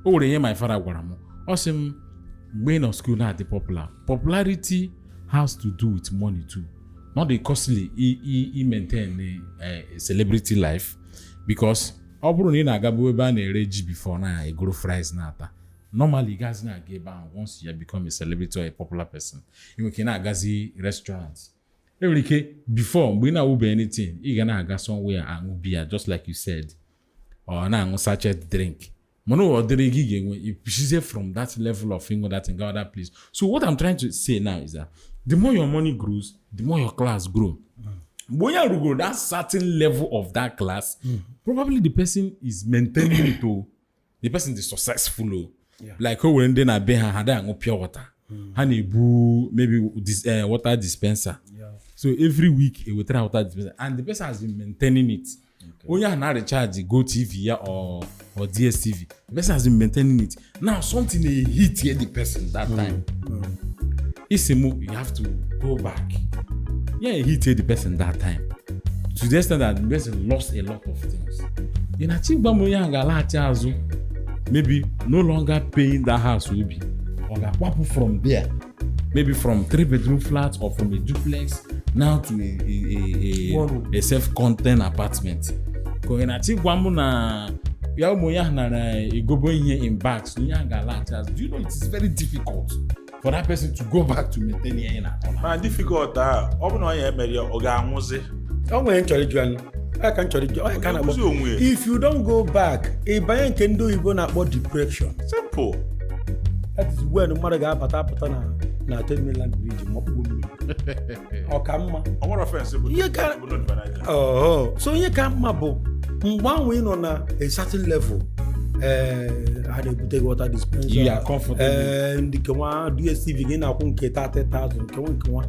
Speaker 3: O nwere ihe my father gwara m. Ọ sị m, mgbe ị nọ school na-adị popular, popularity has to do with money too. Not the costly i maintain a celebrity life, because ọ bụrụ na ị na-agabu ebe a na-ere ji before na egoro fries na-ata, normally ị gazi na-aga ebe ahụ. Once you become a celebrity or a popular person, ị nwere ike na-agazi restaurant. Enwere ike before, mgbe ị na-awụbe anything, ị ga na-aga somewhere aṅụ beer, just like you said, or na-aṅụ sachet drink, mana ọ dịrị gị ga-enwe ipuchizie from that level of ịṅụ that in other place. So what I'm trying to say now is that the more your money grows, the more your class grow. Mgbe onye rugoro that certain level of that class, probably the person is maintaining it o, the person is successful o. Like o nwere ndị na be ha, ha dị aṅụ pure water, ha na-ebu maybe this, water dispenser. So every week ewetara water dispenser, and the person has been maintaining it. Onye ahụ na-recharge GOtv ya or DStv. The person has been maintaining it. Now something dey hit here, the person that time isimu, you have to go back. Yeah, hit here the person that time to the extent that the person lost a lot of things. Ị na-achọ ịgwa m onye ahụ ga-alaghachi azụ, maybe no longer paying that house obi, ọ ga-akwapụ from there, maybe from three bedroom flat or from a duplex now to a,
Speaker 4: One room.
Speaker 3: a self-contained apartment, ka onye na-achọ ịgwa m na ya ụmụ onye ahụ nara egobo ihe in bags, onye ahụ ga-alaghachi azụ? Do you know it is very difficult for that person to go back to maintain ihe ị na-akọ na
Speaker 1: Mana difficult a, ọ bụ na onye emere ya, ọ ga-anwụzi.
Speaker 2: O nwere nchọrọ ịjụ anyị. Ọ ka nchọrọ ịjụ, ọ ka
Speaker 1: Ọ
Speaker 2: na-akpọ
Speaker 1: ga-egbuzi onwe ya.
Speaker 2: If you don't go back, ị banye nke ndị oyibo na-akpọ depression.
Speaker 1: Simple.
Speaker 2: That is when mmadụ ga-abata apụta na Third Mainland Bridge makpuo mmiri. Ọ ka mma.
Speaker 1: Ọ nwere offense bụ
Speaker 2: Ihe ka-
Speaker 1: bụ not Niger.
Speaker 2: Oh, so ihe ka mma bụ mgbe ahụ ị nọ na a certain level, a na-ebute gị water dispenser.
Speaker 3: You are comfortable.
Speaker 2: Ndị nke nwa DStv gị na-akwụ nke 30,000, nke nwa nke nwa,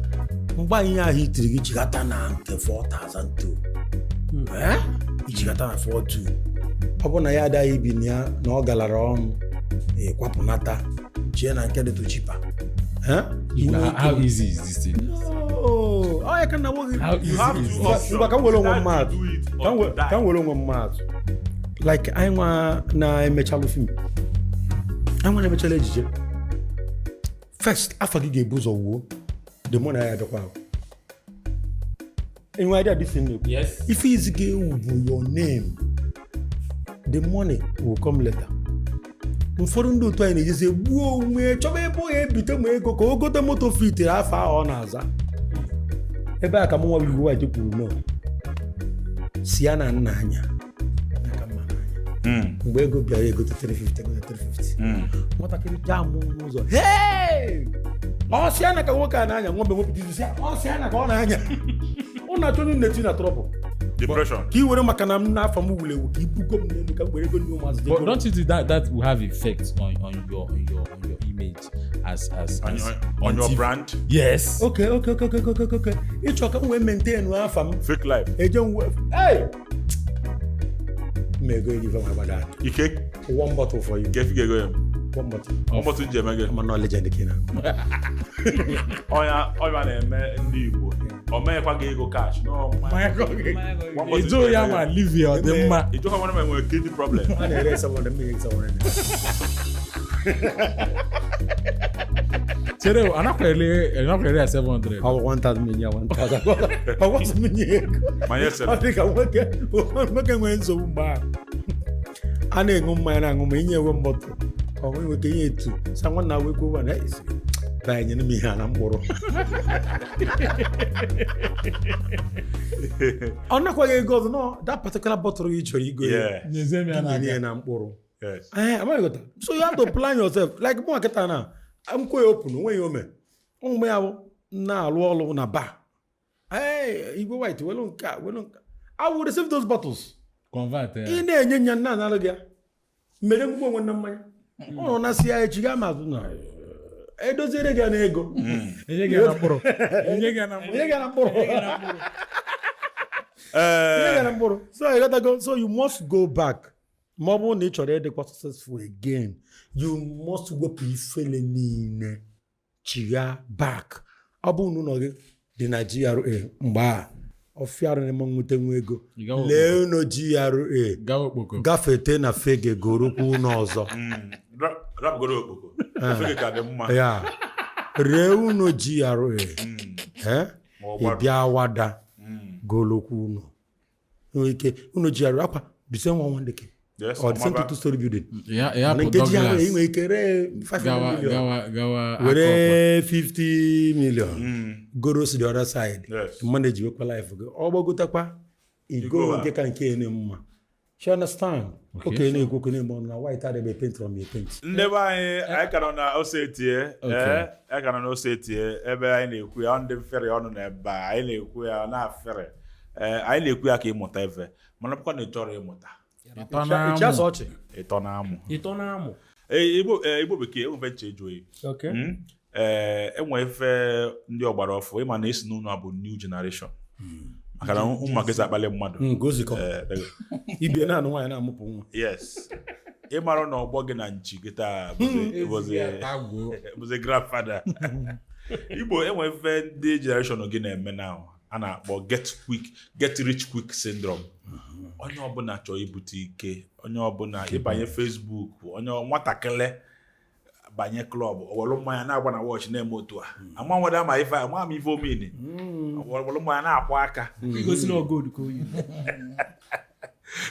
Speaker 2: mgbe anyị ihe ahụ itiri gị jigata na nke 4,002, ijigata na 42, ọ bụ na ya adaghị ibi na ya na ọ galara ọnụ, ịkwapụnata jee na nke dịtụ cheaper.
Speaker 3: How easy is this thing?
Speaker 2: No, ọ ya ka na nwoge.
Speaker 3: How easy
Speaker 1: You have
Speaker 3: is
Speaker 1: two
Speaker 3: this?
Speaker 1: options.
Speaker 2: Ngwa, ka m were onwe m
Speaker 1: Either
Speaker 2: maatụ.
Speaker 1: to do it or
Speaker 2: Ka m
Speaker 1: to die.
Speaker 2: ka m were onwe m maatụ, like anyị nwa na-emechalụ film, anyị nwa na-emechala ejije, first afọ gị ga-ebu ụzọ wuo, the money ya abịakwa ahụ. Enwe idea this thing na-ekwu?
Speaker 3: Yes.
Speaker 2: Ife izi ga-ewu bụ your name, the money will come later. Ụfọdụ ndị otu anyị na-ejezi gbuo onwe, chọba ebe ọ ga-ebite ma ego ka o gote moto fitere afọ ahụ ọ na-aza. Ebe a ka mụ nwa bụ White kwuru no si ya na nna anya n'aka mma n'anya. Mgbe ego bịara, egote 350, egote 350. Nwatakịrị jaa mụ n'ụzọ, "Hey! Ọ sị ya na ka nwoke a na-anya." Nwa mgbe nwepụta izu, sị ya, ọ sị ya na ka ọ na-anya, ụnụ achọ onye na-eti na trouble.
Speaker 1: Depression.
Speaker 2: Ka ị were maka na m n'afọ m wuru ewu ka ibugo m n'elu ka m were ego ndị ụmụazị
Speaker 3: But
Speaker 2: jegoro.
Speaker 3: don't you think that that will have effect on your image as
Speaker 1: On,
Speaker 3: as
Speaker 1: on your
Speaker 3: TV?
Speaker 1: brand.
Speaker 3: Yes.
Speaker 2: Okay, ịchọ ka m wee maintain afa m.
Speaker 1: Fake life.
Speaker 2: Eje m wee hey! M ego eri ife ma gbada.
Speaker 1: Ike
Speaker 2: One bottle for you.
Speaker 1: nke fi ga-ego ya.
Speaker 2: One bottle.
Speaker 1: Ụbọchị nji eme gị.
Speaker 2: Ama nọ legend ka ị na-aṅụ.
Speaker 1: Ọnya na-eme ndị Igbo. O meghekwa gị ego cash. No, mmanya. One bottle
Speaker 3: Ejo
Speaker 1: ji
Speaker 3: ya
Speaker 1: eme
Speaker 3: ma
Speaker 1: gị.
Speaker 3: live ya ọ dị mma.
Speaker 1: Ijokwa nwanne m nwere kidney problem.
Speaker 2: A na-ere 700, mmiri 700.
Speaker 3: Chere o, anakwere ya 700.
Speaker 2: Ọ bụ 1000 menye ya 1000. Ọ gwasị m nye ego.
Speaker 1: Ma nye sef.
Speaker 2: Ọ dị ka nwoke nwere nsogbu mgbe ahụ. A na-eṅụ mmanya na-aṅụ ma inye ewe mbọtụ. Ọ nwee nwoke ihe etu. Sa nwanna wee kwuo na esi. Baa nyere m ihe a na mkpụrụ. Ọ nakwaghị ego ọzọ no that particular bottle ị chọrọ igo ya.
Speaker 1: Yeah.
Speaker 3: Nyezie m ya
Speaker 2: Nye
Speaker 3: n'aka.
Speaker 2: ya na mkpụrụ.
Speaker 1: Yes.
Speaker 2: Eh, amaghị ghọta. So you have to plan yourself. Like mụ nkịta na nkwe ya open onwe ya ome. Ụmụ ya bụ na-alụ ọlụ na bar. Hey, Igwe White, welu nke a, welu nke a. I will receive those bottles.
Speaker 3: Convert ya.
Speaker 2: Ị na-enye nya nna analụ gị ya. Mere mgbe onwe na mmanya. Ọ nọ na si ya echi gaa ma azụ na edoziere gị ya n'ego.
Speaker 3: Enye gị ya na mkpụrụ. Enye gị ya na mkpụrụ.
Speaker 2: Enye gị ya na mkpụrụ. Enye gị ya na mkpụrụ. So you gotta go. So you must go back. Ma ọ bụrụ na ị chọrọ ịdịkwa successful again, you must wepụ ifele niile chigha back. Ọ bụrụ na ụlọ gị dị na GRA mgbe a ọfịarụ na nweta nwa ego
Speaker 3: Ị gawa
Speaker 2: lee ụlọ GRA
Speaker 3: Gawa okpoko.
Speaker 2: gafete na fege gorokwa ụlọ ọzọ.
Speaker 1: Rapụgoro okpoko. Ofe gị ka dị mma.
Speaker 2: Ya ree ụlọ GRA, eh?
Speaker 1: Ma ọ
Speaker 2: Ị
Speaker 1: gbara.
Speaker 2: bịa wada golokwa ụlọ nwere ike ụlọ GRA akwa bise nwa nwa ndeke
Speaker 1: Yes,
Speaker 2: or the same
Speaker 1: ọmaba.
Speaker 2: two story building.
Speaker 3: Ya
Speaker 2: Mana
Speaker 3: hapụ
Speaker 2: nke GRA ị
Speaker 3: Douglas.
Speaker 2: nwere ike ree 500
Speaker 3: Gawa
Speaker 2: million
Speaker 3: gawa gawa.
Speaker 2: were 50 million goro si the other side.
Speaker 1: Yes.
Speaker 2: Manage wekwa life gị ọ gbagotekwa igo
Speaker 1: Igo
Speaker 2: nke ka nke na mma. She understand.
Speaker 3: Okay.
Speaker 2: Oke na-ekwu oke na-eme ọnụ na white adịbe paint from paint.
Speaker 1: Ndị be anyị, anyị ka nọ na ose etie.
Speaker 3: Okay.
Speaker 1: Ee, anyị ka nọ na ose etie ebe anyị na-ekwu ya ọ ndị mfere ọnụ na ebe a anyị na-ekwu ya ọ na-afere. Ee, anyị na-ekwu ya ka ịmụta ife mana ọ bụkwa na ị chọrọ ịmụta.
Speaker 3: Ịtọ na
Speaker 2: Ịchị asọ
Speaker 3: amụ.
Speaker 2: ọchị.
Speaker 1: Ịtọ na amụ.
Speaker 4: Ịtọ na-amụ.
Speaker 1: Ee, Igbo, ee, Igbo bekee enwe nche eju oyi.
Speaker 4: Okay.
Speaker 1: Ee, enwe ife ndị ọgbara ọfụ ịma na esi n'ụlọ a bụ new generation maka na ụmụaka esi akpali mmadụ.
Speaker 2: Ngozikọ
Speaker 1: Ee,
Speaker 2: ibie na-anụ nwaanyị na-amụpụ nwa.
Speaker 1: Yes, ịmara na ọgbọ gị na nchi gị taa bụzi
Speaker 3: Tagbuo.
Speaker 1: bụzi grandfather. Igbo enwe ife ndị generation gị na-eme now a na-akpọ get rich quick syndrome. Onye ọbụla chọrọ ibute ike, onye ọbụla ịbanye Facebook, onye nwatakịrị banye club owelu mmanya na-agba na watch na-eme otu a ama nwere ama ife ama m ife omini owelu mmanya na-akwụ aka.
Speaker 4: Igosi na gold ka oyi.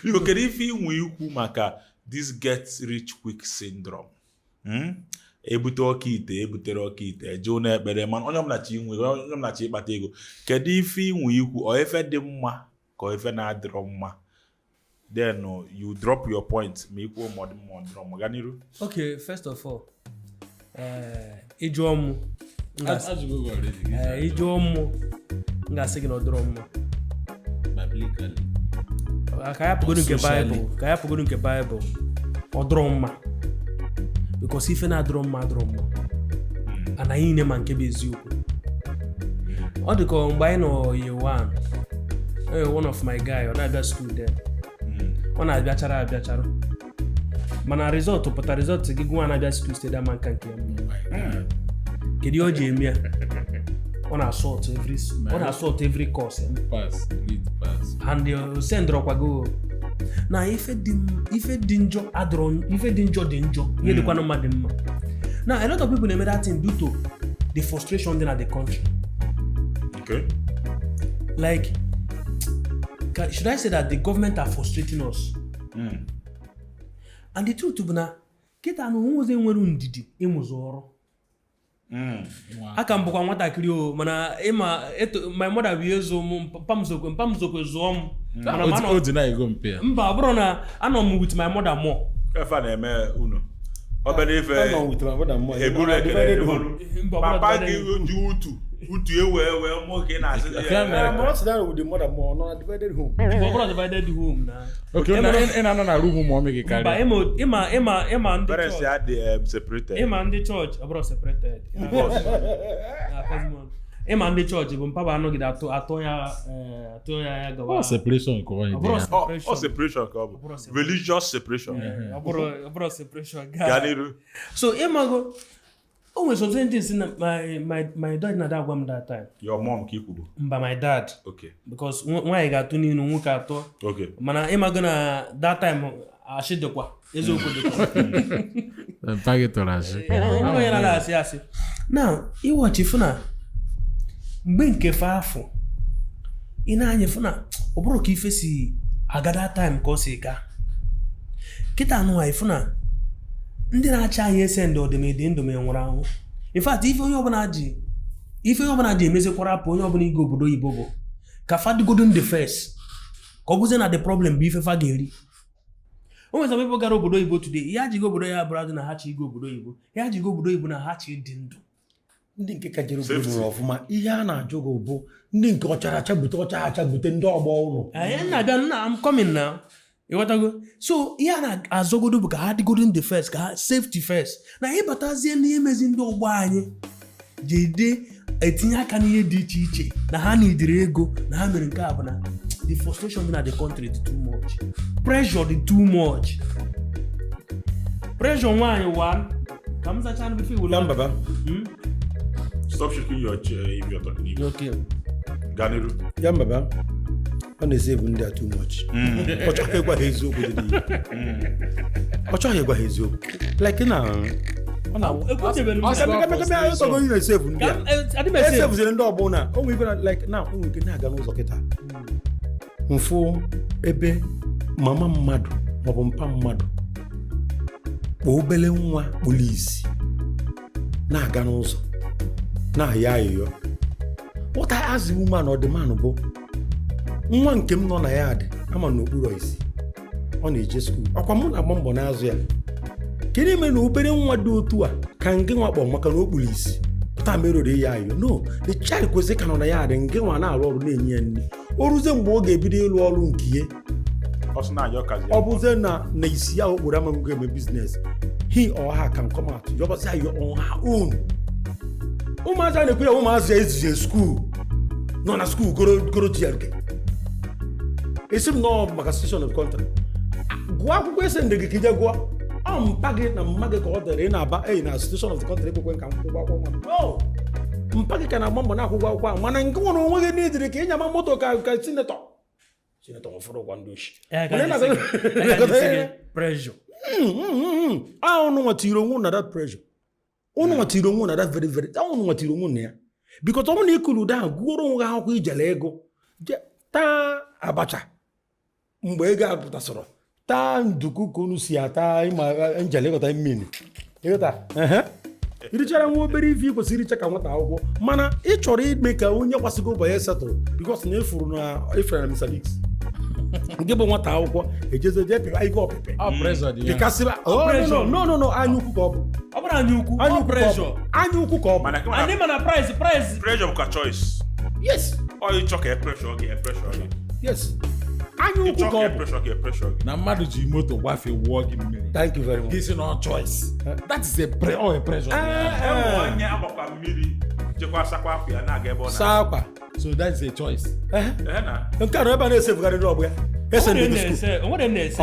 Speaker 1: Biko kedu ife inwe ikwu maka this get rich quick syndrome? Ebute ọka ite ebutere ọka ite eje ụlọ ekpere mana onye ọbụla chi inwe onye ọbụla chi ịkpata ego kedu ife inwe ikwu ọ ife dị mma ka ọ ife na-adịrọ mma? Then you drop your point ma ikwuo ma ọ dị mma ọ dịrọ mma gaa n'iru.
Speaker 4: Okay, first of all, ịjụọ mụ m ga-asị-
Speaker 3: Ajụgo gị already.
Speaker 4: Ịjụọ mụ m ga-asị gị na ọ dịrọ mma.
Speaker 3: Biblically.
Speaker 4: Ka ya pụgodu nke
Speaker 3: Socially.
Speaker 4: Baịbụl, ka ya pụgodu nke Baịbụl, ọ dịrọ mma because ife na-adịrọ mma adịrọ mma and anyị niile ma nke bụ eziokwu. Ọ dị ka mgbe anyị nọ year one, one of my guy ọ na-abịa school there, ọ na-abịachara abịachara mana result pụta result gị gụnwa na-abịa school state ama nka nke ya mma. Kedu ihe ọ ji eme ya? Ọ na-asọt every ọ na-asọt every course ya.
Speaker 3: Pass, read, pass.
Speaker 4: And sendrọkwa go na ife dị ife dị njọ adịrọ ife dị njọ dị njọ ihe dịkwanụ mma dị mma. Now a lot of people na-eme that thing due to the frustration dị na the country.
Speaker 1: Okay.
Speaker 4: Like should I say that the government are frustrating us? And the truth bụ na kịta na onwe ozi nwere ndidi ịmụzụ ọrụ. Aka m bụkwa nwatakịrị o mana ịma eto my mother bụ ihe zụ mụ mpa m sokwe zụọ m mana ma
Speaker 3: O deny ego mpe ya.
Speaker 4: Mba ọ bụrụ na anọ m with my mother more.
Speaker 1: Ife a na-eme unu obere ife
Speaker 2: Anọ with my brother mmụọ.
Speaker 1: eburu ekele eburu
Speaker 4: Mba, ọ bụrụ
Speaker 1: papa
Speaker 4: na-
Speaker 1: gị ji utu Utu ewe wee mụọ ka ị na-asị
Speaker 3: Nke a mere-
Speaker 2: I'm not there with the mother more, no, divided home.
Speaker 4: Ọ bụrụ divided home na
Speaker 3: Okay, ị na-anọ na room ụmụ gị
Speaker 4: mba
Speaker 3: karịa.
Speaker 4: ịma ndị
Speaker 1: Parents
Speaker 4: chọọchị
Speaker 1: ya dị separated.
Speaker 4: ịma ndị chọọchị ọ bụrụ separated. Na Cosmos. Ịma ndị chọọchị bụ mpaba anọgide atụ atụ ya atụ ya ya gawa
Speaker 3: Ọ separation ka ọ
Speaker 4: Ọ
Speaker 3: dị
Speaker 4: bụrụ
Speaker 3: ya.
Speaker 1: Ọ separation ka ọ bụ.
Speaker 4: Ọ bụrụ separation.
Speaker 1: Religious separation.
Speaker 4: Ọ bụrụ separation
Speaker 1: Gaa
Speaker 4: gaa
Speaker 1: n'iru.
Speaker 4: So ịmago o nwere some certain things na my dad na agwa m that time.
Speaker 1: Your mom ka i kwuru.
Speaker 4: Mba, my dad.
Speaker 1: Okay.
Speaker 4: Because nwaanyị ga-atụ n'ilu, nwoke atọ.
Speaker 1: Okay.
Speaker 4: Mana ịmago na that time ashị dịkwa, eziokwu dịkwa.
Speaker 3: Mpa gị tụrụ asị.
Speaker 4: Onye na asị asị na ịwọchi fụ na mgbe nke fe afọ ị na-anya fụ na ọ bụrụ ka ife si aga that time ka ọ si gaa kịta anụwa, ịfụ na ndị na-achị anyị ese ndị ọdịmedị ndụ ma nwụrụ anwụ. In fact, ife onye ọbụla ji emezikwara apụ onye ọbụla ịga obodo oyibo bụ ka fadigodo ndị first, ka ọ bụzie na the problem bụ ife fa ga-eri. O nwere some people gara obodo oyibo today, ihe ajigo obodo ya abụrụ adị na ha chi ịga obodo oyibo, ya ajigo obodo oyibo na ha chi dị ndụ.
Speaker 2: Ndị nke ka jere obodo mụrụ ọfụma, ihe a na-ajụ gị bụ ndị nke ọchara acha bute, ọcha acha bute ndị ọgbọ ụlọ.
Speaker 4: Anyị na-abịa nna, I'm coming now, ịghọtago? So ihe a na-azọgodo bụ ka ha dịgodo ndị first, ka ha safety first, na ịbatazie n'ihe mezi ndị ọgbọ anyị jede etinye aka n'ihe dị iche iche na ha nidiri ego na ha mere nke a bụ na the frustration dị na the country dị too much, pressure dị too much, pressure nwaanyị one ka m zachaa before iwere.
Speaker 2: Na mbaba.
Speaker 1: Stop shaking your chair if you're talking Igbo.
Speaker 4: Okay.
Speaker 1: Gaa n'iru.
Speaker 2: Ya mbaba, ọ na-esevu ndị a too much. Ọ chọghị ịgwa ha eziokwu dị n'ihe. Ọ chọghị ịgwa ha eziokwu like na ọ na
Speaker 4: Ekwutebere m.
Speaker 3: Ọ sị-
Speaker 2: Kame anyị sọgọ onye na-esevu ndị
Speaker 4: Ka
Speaker 2: a.
Speaker 4: adị m ese.
Speaker 2: Esevuziri ndị ọgbọ na o nwere ife na like na o nwere ike na-aga n'ụzọ kịta mfụ ebe mama mmadụ maọbụ mpa mmadụ kpọ obele nwa polisi na-aga n'ụzọ na-ayọ ayịyọ. What I ask the woman or the man bụ nwa nke m nọ na ya dị ama n'okpuru isi, ọ na-eje school, ọkwa mụ na-agba mbọ n'azụ ya. Kedu mere na obere nwa dị otu a ka ngị nwa kpọ maka na o kpuru isi pụta merụrụ ya ayọ? No, the child kwesịrị ka nọ na ya dị, ngị nwa na-arụ ọrụ na-enye ya nri. O ruzie mgbe ọ ga-ebido ịrụ ọrụ nke ya,
Speaker 1: Ọ sị na-ayọ kazi.
Speaker 2: ọ bụzie na isi ya okporo ama ngo eme business, he or her can come out yọbazi ayọ on her own. Ụmụazị a na-ekwu ya, ụmụazị ya ezize school nọ na school goro goro GRK, esi m nọọ maka situation of country. Gụọ akwụkwọ ese ndị gị ka ije gụọ. Ọ mpa gị na mma gị ka ọ dere ị na-aba eyi na situation of the country ekwekwe ka nkwụgwọ akwụkwọ nwa m. No, mpa gị ka na-agba mbọ na-akwụgwọ akwụkwọ ahụ, mana nke nwere onwe gị n'idiri ka ịnyama moto ka senator ụfọdụ gwa ndị ochi.
Speaker 4: Ya ka
Speaker 2: Mana ị
Speaker 4: na-esi gị- ya ka na-esi gị pressure.
Speaker 2: Unu nwetiri onwe unu na that pressure, unu nwetiri onwe unu na that very very unu nwetiri onwe unu na ya, because ọ bụrụ na ị kụrụ ụda ahụ gụọrọ onwe gị akwụkwọ ijele ego taa abacha mgbe ego apụtasịrọ, taa nduku ka unu si ata ịma njele ịghọta mmiri ịghọta ehe. Irichara nwa obere ife ị kwesịrị iricha ka nwata akwụkwọ, mana ị chọrọ ime ka onye gbasigo ụbọ ya setụrụ because na ịfụrụ na ịfere na Mr. Biggs nke bụ nwata akwụkwọ ejeze jee pịwa ife ọpịpị
Speaker 3: Ọ pressure dị ya.
Speaker 2: pịkasịba. Oh, no, no, no, no, anya ukwu ka ọ bụ.
Speaker 4: Ọ bụrụ anya ukwu,
Speaker 2: Anya
Speaker 4: ọ
Speaker 2: ukwu ka ọ bụ.
Speaker 4: pressure.
Speaker 2: Anya ukwu ka ọ bụ.
Speaker 1: Mana kama
Speaker 4: And
Speaker 1: na
Speaker 4: ịma na price
Speaker 1: pressure bụkwa choice.
Speaker 2: Yes.
Speaker 1: Ọ ịchọ ka e pressure gị, e pressure gị.
Speaker 2: Yes, anya ukwu
Speaker 1: Ịchọ
Speaker 2: ka
Speaker 1: ka
Speaker 2: ọ
Speaker 1: e
Speaker 2: bụ.
Speaker 1: pressure gị, e pressure gị.
Speaker 3: Na mmadụ ji moto gbafee wụọ gị mmiri.
Speaker 2: Thank you very much.
Speaker 3: Gị sị na choice. That is a pre or a pressure.
Speaker 1: Enwe onye agbakwa mmiri jekwa sakwa akwa ya na-aga ebe ọ na.
Speaker 2: Saa akwa.
Speaker 3: So that is a choice.
Speaker 2: Ehe.
Speaker 1: Ehe na.
Speaker 2: Nke a nọ ebe a na-esefugharị ndị ọgbọ ya ese ndị gị school.
Speaker 4: O nwere na-ese.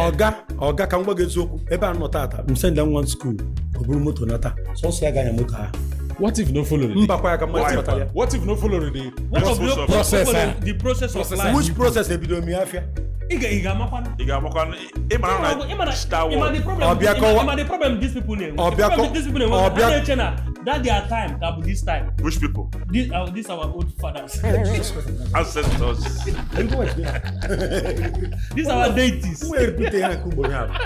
Speaker 2: Ọga ka m gwa gị eziokwu, ebe a nọ tata m send nwa school, ọ bụrụ moto nata sọsọ ya ga-anya moto ahụ.
Speaker 3: What if no follow the
Speaker 2: Mbakwa ya ka mmadụ
Speaker 1: Why?
Speaker 2: batara ya.
Speaker 3: What if no follow the
Speaker 4: What of the
Speaker 3: process?
Speaker 4: The process of life.
Speaker 2: Which process ebido m ya afịa?
Speaker 4: Ị ga-amakwa.
Speaker 1: Ị ga-amakwa ịmara na digital
Speaker 4: Ịma
Speaker 1: world.
Speaker 4: the problem,
Speaker 2: Ọbịa kọwa-
Speaker 4: ịma the problem these people na-enwe.
Speaker 2: Ọbịa
Speaker 4: The problem
Speaker 2: kọ-
Speaker 4: these people na-enwe, ha
Speaker 2: ọbịa-
Speaker 4: na-eche na that their time ka bụ this time.
Speaker 1: Which people?
Speaker 4: This our old fathers.
Speaker 1: Ancestors.
Speaker 4: These our deities.
Speaker 2: Nwa eripụta ya nke ugboro abụọ.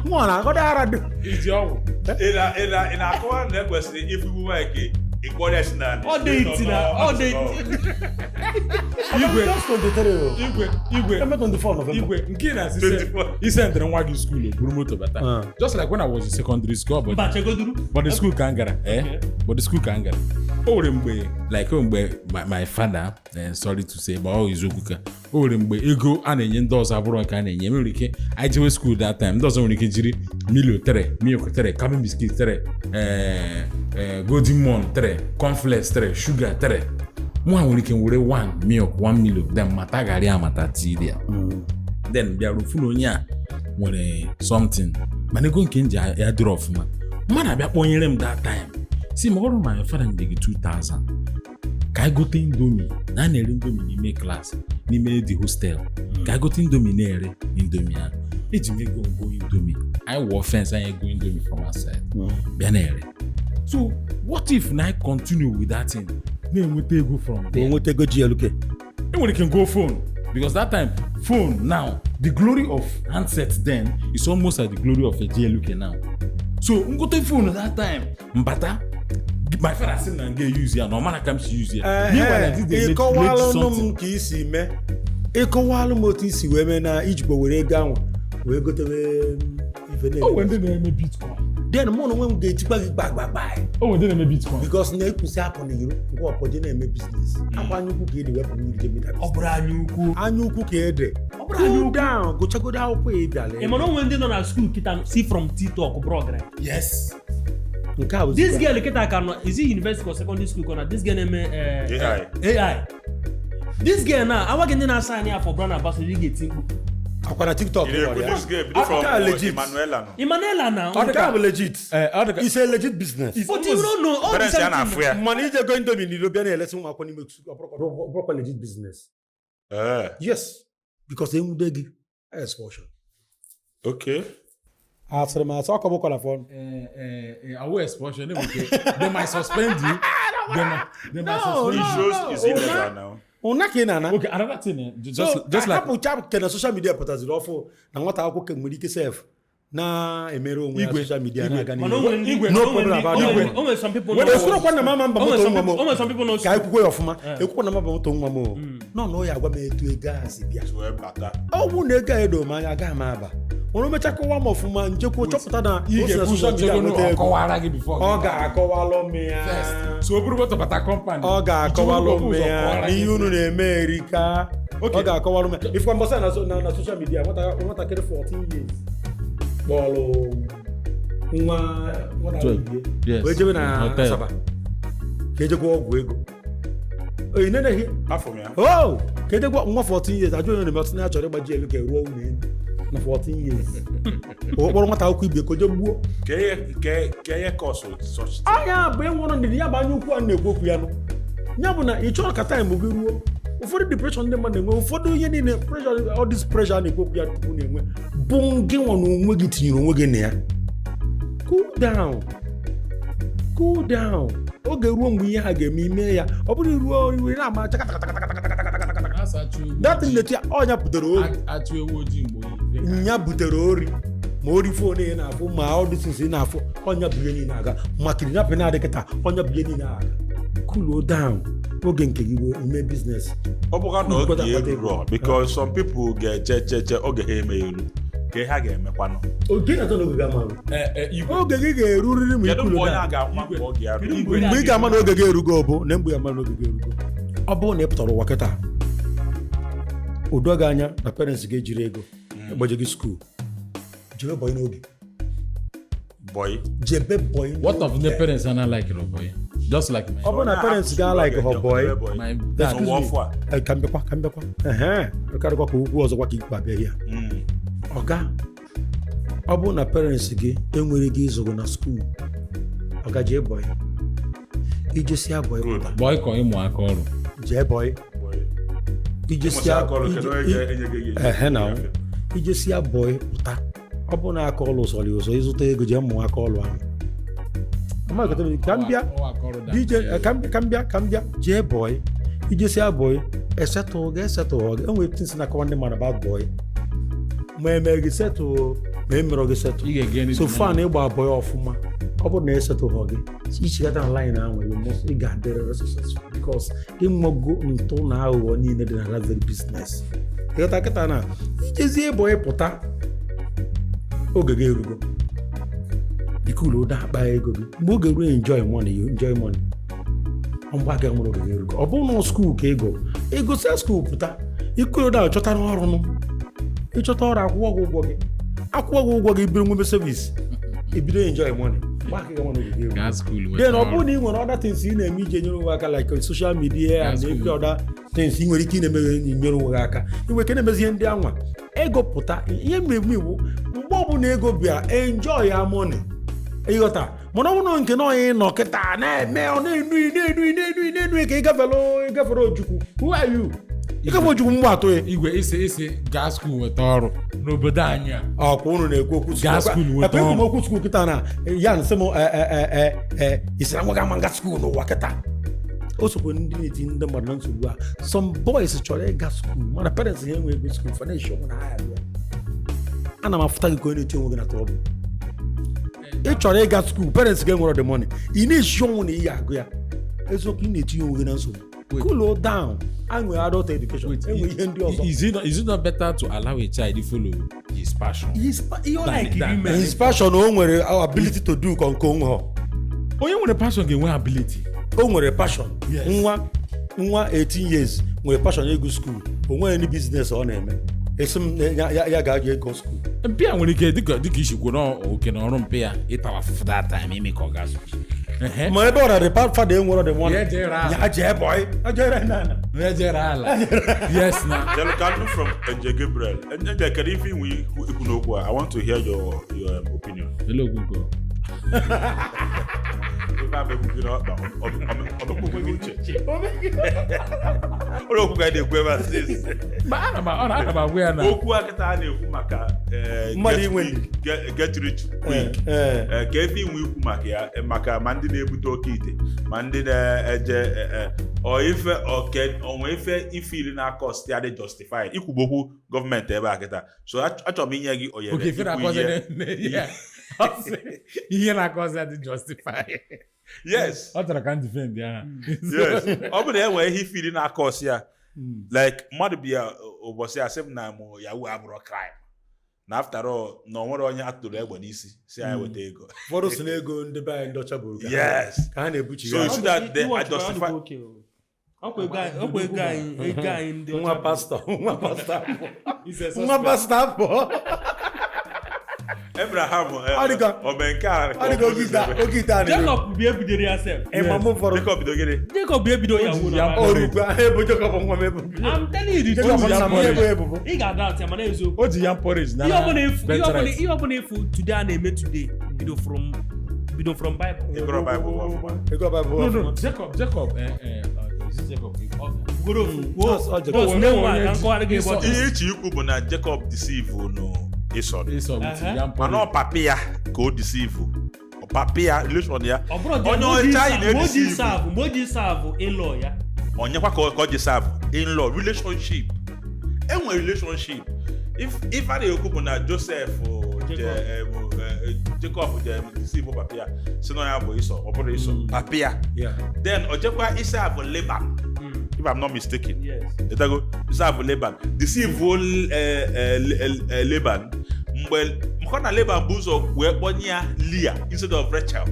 Speaker 2: Nwa na-agọdọ ara dị.
Speaker 3: Iji ọgwụ.
Speaker 1: Ị na-akọwa na ekwesịrị ifu iwu nwaanyị ka ị kpọrọ ya si na.
Speaker 4: All deity na all deity.
Speaker 3: Igwe.
Speaker 2: Just 23 o.
Speaker 3: Igwe igwe.
Speaker 2: Eme 24 November.
Speaker 3: Igwe nke ị na-asị
Speaker 1: 24.
Speaker 3: isendịrị nwa gị school o buru moto bata.
Speaker 2: Ah.
Speaker 3: Just like when I was in secondary school, but
Speaker 4: Mba, chegoduru.
Speaker 3: but the school ka m gara, eh? But the school ka m gara. O nwere mgbe, like, o mgbe my father, sorry to say, but ọ eziokwu ka o nwere mgbe ego a na-enye ndị ọzọ abụrụ nke a na-enye. Nwere ike anyị jewe school that time, ndị ọzọ nwere ike jiri Milo 3, milk 3, cabin biscuit 3, Golden Morn 3, cornflakes 3, sugar 3. Mụ nwere ike were 1 milk, 1 Milo, then mata garị, amata tii there, then bịara ofu na onye a nwere something, mana ego nke m ji ya dịrị ọfụma. Mmadụ abịa kpọnyere m that time, si ma ọ bụrụ my father nyere gị 2000 ka anyị gote Indomie, na a na-ere Indomie n'ime class, n'ime the hostel, ka anyị gote Indomie, na-ere Indomie ahụ. Eji m ego ngo Indomie, anyị wụọ fence, anyị ego Indomie from outside bịa na-ere. So what if na I continue with that thing, na-enweta ego from there?
Speaker 2: Nweta ego GLK.
Speaker 3: Enwere ike go phone, because that time phone, now the glory of handset then is almost like the glory of a GLK now. So ngote phone that time, mbata, my father sị na nga use ya na ọ mara ka m si use ya. Meanwhile, I did dey
Speaker 2: Ịkọwalụ
Speaker 3: something.
Speaker 2: m ka isi mee, ịkọwalụ m otu isi wee mee na ijikwa were ego ahụ wee gotewe ife
Speaker 3: O nwere
Speaker 2: na-eme.
Speaker 3: ndị na-eme bitcoin.
Speaker 2: Then mụ na onwe m ga-etikwa gị gbagbagba.
Speaker 3: O nwere ndị na-eme bitcoin.
Speaker 2: Because na-ekwusi apụ n'iro ngwa ọpọje na-eme business, akwa anya ukwu ka ị dị wepụ mmiri je meta.
Speaker 4: Ọ bụrụ anya ukwu.
Speaker 2: Anya ukwu ka ede.
Speaker 4: Ọ bụrụ anya
Speaker 2: Cool down, gụchagodo akwụkwọ ị bịara.
Speaker 4: Ị mana onwe ndị nọ na school kịta si from TikTok bụrụ ọgaranya.
Speaker 3: Yes.
Speaker 2: Nke a bụ
Speaker 4: This girl kịta ka nọ, is it university or secondary school ka na this girl na-eme
Speaker 1: AI.
Speaker 4: AI. This girl na awaghị ndị na-asa anyị afọ brand ambassador, ị ga-eti mkpu.
Speaker 2: Akwa na TikTok
Speaker 1: Ị na-ekwu
Speaker 2: nwere ya.
Speaker 1: this girl bido from
Speaker 2: Nke a legit.
Speaker 1: Emanuela nọ.
Speaker 4: Emmanuela na.
Speaker 2: Nke a bụ legit.
Speaker 3: Ọ dịka
Speaker 2: It's a legit business.
Speaker 4: But you don't know all the
Speaker 1: Parents ya
Speaker 4: same
Speaker 1: na-afụ
Speaker 4: thing.
Speaker 1: ya.
Speaker 2: Mana ije go Indomie n'iro bịa na-elesi ụmụ akwụkwọ n'ime ọ bụrụkwa legit business. Yes, because enwude gị, expulsion.
Speaker 1: Okay.
Speaker 2: Asịrị m asị ọkọ bụkwa na phone.
Speaker 3: Awo expulsion, they might suspend you, they might
Speaker 2: No,
Speaker 3: suspend
Speaker 1: It
Speaker 3: you.
Speaker 1: shows is illegal now.
Speaker 2: Ụna ka ị na-ana.
Speaker 3: Okay, another thing, just
Speaker 2: So,
Speaker 3: just like
Speaker 2: hapụcha nke na social media pụtaziri ọfụ na nwata akwụkwọ ka nwere ike sef na-emere onwe ya
Speaker 3: Igwe,
Speaker 2: social media
Speaker 3: igwe.
Speaker 2: na-aga
Speaker 4: Mana o
Speaker 2: n'ihu.
Speaker 4: nwere ndị
Speaker 3: Igwe.
Speaker 2: No
Speaker 4: o nwere
Speaker 2: problem about that.
Speaker 4: o nwere some people nọ-
Speaker 2: Ekwurọkwa na mama mba
Speaker 4: o nwere
Speaker 2: moto
Speaker 4: some
Speaker 2: nwa m.
Speaker 4: people- o nwere some people nọ
Speaker 2: Ka anyị kwukwe ya ọfụma, ekwukwa na mama moto nwa m o nọ na ọ ya agwa m etu ego a si bịa.
Speaker 1: Wee bata.
Speaker 2: Ọ bụrụ na ego a edo m anya, agaghị m aba. Nwere omecha kọwa m ọfụma, njekwuo chọpụta na
Speaker 3: Ị
Speaker 2: o si na
Speaker 3: ga-ebu ụzọ
Speaker 2: social media
Speaker 3: chego
Speaker 2: nweta ego.
Speaker 3: ọkọwara gị before.
Speaker 2: Ọ ga-akọwalụ m ya.
Speaker 3: First. So o buru moto bata compound,
Speaker 2: Ọ ga-akọwalụ m ya na ihe unu na-eme erika.
Speaker 3: Okay.
Speaker 2: Ọ ga-akọwalụ m ya ifụkwa mbọsa na social media, nwatakịrị 14 years kpọrọ nwa nwata
Speaker 3: 12.
Speaker 2: ibie
Speaker 3: Yes.
Speaker 2: wee jebe na
Speaker 3: Hotel.
Speaker 2: Asaba ka ejekwa ọgwụ ego oyi neneghị.
Speaker 1: Afọ m ya.
Speaker 2: Oh, ka ejekwa nwa 14 years ajụ onye na-eme ọtụ na ya chọrọ ịgbaji elu ka eruo ụlọ elu na 14 years, o kpọrọ nwata akwụkwọ ibie ka o jee gbuo.
Speaker 1: Ka ihe cause such thing?
Speaker 2: Anya bụ enwere ndidi, ya bụ anya ukwu a na-ekwu okwu ya nụ, ya bụ na ị chọrọ ka time gị ruo. Ụfọdụ depression ndị mmadụ na-enwe, ụfọdụ ihe niile, pressure, all this pressure a na-ekwu okwu ya tupu na-enwe, bụ gị nwa na onwe gị tinyere onwe gị na ya. Cool down, cool down. Oge ruo mgbe ihe ha ga-eme, ime ya. Ọ bụrụ ruo iwe na-ama chakatakatakatakatakatakata, that thing na-etu ya ọnya butere ori.
Speaker 3: Achụ ewu ojii mgbe oyi.
Speaker 2: Nya butere ori, ma ori phone ị na-afụ, ma ọdịsins ị na-afụ, ọnya bụ ihe niile aga, ma kidnapping na-adị kịta, ọnya bụ ihe niile aga. Cool down, oge nke gị ruo, ime business.
Speaker 1: Ọ bụkwa na oge
Speaker 2: Kweta akpata ego.
Speaker 1: eruro, because some people ga-eche che che oge ha eme eru ka ihe ha ga-emekwanụ.
Speaker 2: Oge na-atọ n'oge ga-ama.
Speaker 3: Igwe.
Speaker 2: Oge gị ga-erurịrị ma
Speaker 1: Kedu
Speaker 2: ikulu
Speaker 1: mgbe onye
Speaker 2: down.
Speaker 1: a ga-ama mgbe oge ya ruru?
Speaker 4: Mgbe
Speaker 2: Mgbe ị ga-ama na oge gị erugo bụ na mgbe ị ga-ama na oge gị erugo, ọ bụrụ na ị pụtara ụwa kịta, o doo gị anya na parents ga-ejiri ego gbaje gị school, jebe boy n'oge.
Speaker 1: Boy.
Speaker 2: Jebe boy.
Speaker 3: What of the parents are not like your boy, just like my
Speaker 2: Ọ bụrụ na parents ga like her boy.
Speaker 3: My dad.
Speaker 1: N'ụwa ọfụ a.
Speaker 2: Ka m bịakwa, ka m bịakwa, ehe, karịkwa ka okwu ọzọkwa ka ikwu abịa ya. Ọga, ọ bụrụ na parents gị enwere gị ịzụgụ na school, ọga, jee boy, ijesia boy
Speaker 1: Good.
Speaker 2: pụta.
Speaker 3: Boy ka ịmụ aka ọrụ.
Speaker 2: Jee boy.
Speaker 1: Boy.
Speaker 2: Ijesia
Speaker 1: Ịmụsị aka ọrụ, kedu onye ga-enye gị ego?
Speaker 2: Ehe, na ijesia boy pụta, ọ bụrụ na aka ọlụ sọrọ ya ụzọ ịzụta ego, jee mụọ aka ọlụ ahụ. Amaghị ka m bịa.
Speaker 3: Ọ aka ọrụ da.
Speaker 2: DJ, ka m bịa, ka m bịa. Jee boy, ijesia boy, esetụ gị, esetụ gị, enwere things na-akọwa ndị mmadụ about boy, ma eme gị setụ, ma emerọ gị setụ.
Speaker 3: Ị ga-ege
Speaker 2: So far na ịgba boy ọfụma, ọ bụrụ na esetụghọ gị, ichigata na line ahụ, you must, ị ga-adịrịrị successful because ịmụgo ntụ na aghụghọ niile dị na that very business. Ịghọta kịta na ijezie boy pụta, oge gị erugo, biko ụlọ ụda akpa ego gị mgbe oge ruo. Enjoy money, you enjoy money. Mgbe aka nwere oge erugo, ọ bụrụ na school ka ego egosia school pụta, ikoroda chọtara ọrụ nụ, ịchọta ọrụ, akwụkwọ gị ụgwọ gị, akwụkwọ gị ụgwọ gị, biri nwebe service, ebido enjoy money. Mgbe aka nwere oge erugo.
Speaker 3: Gaa school nweta
Speaker 2: Then ọ
Speaker 3: ọrụ.
Speaker 2: bụrụ na ị nwere other things ị na-eme iji enyere onwe aka, like social media and
Speaker 3: That's
Speaker 2: every
Speaker 3: cool.
Speaker 2: other things ị nwere ike ị na-eme nyere onwe gị aka, ị nwere ike na-emezi ihe ndị anwa. Ego pụta, ihe mmemme iwu, mgbe ọbụla ego bịa, enjoy ya money, ịghọta? Mana ọ bụrụ na nke na onye nọ kịta na-eme, ọ na-enu na-enu na-enu na-enu ka ịgafere Ojukwu, who are you? Ịgafe Ojukwu mgbe atụ ya.
Speaker 3: Igwe isi gaa school nweta ọrụ n'obodo anyị a.
Speaker 2: Ọkwa unu na-ekwu okwu.
Speaker 3: Gaa school nweta
Speaker 2: Ekwe ekwu m
Speaker 3: ọrụ.
Speaker 2: okwu school kịta na ya nsị m isi na nwa ga-ama nga school n'ụwa kịta. O sokwe ndị na-eti ndị mmadụ na nsogbu a. Some boys chọrọ ịga school, mana parents ha enwe ego school financial na ha ya bịa. Ana m afụta gị ka onye na-eti onwe gị na trouble. Ị chọrọ ịga school, parents gị enwere the money, ị na-esi ọnwụ na iyi agụ ya. Eziokwu, ị na-etinye onwe gị na nsogbu. Cool down. A nwere adult education.
Speaker 3: Wait,
Speaker 2: enwe ihe ndị ọzọ.
Speaker 3: Is it not better to allow a child to follow his passion?
Speaker 4: Ihe ọ like ime.
Speaker 2: His passion, o nwere ability to do ka nke onwe ha.
Speaker 3: Onye nwere passion ga-enwe ability.
Speaker 2: O nwere passion.
Speaker 3: Yes.
Speaker 2: Nwa 18 years nwere passion ịgụ school, o nweghị any business ọ na-eme, esi m na ya ga-aga ego school.
Speaker 3: Mpi a nwere ike dịka isi kwuo na oke na ọrụ mpi ya ịtawa afụfụ that time ime ka ọ gaa school. Ehe.
Speaker 2: Ma ebe ọ na the father enwere the money,
Speaker 3: Ya jere ala.
Speaker 2: ya jee boy, ya jere na
Speaker 3: Ya jere ala. Yes na.
Speaker 1: Then can from Angel Gabriel. Angel, kedu ife inwe ikwu n'okwu a? I want to hear your opinion.
Speaker 3: Ele okwu.
Speaker 1: Ife a bụ ekwu gị n'ọkpa, ọ bụ gị uche. Ụlọ okwu ka anyị na-ekwu ebe a since.
Speaker 3: Ma ana m ọ na ana m agwa ya na
Speaker 1: Okwu a kịta a na-ekwu maka
Speaker 2: Mmadụ
Speaker 1: get
Speaker 2: inwe
Speaker 1: get rich quick. Ka ebe inwe ikwu maka ya, maka ma ndị na-ebute oke ite, ma ndị na-eje ọ ife oke onwe ife ifili na cost ya dị justified. Ikwugbo okwu gọọmenti ebe a kịta, so achọrọ m inye gị ohere
Speaker 3: oke ife
Speaker 1: ikwu
Speaker 3: na-akọzi
Speaker 1: ihe.
Speaker 3: Ihe na-akọzi adị justify.
Speaker 1: Yes.
Speaker 3: Ọ chọrọ ka m defend ya.
Speaker 1: Yes, ọ bụrụ na e nwere ihe ifili na cost ya, like mmadụ bịa ụbọchị a sị m na mụ yahoo abụrụ crime, na after all na o nwere onye atụrụ egbe n'isi si anyị weta ego.
Speaker 2: Ụfọdụ si na ego ndị be anyị ndị ọcha buru ka
Speaker 1: Yes.
Speaker 2: ka ha na-ebuchi
Speaker 1: So
Speaker 2: ya.
Speaker 1: you see that they are justify
Speaker 4: Ọkwa ego anyị ndị
Speaker 2: Nwa
Speaker 4: ọcha.
Speaker 2: pastọ, nwa pastọ apụọ, nwa pastọ apụọ.
Speaker 1: Abraham
Speaker 2: Ọ dịka-
Speaker 1: o mee nke a.
Speaker 2: Ọ dịka oge ite a na-eme.
Speaker 4: Jacob bi ebidoro ya sef.
Speaker 2: Ịma m ụfọdụ
Speaker 1: Jacob bido gịnị?
Speaker 4: Jacob bi ebido ya wụ
Speaker 3: ya
Speaker 4: na
Speaker 2: o rukwe ahụ ebo Jacob nwa m ebubo.
Speaker 4: I'm telling you the
Speaker 2: Jacob
Speaker 4: truth.
Speaker 2: nna m ebo ebubo.
Speaker 4: Ị ga-ada atị ya, mana eziokwu.
Speaker 3: O ji yam porridge na
Speaker 4: Ihe ọbụla efu, ihe ọbụla
Speaker 3: birthright.
Speaker 4: ihe ọbụla efu today a na-eme today bido from Bible.
Speaker 1: Ịgụrụ Bible ọfụma.
Speaker 2: Ego Bible
Speaker 3: No,
Speaker 2: ọfụma.
Speaker 3: no, Jacob, is it Jacob?
Speaker 4: Goro ofu kwuo.
Speaker 2: Ọ Jacob.
Speaker 4: Boss, nne nwa ka nkọwarị gị ebe ọ dị.
Speaker 1: Ihe iche ikwu bụ na Jacob deceive nụ Esau.
Speaker 3: Esau with yam
Speaker 1: Mana ọ
Speaker 3: porridge.
Speaker 1: papi ya ka o deceive, ọ papi ya relation ya.
Speaker 4: Ọ bụrụ dị
Speaker 1: Onye ọcha anyị
Speaker 4: mgbe o ji
Speaker 1: na-edeceive.
Speaker 4: serve, mgbe o ji serve ịlọ ya.
Speaker 1: Onyekwa ka ọ ji serve in-law relationship, enwere relationship. If a na-ekwu bụ na Joseph je Jacob je deceive papi ya si na ya bụ Esau, ọ bụrụ Esau papi ya. Then ọ jekwa ịserve Laban, if I'm not mistaken.
Speaker 4: Yes.
Speaker 1: Etago serve Laban, deceive Laban mgbe maka na Laban bụ ụzọ wee kpọnye ya Leah instead of Rachel.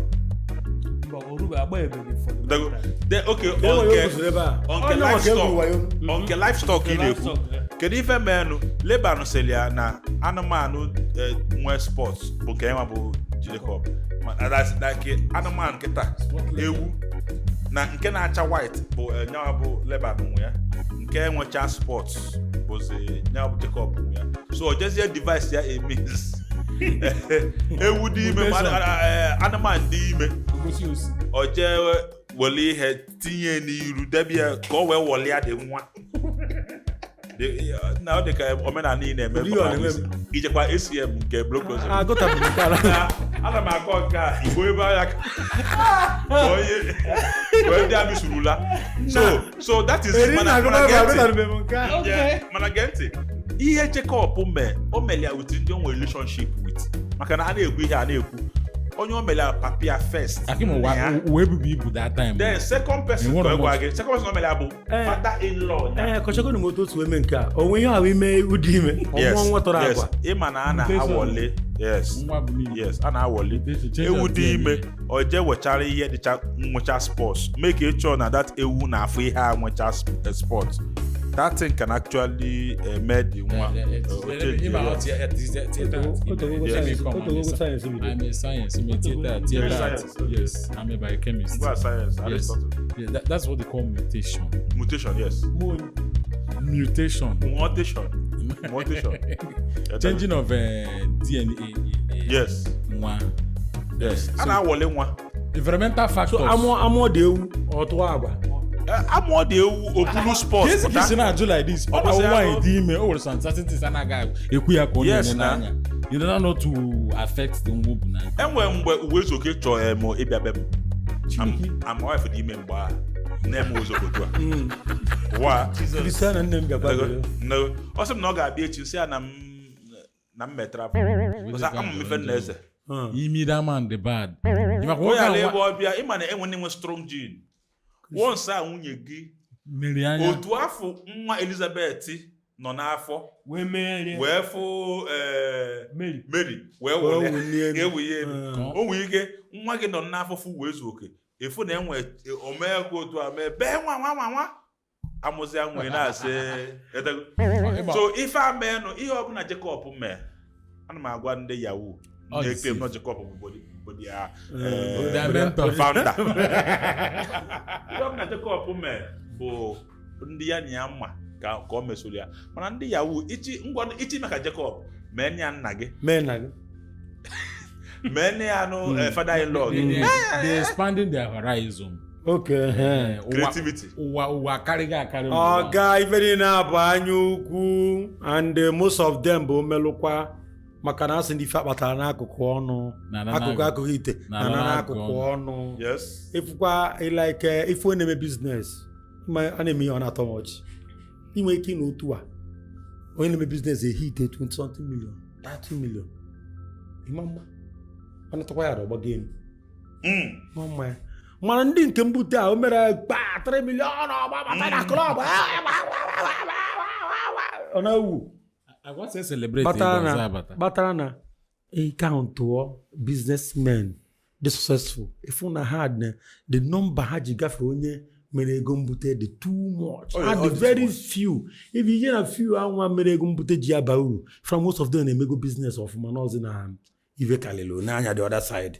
Speaker 4: Mba, o rube agbaebeghị for the
Speaker 1: Etago
Speaker 4: time.
Speaker 1: then okay.
Speaker 2: E nwere
Speaker 1: Nke
Speaker 2: o guzoro ebe a.
Speaker 1: nke
Speaker 2: Onye nwa ka e gwuru wayo.
Speaker 1: nke livestock ị na-ekwu.
Speaker 4: Livestock, yeah.
Speaker 1: Kedu ife menụ Laban sịrị ya na anụmanụ nwee spots bụ nke ya nwa bụ Jacob. That's like anụmanụ nkịta, ewu na nke na-acha white bụ nyawa bụ Laban nwe ya, nke nwecha spots bụzi nyawa bụ Jacob nwe ya. So o jezie device ya a means ewu dị ime ma anụmanụ dị ime,
Speaker 3: Ogosi osi.
Speaker 1: o jee were ihe tinye n'iru debe ya ka o wee wọlịa dị nwa na ọ dị ka omenala ị na-eme.
Speaker 2: Ụdị ihe ọ na-eme m.
Speaker 1: Ijekwa ACM nke Block Rosary.
Speaker 2: Agụtabeghị nke ala.
Speaker 1: Na ana m akọ nke a igbo ebe agha ka onye wee ndị amị surula, so that is
Speaker 2: Eri
Speaker 1: mana
Speaker 2: na agụ
Speaker 1: mana
Speaker 2: Baịbụl,
Speaker 1: gee ntị.
Speaker 2: agụtabeghị m nke a.
Speaker 1: Yeah, mana gee ntị, ihe Jacob mee, o mere ya with ndị o nwere relationship with, maka na a na-ekwu ihe a na-ekwu onye o mere ya papia first
Speaker 3: Akim
Speaker 1: nna
Speaker 3: ụwa
Speaker 1: ya.
Speaker 3: ụwa ebubo ibu that time.
Speaker 1: Then second person
Speaker 3: Enwere
Speaker 1: ka ọ gwa
Speaker 3: much.
Speaker 1: gị second person o mere ya bụ father in law ya.
Speaker 2: Ee, kọchakọnụ m otu otu eme nke a. O nwe ihe ahụ ime ụdị ime. Ọ mụọ nwa tọrọ agwa.
Speaker 1: Ịma na a na-awọle Yes.
Speaker 3: Nwa bụ niile.
Speaker 1: Yes, a na-awọli.
Speaker 3: Mutation, change
Speaker 1: Ewu
Speaker 3: of
Speaker 1: dị ime,
Speaker 3: DNA.
Speaker 1: ọ jee wechara ihe dịcha nwecha sports, mee ka ị chọọ na that ewu na-afụ ihe a nwecha sports. That thing can actually mee the nwa. Change ya.
Speaker 2: Science bido.
Speaker 3: I'm a science, I'm a theater, theater
Speaker 1: Science,
Speaker 3: art.
Speaker 1: okay.
Speaker 3: Yes, I'm a biochemist.
Speaker 1: Ngwa science,
Speaker 3: Yes.
Speaker 1: Aristotle.
Speaker 3: Yeah, that's what they call mutation.
Speaker 1: Mutation, yes.
Speaker 3: Mutation.
Speaker 1: Mutation. Mutation.
Speaker 3: Changing of DNA.
Speaker 1: Yes.
Speaker 3: Nwa.
Speaker 1: Yes. A na-awọli nwa.
Speaker 3: Environmental
Speaker 2: So
Speaker 3: factors.
Speaker 2: amụọ dị ewu, ọ tụọ agwa.
Speaker 1: Amụọ dị ewu, obulu sports
Speaker 3: Ka esi ka isi
Speaker 1: pụta.
Speaker 3: na-ajụ like this, ọ
Speaker 1: Ọ
Speaker 3: na
Speaker 1: bụzi
Speaker 3: nwaanyị
Speaker 1: ahụ-
Speaker 3: dị ime, o nwere some certain things anaghị ekwu ya ka ọ
Speaker 1: Yes,
Speaker 3: na-ene
Speaker 1: na.
Speaker 3: n'anya. You don't know to affect the nwa o bu na.
Speaker 1: Enwere mgbe Uwezuoke chọrọ m ịbịa be m. Am wife dị ime mgbe ahụ. Nne m Uwezuoke otu a. Wa.
Speaker 2: Christian na nne m bịakwa bere.
Speaker 1: No. Ọ sị m na ọ ga-abịa echi, sị ya na m na m metra. Ọsị ama m ife nna eze.
Speaker 3: Imi that man dị bad. Ị makwa
Speaker 1: Onye
Speaker 3: nwoke
Speaker 1: ala
Speaker 3: a
Speaker 1: ebe
Speaker 3: nwa-
Speaker 1: ọ bịa, ịma na enwe na-enwe strong gene. Once a nwunye gị
Speaker 3: mere anya.
Speaker 1: otu afọ nwa Elizabeth nọ n'afọ
Speaker 4: wee mee
Speaker 1: wee fụ
Speaker 4: Mary.
Speaker 1: Mary wee
Speaker 2: Wee
Speaker 1: wụlie
Speaker 2: wulie elu.
Speaker 1: ewulie elu. O nwere ike nwa gị nọ n'afọ fụ wee zuo oke efu na enwe omeekwa otu a mee bee nwa nwa nwa nwa amụzịa nwere na-asị edego. So ife a meenụ ihe ọbụla Jacob mee, ana m agwa ndị yahoo
Speaker 3: Ọ dị
Speaker 1: na-ekpe m na
Speaker 3: safe.
Speaker 1: Jacob bụ body ya
Speaker 3: Their mentor.
Speaker 1: founder. Ihe ọbụla Jacob mee bụ ndị ya na ya mma ka o mesoro ya, mana ndị yahoo ichi ngwa ichi maka Jacob mee ya nna gị,
Speaker 2: Mee nna gị.
Speaker 1: mee nne ya nụ father in law gị.
Speaker 3: They expanding their horizon.
Speaker 2: Okay.
Speaker 1: Creativity.
Speaker 3: Ụwa akarịghị akarị n'ụwa.
Speaker 2: Ọga ife niile a bụ anya ukwu and most of them bụ omelụkwa maka na asị ndị ife akpatara n'akụkụ ọnụ
Speaker 3: Na- na-
Speaker 2: akụkụ
Speaker 3: na-
Speaker 2: akụkụ ite
Speaker 3: na-
Speaker 2: na
Speaker 3: na-
Speaker 2: na
Speaker 3: n'akụkụ
Speaker 2: n'akụkụ ọnụ.
Speaker 1: Yes.
Speaker 2: Ifukwa like ife onye na-eme business ma a na-eme ihe ọ na-atọ m ọchị, inwe ike ịnọ otu a onye na-eme business ehite 20 something million, 30 million, ịma mma ọ natakwa ya ọgbago elu. Nọ mma ya, mana ndị nke mbute a o mere gba 3 million ọgbabata na club ọ na-ewu.
Speaker 3: Agwa sị celebrate
Speaker 2: Kpatara
Speaker 3: ego ọzọ
Speaker 2: na
Speaker 3: abata.
Speaker 2: kpatara na ịkaụntụọ businessmen dị successful, ịfụ na ha na the number ha ji gafee onye mere ego mbute dị too much.
Speaker 1: Oh,
Speaker 2: Ha
Speaker 1: yeah,
Speaker 2: dị
Speaker 1: all dị
Speaker 2: very
Speaker 1: too
Speaker 2: few. If ihe na few anwa mere ego mbute ji aba uru from most of them na-emego business ọfụma n'ọzi na ife kalịlị n'anya the other side.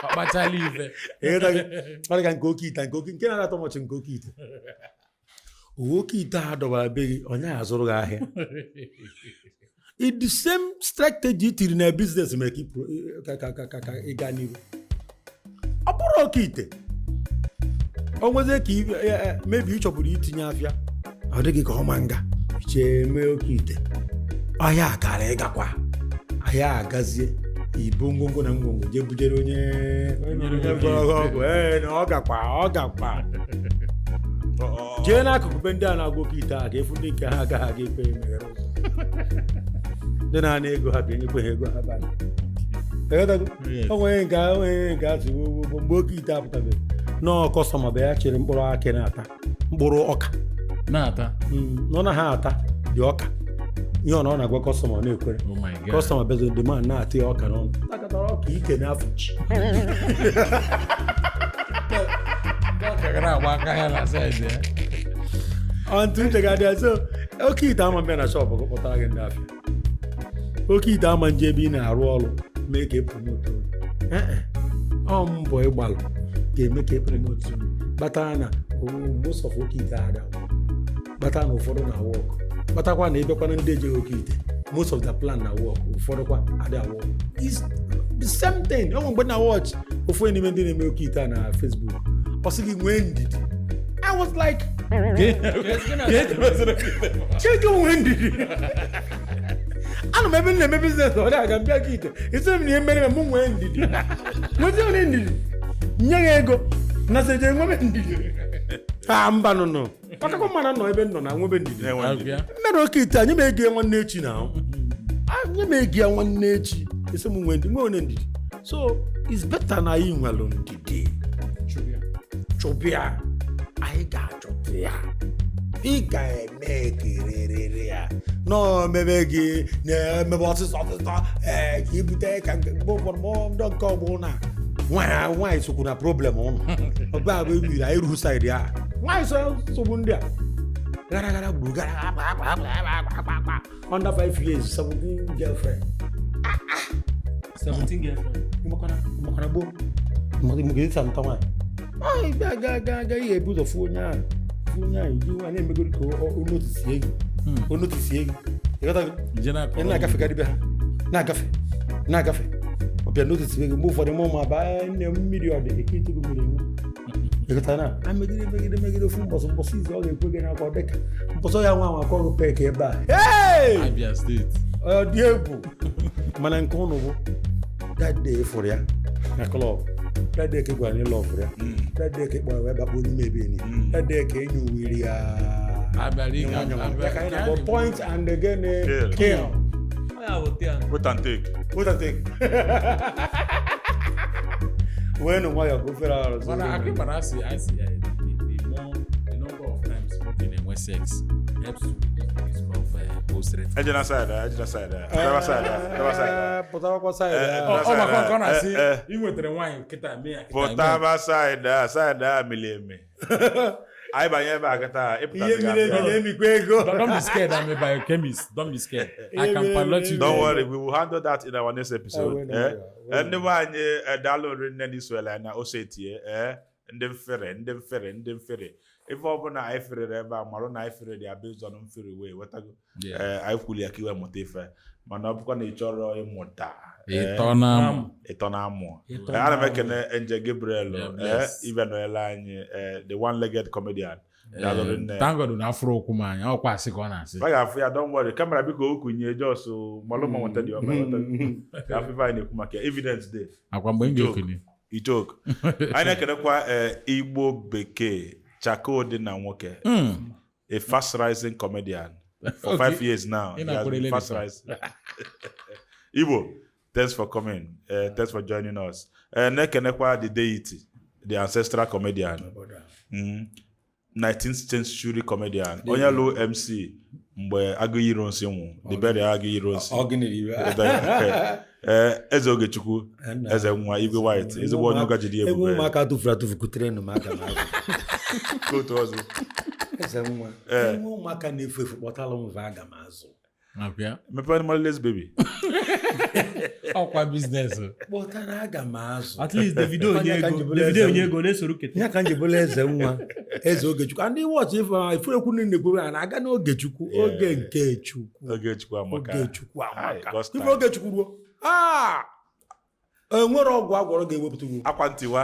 Speaker 3: Ọkpachala ife.
Speaker 2: Ịghọtago? Ọ dị ka nke oke ite, nke oke nke na-atọ mọchị, nke oke ite, owe oke ite a dọbara be gị, onye azụrụ gị ahịa. It the same strategy i tiri na business mere ka ị ka ị gaa n'ihu. Ọ bụrụ oke ite o nwezie ka maybe ị chọburu itinye afịa, ọ dịghị ka ọma nga ichee mee oke ite, ahịa akara ịgakwa ahịa agazie ibu ngwongwo na ngwongwo jee bujere onye onye gwọrọ gị ọgwụ. Ee, na ọ gakwa ọ gakwa. Jee n'akụkụ be ndị a na-agwọ oke ite a ka efu ndị nke ha agaghị aga ekwe emeghere ụzọ, ndị na-ana ego ha ga-enyekwe ha ego ha bara. Ịghọtago?
Speaker 3: Yes.
Speaker 2: O nwere nke o nwere nke a sị gboo gboo mgbe oke ite apụtabeghị nọọ customer bụ ya chịrị mkpụrụ akị na-ata mkpụrụ ọka.
Speaker 3: Na-ata.
Speaker 2: Nọ na ha ata dị ọka, ihe ọ na ọ na-agwa customer ọ na-ekwere.
Speaker 3: Oh my God.
Speaker 2: Customer bezo the man na-ata ya ọka n'ọnụ, takatara ọka ike n'afọ chi.
Speaker 3: Ndị ọka gara agba aka ya na side ya.
Speaker 2: Ọntụ uche ga-adị ya. So oke ite ama mbịa na shop gị kpọtara gị ndị afịa, oke ite ama nje ebe ị na-arụ ọrụ mee ka e promote. Ọ mbọ ịgbalụ ga-eme ka e promote, kpatara na most of oke ite ada kpatara na ụfọdụ na work, kpatakwa na ịbịakwana ndị ejeghị oke ite, most of the plan na work, ụfọdụ kwa ada work. It's the same thing. Ọ nwere mgbe na watch ofu onye n'ime ndị na-eme oke ite a na Facebook, ọ sị gị nwee ndidi. I was like, Chike, nwee ndidi, ana m ebe m na-eme business ọ dị aga mbịa gị ite isi m na ihe mere m nwee ndidi, nwezi onye ndidi nye ya ego na sị jee nwebe ndidi a mba nụnụ ọkakọ mana nọ ebe m nọ na nwebe ndidi.
Speaker 1: Na-enwe ndidi.
Speaker 3: Abịa.
Speaker 2: Mere oke ite a nye m ego ya nwanne echi na ahụ nye m ego ya nwanne echi isi m nwee ndidi, nwee onye ndidi. So it's better na anyị nwere ndidi chụbịa, anyị ga-achọta ya, ị ga-eme kererere ya. Nọọ mebe gị na-emebe ọsịsọ ọsịsọ, ee, ka ibute ka mgbe ụfọdụ ma ndị nke ọgbọ na nwaanyị nwaanyị sokwu na problem ụnụ ọba abụ emiri anyị ruhu side ya, nwaanyị so nsogbu ndị a gara gara gburu gara gara gba gba gba gba gba gba under 5 years, 17 girlfriend.
Speaker 4: 17 girlfriend.
Speaker 2: Ịmakwana gboo maka ịsa nta nwaanyị anyị bịa ga ga ga ihe ebu ụzọ fụ onye ahụ, fụ onye ahụ iji nwaanyị na-emegoro ka o notisie gị, o notisie gị, ịghọtago?
Speaker 3: Ije na-akọrọ
Speaker 2: Ị na-agafekarị be ha, na-agafe na-agafe, ọ bịa notisie gị. Mgbe ụfọdụ mụ ma baa nne m mmiri, ọ dị eke ịtụgo mmiri ṅụ, ịghọta na a megide megide megide ofu mbọsị mbọsị izu ọ ga-ekwe gị n'akwa dịka mbọsị ya nwa nwa akọghị pek ebe a. Hey!
Speaker 3: Abia State.
Speaker 2: Ọ dị egwu, mana nke ụnụ bụ that day fụrụ ya na club, that day ka ị gwara na ịlọ fụrụ ya, that day ka ị kpọrọ wee bakpuo n'ime ebe ni, that day ka enyi wiri ya.
Speaker 3: Abịara
Speaker 2: nwa nwa ya ka anyị na-akpọ point and again.
Speaker 1: Kill.
Speaker 2: Kill.
Speaker 4: Ọ ya wụ tea.
Speaker 1: Put and take.
Speaker 2: Put and take. Wee nụ nwayọọ ka ofere ahụ.
Speaker 3: Mana akị mara asị the number of times nwoke na-enwe sex helps to reduce the risk of post rape.
Speaker 1: Ejena side a, ejena side a. Gaba side a, gaba side a.
Speaker 2: Pụtarakwa side
Speaker 1: Eh,
Speaker 2: a.
Speaker 3: Ọ maka nke ọ na-asị
Speaker 1: Eh, eh.
Speaker 3: ị nwetara nwaanyị kịta mee ya kịta mee ya.
Speaker 1: Pụtaba side a, side a mili emi. Anyị banye ebe a kịta, ịpụta
Speaker 2: Ihe mmiri emi na-emikwa ego.
Speaker 3: Don't be scared, I'm a biochemist. Don't be scared. I can pilot you.
Speaker 1: Don't
Speaker 3: there.
Speaker 1: worry, we will handle that in our next episode.
Speaker 2: Wait,
Speaker 1: Eh?
Speaker 2: wait.
Speaker 1: Ndị be anyị, daalụ rinne na isuela na ose tie, ndị mfere ndị mfere ndị mfere ife ọbụla anyị ferere ebe a marụ na anyị fere ya based on mfere wee wetago.
Speaker 3: Yeah.
Speaker 1: Anyị kwuli ya ka iwe mụta ife, mana ọ bụkwa na ị chọrọ ịmụta,
Speaker 3: Ịtọ na
Speaker 1: ịtọ na amụ.
Speaker 4: Ịtọ
Speaker 1: Ana m
Speaker 4: na
Speaker 1: ekene Nje Gabriel.
Speaker 3: Yeah, bless.
Speaker 1: Ibe noela anyị, the one-legged comedian. Daalụ rinne.
Speaker 3: Thank God na afụrụ ụkwụ m anya ọkwa asị ka ọ na-asị.
Speaker 1: Ọ ga-afụ ya, don't worry. Camera biko okunye jos malụ ma nweta dị ọma afọ ife anyị na-ekwu maka ya. Evidence dey.
Speaker 3: Akwa mgbe m ga-ekele.
Speaker 1: Ijoke. Anyị na-ekenekwa, Igbo Bekee Chako dị na nwoke, a fast rising comedian for 5 years now.
Speaker 3: Ị
Speaker 1: He has been
Speaker 3: na-akwụrịla
Speaker 1: fast
Speaker 3: n'ife.
Speaker 1: rising. Igbo, thanks for coming, thanks for joining us. Na-ekenekwa the deity, the ancestral comedian, 19th century comedian, onye lụ MC mgbe Agụiyi Ironsi nwụ, the burial Agụiyi Ironsi.
Speaker 2: Ọ gịnị iwe?
Speaker 1: Eze Ogechukwu, eze nwa Igwe White, ezigbo onye ụka jiri
Speaker 2: Egwu
Speaker 1: ebube.
Speaker 2: Ụmụaka tụfuru atụfu kutere nụ m aka m azụ.
Speaker 1: Otu ọzọ.
Speaker 2: Eze nwa, enwe ụmụaka na-efu efu, kpọtala m va, aga m azụ.
Speaker 3: Nakwa ya.
Speaker 1: Mepee Maliles baby.
Speaker 3: Ọkwa business.
Speaker 2: Kpọtara, aga m azụ.
Speaker 4: At least Davido onye
Speaker 2: Onye ka
Speaker 4: ego.
Speaker 2: njibụla
Speaker 4: Davido
Speaker 2: eze
Speaker 4: onye
Speaker 2: m.
Speaker 4: ego na-esoro kete.
Speaker 2: Ya ka njibụla eze nwa, eze Ogechukwu. Ndị wọchị ife ekwu niile na-ekwu ha na-aga n'Ogechukwu, oge nke Chukwu.
Speaker 1: Ogechukwu amaka.
Speaker 2: Ogechukwu
Speaker 1: Hi,
Speaker 2: amaka.
Speaker 1: God's
Speaker 2: Ife
Speaker 1: time.
Speaker 2: Ogechukwu ruo, aa, enwere ọgwụ agwọrọ ga-ewepụta ugwu.
Speaker 1: Akwa ntiwa.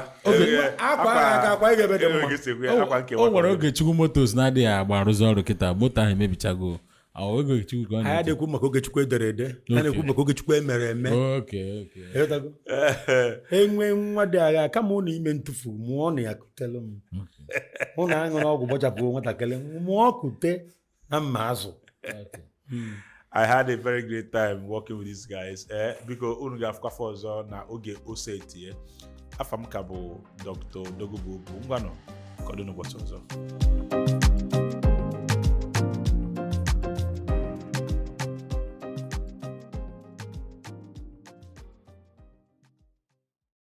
Speaker 2: Akwa aka akwa ị ga-ebe dị mma.
Speaker 1: Akwa nkewa.
Speaker 3: O nwere Ogechukwu Motors na-adịghị agba arụzi ọrụ kịta, moto ahụ emebichago. Ọ Ogechukwu ka ọ
Speaker 2: Anyị
Speaker 3: na-eche.
Speaker 2: na-ekwu maka Ogechukwu edere ede, a na-ekwu maka Ogechukwu emere eme.
Speaker 3: Okay.
Speaker 2: Ịghọtago? Enwe nwa dị agha kama ụnụ ime ntụfu mụọ na ya kutelu m ụnụ aṅụrụ ọgwụ gbọchapụ nwatakịrị mụọ kute na mma azụ.
Speaker 3: Okay.
Speaker 1: I had a very great time working with these guys. Biko unu ga-afụkwa ọzọ na oge ose etie. Afa m ka bụ Dr. Dogobu. Ngwanụ, ka ọ dị n'ụbọchị ọzọ.